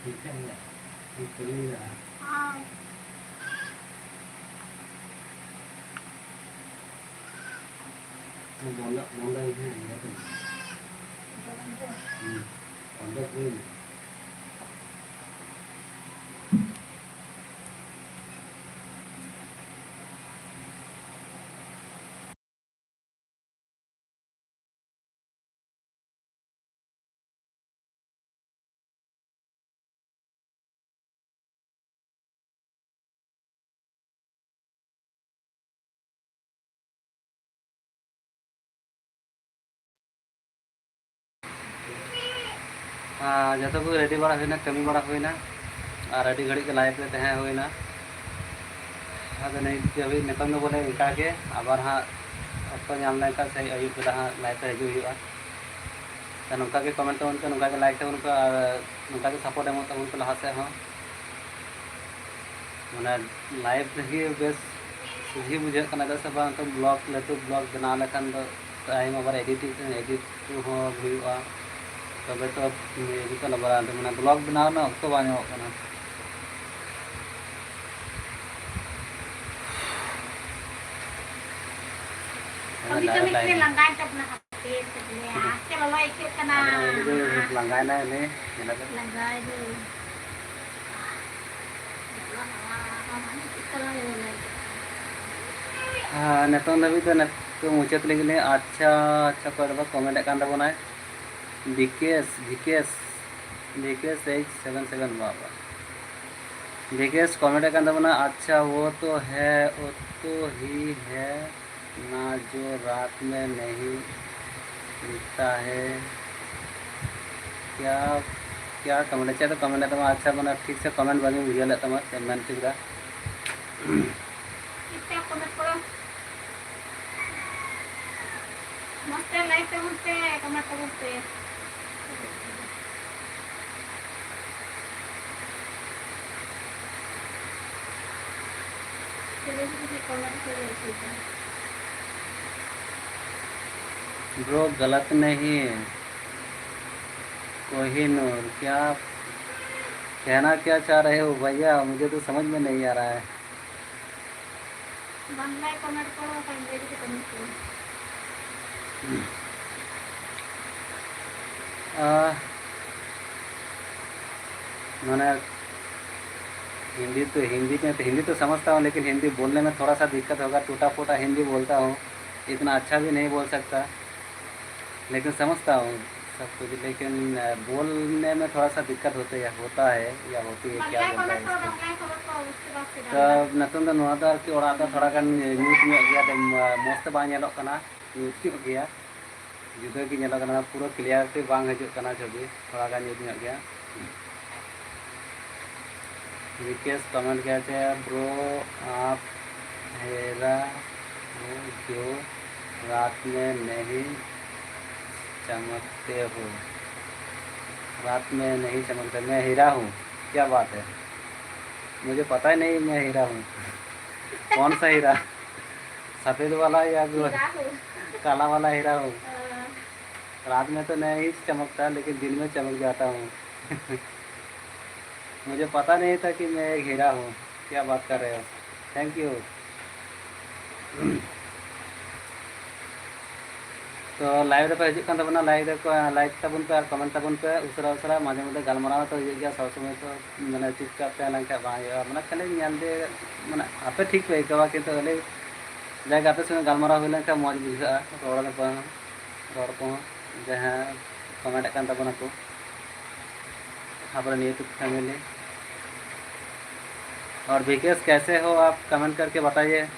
ᱴᱷᱤᱠ ᱜᱮᱭᱟ᱾ ᱴᱷᱤᱠ ᱜᱮᱭᱟ᱾ ᱦᱮᱸ᱾ ᱵᱚᱱᱫᱚ, ᱵᱚᱱᱫᱚ ᱦᱩᱭ ᱠᱟᱱᱟ, ᱵᱚᱱᱫᱚ᱾ ᱦᱩᱸ᱾ ᱵᱚᱱᱫᱚ ᱦᱩᱭ ᱱᱟ᱾ ᱟᱨ ᱡᱚᱛᱚ ᱠᱚ ᱨᱮᱰᱤ ᱵᱟᱲᱟ ᱦᱩᱭᱱᱟ, ᱠᱟᱹᱢᱤ ᱵᱟᱲᱟ ᱦᱩᱭᱱᱟ, ᱟᱨ ᱟᱹᱰᱤ ᱜᱷᱟᱹᱲᱤᱡ ᱜᱮ ᱞᱟᱭᱤᱵᱷ ᱨᱮ ᱛᱟᱦᱮᱸ ᱦᱩᱭᱱᱟ᱾ ᱟᱫᱚ ᱱᱤᱛ ᱫᱷᱟᱹᱵᱤᱡ ᱱᱤᱛᱚᱝ ᱫᱚ ᱵᱚᱞᱮ ᱤᱱᱠᱟ ᱜᱮ, ᱟᱵᱟᱨ ᱦᱟᱸᱜ ᱚᱠᱛᱚ ᱧᱟᱢ ᱞᱮᱱᱠᱷᱟᱱ ᱥᱮ ᱟᱹᱭᱩᱵ ᱵᱮᱲᱟ ᱦᱟᱸᱜ ᱞᱟᱭᱤᱵᱷ ᱨᱮ ᱦᱤᱡᱩᱜ ᱦᱩᱭᱩᱜᱼᱟ᱾ ᱛᱚ ᱱᱚᱝᱠᱟ ᱜᱮ ᱠᱚᱢᱮᱱᱴ ᱛᱟᱵᱚᱱ ᱯᱮ, ᱱᱚᱝᱠᱟ ᱜᱮ ᱞᱟᱭᱤᱠ ᱛᱟᱵᱚᱱ ᱯᱮ, ᱟᱨ ᱱᱚᱝᱠᱟ ᱜᱮ ᱥᱟᱯᱳᱨᱴ ᱮᱢᱚᱜ ᱛᱟᱵᱚᱱ ᱯᱮ ᱞᱟᱦᱟ ᱥᱮᱫ ᱦᱚᱸ᱾ ᱢᱟᱱᱮ ᱞᱟᱭᱤᱵᱷ ᱨᱮᱜᱮ ᱵᱮᱥ ᱥᱚᱡᱷᱮ ᱵᱩᱡᱷᱟᱹᱜ ᱠᱟᱱᱟ, ᱪᱮᱫᱟᱜ ᱥᱮ ᱵᱟᱝ ᱱᱤᱛᱚᱜ ᱵᱞᱚᱜ, ᱞᱟᱹᱴᱩ ᱵᱞᱚᱜ ᱵᱮᱱᱟᱣ ᱞᱮᱠᱷᱟᱱ ᱫᱚ ᱴᱟᱭᱤᱢ ᱟᱵᱟᱨ ᱮᱰᱤᱴ, ᱮᱰᱤᱴ ᱦᱚᱸ ᱦᱩᱭᱩᱜᱼᱟ, ᱛᱚᱵᱮ ᱛᱚ ᱡᱚᱛᱚ ᱞᱟᱵᱟᱨ ᱢᱟᱱᱮ ᱵᱞᱚᱜ ᱵᱮᱱᱟᱣ ᱨᱮᱱᱟᱜ ᱚᱠᱛᱚ ᱵᱟᱝ ᱧᱟᱢᱚᱜ ᱠᱟᱱᱟ᱾ ᱠᱟᱹᱢᱤ ᱠᱟᱹᱢᱤ ᱛᱮ ᱞᱟᱸᱜᱟᱭ ᱛᱟᱵᱚᱱᱟ ᱦᱟᱯᱮ, ᱪᱮᱫ ᱞᱟᱹᱭᱟ, ᱟᱨ ᱪᱮᱫ ᱞᱚᱞᱚ ᱟᱹᱭᱠᱟᱹᱜ ᱠᱟᱱᱟ᱾ ᱞᱟᱸᱜᱟᱭᱱᱟᱭ ᱩᱱᱤ, ᱧᱮᱞ ᱠᱟᱛᱮ᱾ ᱞᱟᱸᱜᱟᱭ ᱫᱚ᱾ ᱟᱨ ᱱᱤᱛᱚᱝ ᱫᱷᱟᱹᱵᱤᱡ ᱫᱚ ᱱᱤᱛᱚᱜ ᱢᱩᱪᱟᱹᱫ ᱞᱟᱹᱜᱤᱫ ᱞᱮ, ᱟᱪᱪᱷᱟ, ᱟᱪᱪᱷᱟ, ᱚᱠᱚᱭ ᱫᱚ ᱠᱚᱢᱮᱱᱴ ᱮᱫ ᱠᱟᱱ ᱛᱟᱵᱚᱱᱟᱭ, ᱵᱤᱠᱮᱥ, ᱵᱤᱠᱮᱥ, ᱵᱤᱠᱮᱥ ᱮᱭᱤᱪ ᱥᱮᱵᱷᱮᱱ ᱥᱮᱵᱷᱮᱱ, ᱵᱟᱵᱟ᱾ ᱵᱤᱠᱮᱥ ᱠᱚᱢᱮᱱᱴ ᱮᱫ ᱠᱟᱱ ᱛᱟᱵᱚᱱᱟ, "ᱟᱪᱪᱷᱟ, ᱣᱳ ᱛᱚ ᱦᱮ, ᱣᱳ ᱛᱚ ᱦᱤ ᱦᱮ ᱱᱟ, ᱡᱳ ᱨᱟᱛ ᱢᱮ ᱱᱟᱦᱤ ᱫᱤᱠᱷᱛᱟ ᱦᱮ ᱠᱭᱟ, ᱠᱭᱟ ᱠᱚᱢᱮᱱᱴ?" ᱪᱮᱫ ᱠᱚᱢᱮᱱᱴ ᱮᱫ ᱛᱟᱢᱟ? ᱟᱪᱪᱷᱟ, ᱢᱟᱱᱮ ᱴᱷᱤᱠ ᱥᱮ ᱠᱚᱢᱮᱱᱴ ᱵᱟᱹᱧ ᱵᱩᱡᱷᱟᱹᱣ ᱞᱮᱫ ᱛᱟᱢᱟ, ᱪᱮᱫ ᱮᱢ ᱢᱮᱱ ᱦᱚᱪᱚ ᱠᱮᱫᱟ? ᱴᱷᱤᱠ ᱴᱷᱟᱠ ᱠᱚᱢᱮᱱᱴ ᱠᱚᱨᱚ᱾ ᱢᱚᱡᱽ ᱛᱮ ᱞᱟᱭᱤᱠ ᱛᱟᱵᱚᱱ ᱯᱮ, ᱠᱚᱢᱮᱱᱴ ᱛᱟᱵᱚᱱ ᱯᱮ᱾ ᱪᱤᱞᱤ ᱪᱤᱞᱤ ᱠᱚᱢᱮᱱᱴ ᱠᱚ ᱞᱟᱹᱭ ᱦᱚᱪᱚᱭᱮᱫᱟ? ब्रो, गलत नहीं, कोहिनूर, क्या कहना क्या चाह रहे हो भैया, मुझे तो समझ में नहीं आ रहा है। বাংলায় কমেন্ট করো, বাংলায় যদি কমেন্ট করো। आ, मैंने हिंदी तो, हिंदी में तो, हिंदी तो समझता हूँ, लेकिन हिंदी बोलने में थोड़ा सा दिक्कत होगा। टूटा फूटा हिंदी बोलता हूँ, इतना अच्छा भी नहीं बोल सकता, लेकिन समझता हूँ सब कुछ। लेकिन बोलने में थोड़ा सा दिक्कत होता है, होता है या होती है, क्या बोलता है इसको। ᱛᱚ ᱱᱤᱛᱚᱝ ᱫᱚ ᱱᱚᱣᱟ ᱫᱚ ᱟᱨᱠᱤ ᱚᱲᱟᱜ ᱫᱚ ᱛᱷᱚᱲᱟ ᱜᱟᱱ ᱧᱩᱛ ᱧᱚᱜ ᱜᱮᱭᱟ, ᱢᱚᱡᱽ ᱛᱮ ᱵᱟᱝ ᱧᱮᱞᱚᱜ ᱠᱟᱱᱟ, ᱧᱩᱛ ᱧᱚᱜ ᱜᱮᱭᱟ, ᱡᱩᱫᱟᱹ ᱜᱮ ᱧᱮᱞᱚᱜ ᱠᱟᱱᱟ, ᱯᱩᱨᱟᱹ clarity ᱵᱟᱝ ᱦᱤᱡᱩᱜ ᱠᱟᱱᱟ ᱪᱷᱚᱵᱤ, ᱛᱷᱚᱲᱟ ᱜᱟᱱ ᱧᱩᱛ ᱧᱚᱜ ᱜᱮᱭᱟ᱾ ᱵᱤᱠᱮᱥ ᱠᱚᱢᱮᱱᱴ ᱠᱮᱫᱟ ᱪᱮ, "Bro, आप हीरा हो जो रात में नहीं चमकते हो।" रात में नहीं चमकते, मैं हीरा हूँ। क्या बात है, मुझे पता ही नहीं मैं हीरा हूँ। कौन सा हीरा? सफेद वाला या जो काला वाला हीरा हूँ? रात में तो नहीं चमकता, लेकिन दिन में चमक जाता हूँ। मुझे पता नहीं था कि मैं एक हीरा हूँ। क्या बात कर रहे हो? Thank you। ᱛᱚ ᱞᱟᱭᱤᱵᱷ ᱨᱮᱯᱮ ᱦᱤᱡᱩᱜ ᱠᱟᱱ ᱛᱟᱵᱚᱱᱟ, ᱞᱟᱭᱤᱵᱷ ᱨᱮ ᱞᱟᱭᱤᱠ ᱛᱟᱵᱚᱱ ᱯᱮ ᱟᱨ ᱠᱚᱢᱮᱱᱴ ᱛᱟᱵᱚᱱ ᱯᱮ ᱩᱥᱟᱹᱨᱟ ᱩᱥᱟᱹᱨᱟ᱾ ᱢᱟᱡᱷᱮ ᱢᱚᱫᱽᱫᱷᱮ ᱜᱟᱞᱢᱟᱨᱟᱣ ᱛᱚ ᱦᱩᱭᱩᱜ ᱜᱮᱭᱟ, ᱥᱚᱵ ᱥᱚᱢᱚᱭ ᱛᱚ ᱢᱟᱱᱮ ᱪᱩᱯᱪᱟᱯ ᱛᱟᱦᱮᱸ ᱞᱮᱱᱠᱷᱟᱱ ᱵᱟᱝ ᱦᱩᱭᱩᱜᱼᱟ, ᱢᱟᱱᱮ ᱠᱷᱟᱹᱞᱤ ᱧᱮᱞ ᱛᱮ ᱢᱟᱱᱮ ᱟᱯᱮ ᱴᱷᱤᱠ ᱯᱮ ᱟᱹᱭᱠᱟᱹᱣᱟ, ᱠᱤᱱᱛᱩ ᱟᱞᱮ ᱡᱟᱜᱮ ᱟᱯᱮ ᱥᱚᱸᱜᱮ ᱜᱟᱞᱢᱟᱨᱟᱣ ᱦᱩᱭ ᱞᱮᱱᱠᱷᱟᱱ ᱢᱚᱡᱽ ᱵᱩᱡᱷᱟᱹᱜᱼᱟ, ᱨᱚᱲ ᱨᱚᱯᱚᱲ ᱦᱚᱸ, ᱨᱚᱲ ᱠᱚᱦᱚᱸ᱾ ᱡᱟᱦᱟᱸ ᱠᱚᱢᱮᱱᱴ ᱠᱟᱱ ᱛᱟᱵᱚᱱᱟ ᱠᱚ ᱟᱵᱚᱨᱮᱱ YouTube family। और विकेश कैसे हो आप, कमेंट करके बताइए।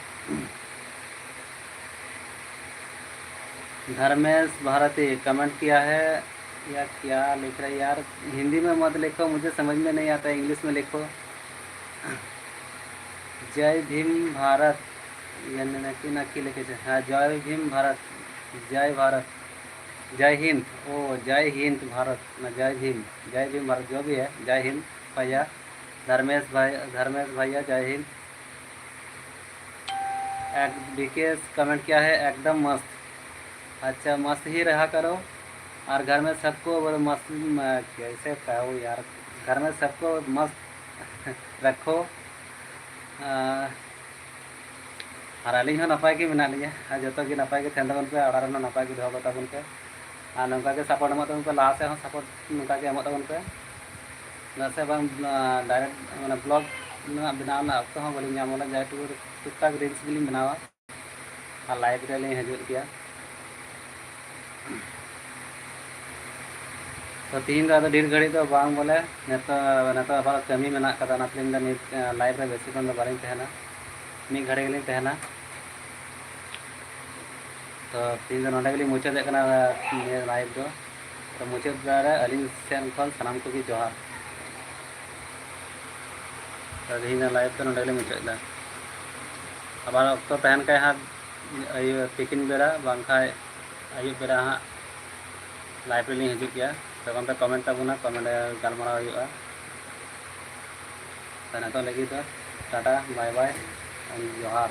धर्मेश भारती कमेंट किया है, या क्या लिख रहा है यार, हिंदी में मत लिखो, मुझे समझ में नहीं आता, इंग्लिश में लिखो। जय भीम भारत, यानी ना कि, ना कि लिखे थे, हाँ, जय भीम भारत, जय भारत, जय हिंद, ओ, जय हिंद भारत, ना, जय भीम, जय भीम भारत, जो भी है, जय हिंद भैया, धर्मेश भाई, धर्मेश भैया, जय हिंद। एक विकेश कमेंट किया है, "एकदम मस्त।" अच्छा, मस्त ही रहा करो, और घर में सबको बोलो मस्त, म-, कैसे कहो यार, घर में सबको मस्त रखो। ᱟᱨ ᱟᱨ ᱟᱹᱞᱤᱧ ᱦᱚᱸ ᱱᱟᱯᱟᱭ ᱜᱮ ᱢᱮᱱᱟᱜ ᱞᱤᱧᱟ, ᱟᱨ ᱡᱚᱛᱚ ᱜᱮ ᱱᱟᱯᱟᱭ ᱜᱮ ᱛᱟᱦᱮᱱ ᱛᱟᱵᱚᱱ ᱯᱮ, ᱚᱲᱟᱜ ᱨᱮᱱ ᱦᱚᱸ ᱱᱟᱯᱟᱭ ᱜᱮ ᱫᱚᱦᱚ ᱠᱚᱛᱟ ᱵᱚᱱ ᱯᱮ᱾ ᱟᱨ ᱱᱚᱝᱠᱟ ᱜᱮ support ᱮᱢᱚᱜ ᱛᱟᱵᱚᱱ ᱯᱮ, ᱞᱟᱦᱟ ᱥᱮᱫ ᱦᱚᱸ support ᱱᱚᱝᱠᱟ ᱜᱮ ᱮᱢᱚᱜ ᱛᱟᱵᱚᱱ ᱯᱮ᱾ ᱪᱮᱫᱟᱜ ᱥᱮ ᱵᱟᱝ, ᱟᱸ, direct ᱢᱟᱱᱮ vlog ᱨᱮᱱᱟᱜ ᱵᱮᱱᱟᱣ ᱨᱮᱱᱟᱜ ᱚᱠᱛᱚ ᱦᱚᱸ ᱵᱟᱹᱞᱤᱧ ᱧᱟᱢ ᱠᱟᱫᱟ, ᱡᱟᱦᱟᱸ ᱴᱩᱠᱩ ᱴᱩᱠ ᱴᱟᱠ reels ᱜᱮᱞᱤᱧ ᱵᱮᱱᱟᱣᱟ᱾ ᱟᱨ live ᱨᱮᱞᱤᱧ ᱦᱤᱡᱩᱜ ᱜᱮᱭᱟ᱾ ᱛᱚ ᱛᱤᱦᱤᱧ ᱫᱚ ᱟᱫᱚ ᱰᱷᱮᱨ ᱜᱷᱟᱹᱲᱤᱡ ᱫᱚ ᱵᱟᱝ ᱵᱚᱞᱮ, ᱱᱤᱛᱚᱜ, ᱱᱤᱛᱚᱜ ᱟᱵᱟᱨ ᱠᱟᱹᱢᱤ ᱢᱮᱱᱟᱜ ᱠᱟᱫᱟ, ᱚᱱᱟ ᱛᱮᱞᱤᱧ ᱫᱚ ᱱᱤᱛ, ᱮ, live ᱨᱮ ᱵᱮᱥᱤ ᱠᱷᱚᱱ ᱫᱚ ᱵᱟᱹᱞᱤᱧ ᱛᱟᱦᱮᱱᱟ, ᱢᱤᱫ ᱜᱷᱟᱹᱲᱤ ᱜᱮᱞᱤᱧ ᱛᱟᱦᱮᱱᱟ᱾ ᱛᱚ ᱛᱤᱦᱤᱧ ᱫᱚ ᱱᱚᱰᱮ ᱜᱮᱞᱤᱧ ᱢᱩᱪᱟᱹᱫᱮᱫ ᱠᱟᱱᱟ ᱱᱤᱭᱟᱹ live ᱫᱚ᱾ ᱛᱚ ᱢᱩᱪᱟᱹᱫ ᱵᱮᱲᱟ ᱨᱮ ᱟᱹᱞᱤᱧ ᱥᱮᱱ ᱠᱷᱚᱱ ᱥᱟᱱᱟᱢ ᱠᱚᱜᱮ ᱡᱚᱦᱟᱨ᱾ ᱛᱚ ᱛᱤᱦᱤᱧ ᱫᱚ live ᱫᱚ ᱱᱚᱰᱮ ᱜᱮᱞᱤᱧ ᱢᱩᱪᱟᱹᱫ ᱮᱫᱟ᱾ ᱟᱵᱟᱨ ᱚᱠᱛᱚ ᱛᱟᱦᱮᱱ ᱠᱷᱟᱡ ᱦᱟᱸᱜ ᱟᱹᱭᱩᱵ, ᱛᱤᱠᱤᱱ ᱵᱮᱲᱟ ᱵᱟᱝᱠᱷᱟᱡ ᱟᱹᱭᱩᱵ ᱵᱮᱲᱟ ᱦᱟᱸᱜ live ᱨᱮᱞᱤᱧ ᱦᱤᱡᱩᱜ ᱜᱮᱭᱟ᱾ ᱛᱚᱠᱷᱚᱱ ᱯᱮ comment ᱛᱟᱵᱚᱱᱟ, comment ᱨᱮ ᱜᱟᱞᱢᱟᱨᱟᱣ ᱦᱩᱭᱩᱜᱼᱟ᱾ ᱛᱚ ᱱᱤᱛᱚᱜ ᱞᱟᱹᱜᱤᱫ ᱫᱚ ᱴᱟᱴᱟ, bye bye, ᱡᱚᱦᱟᱨ᱾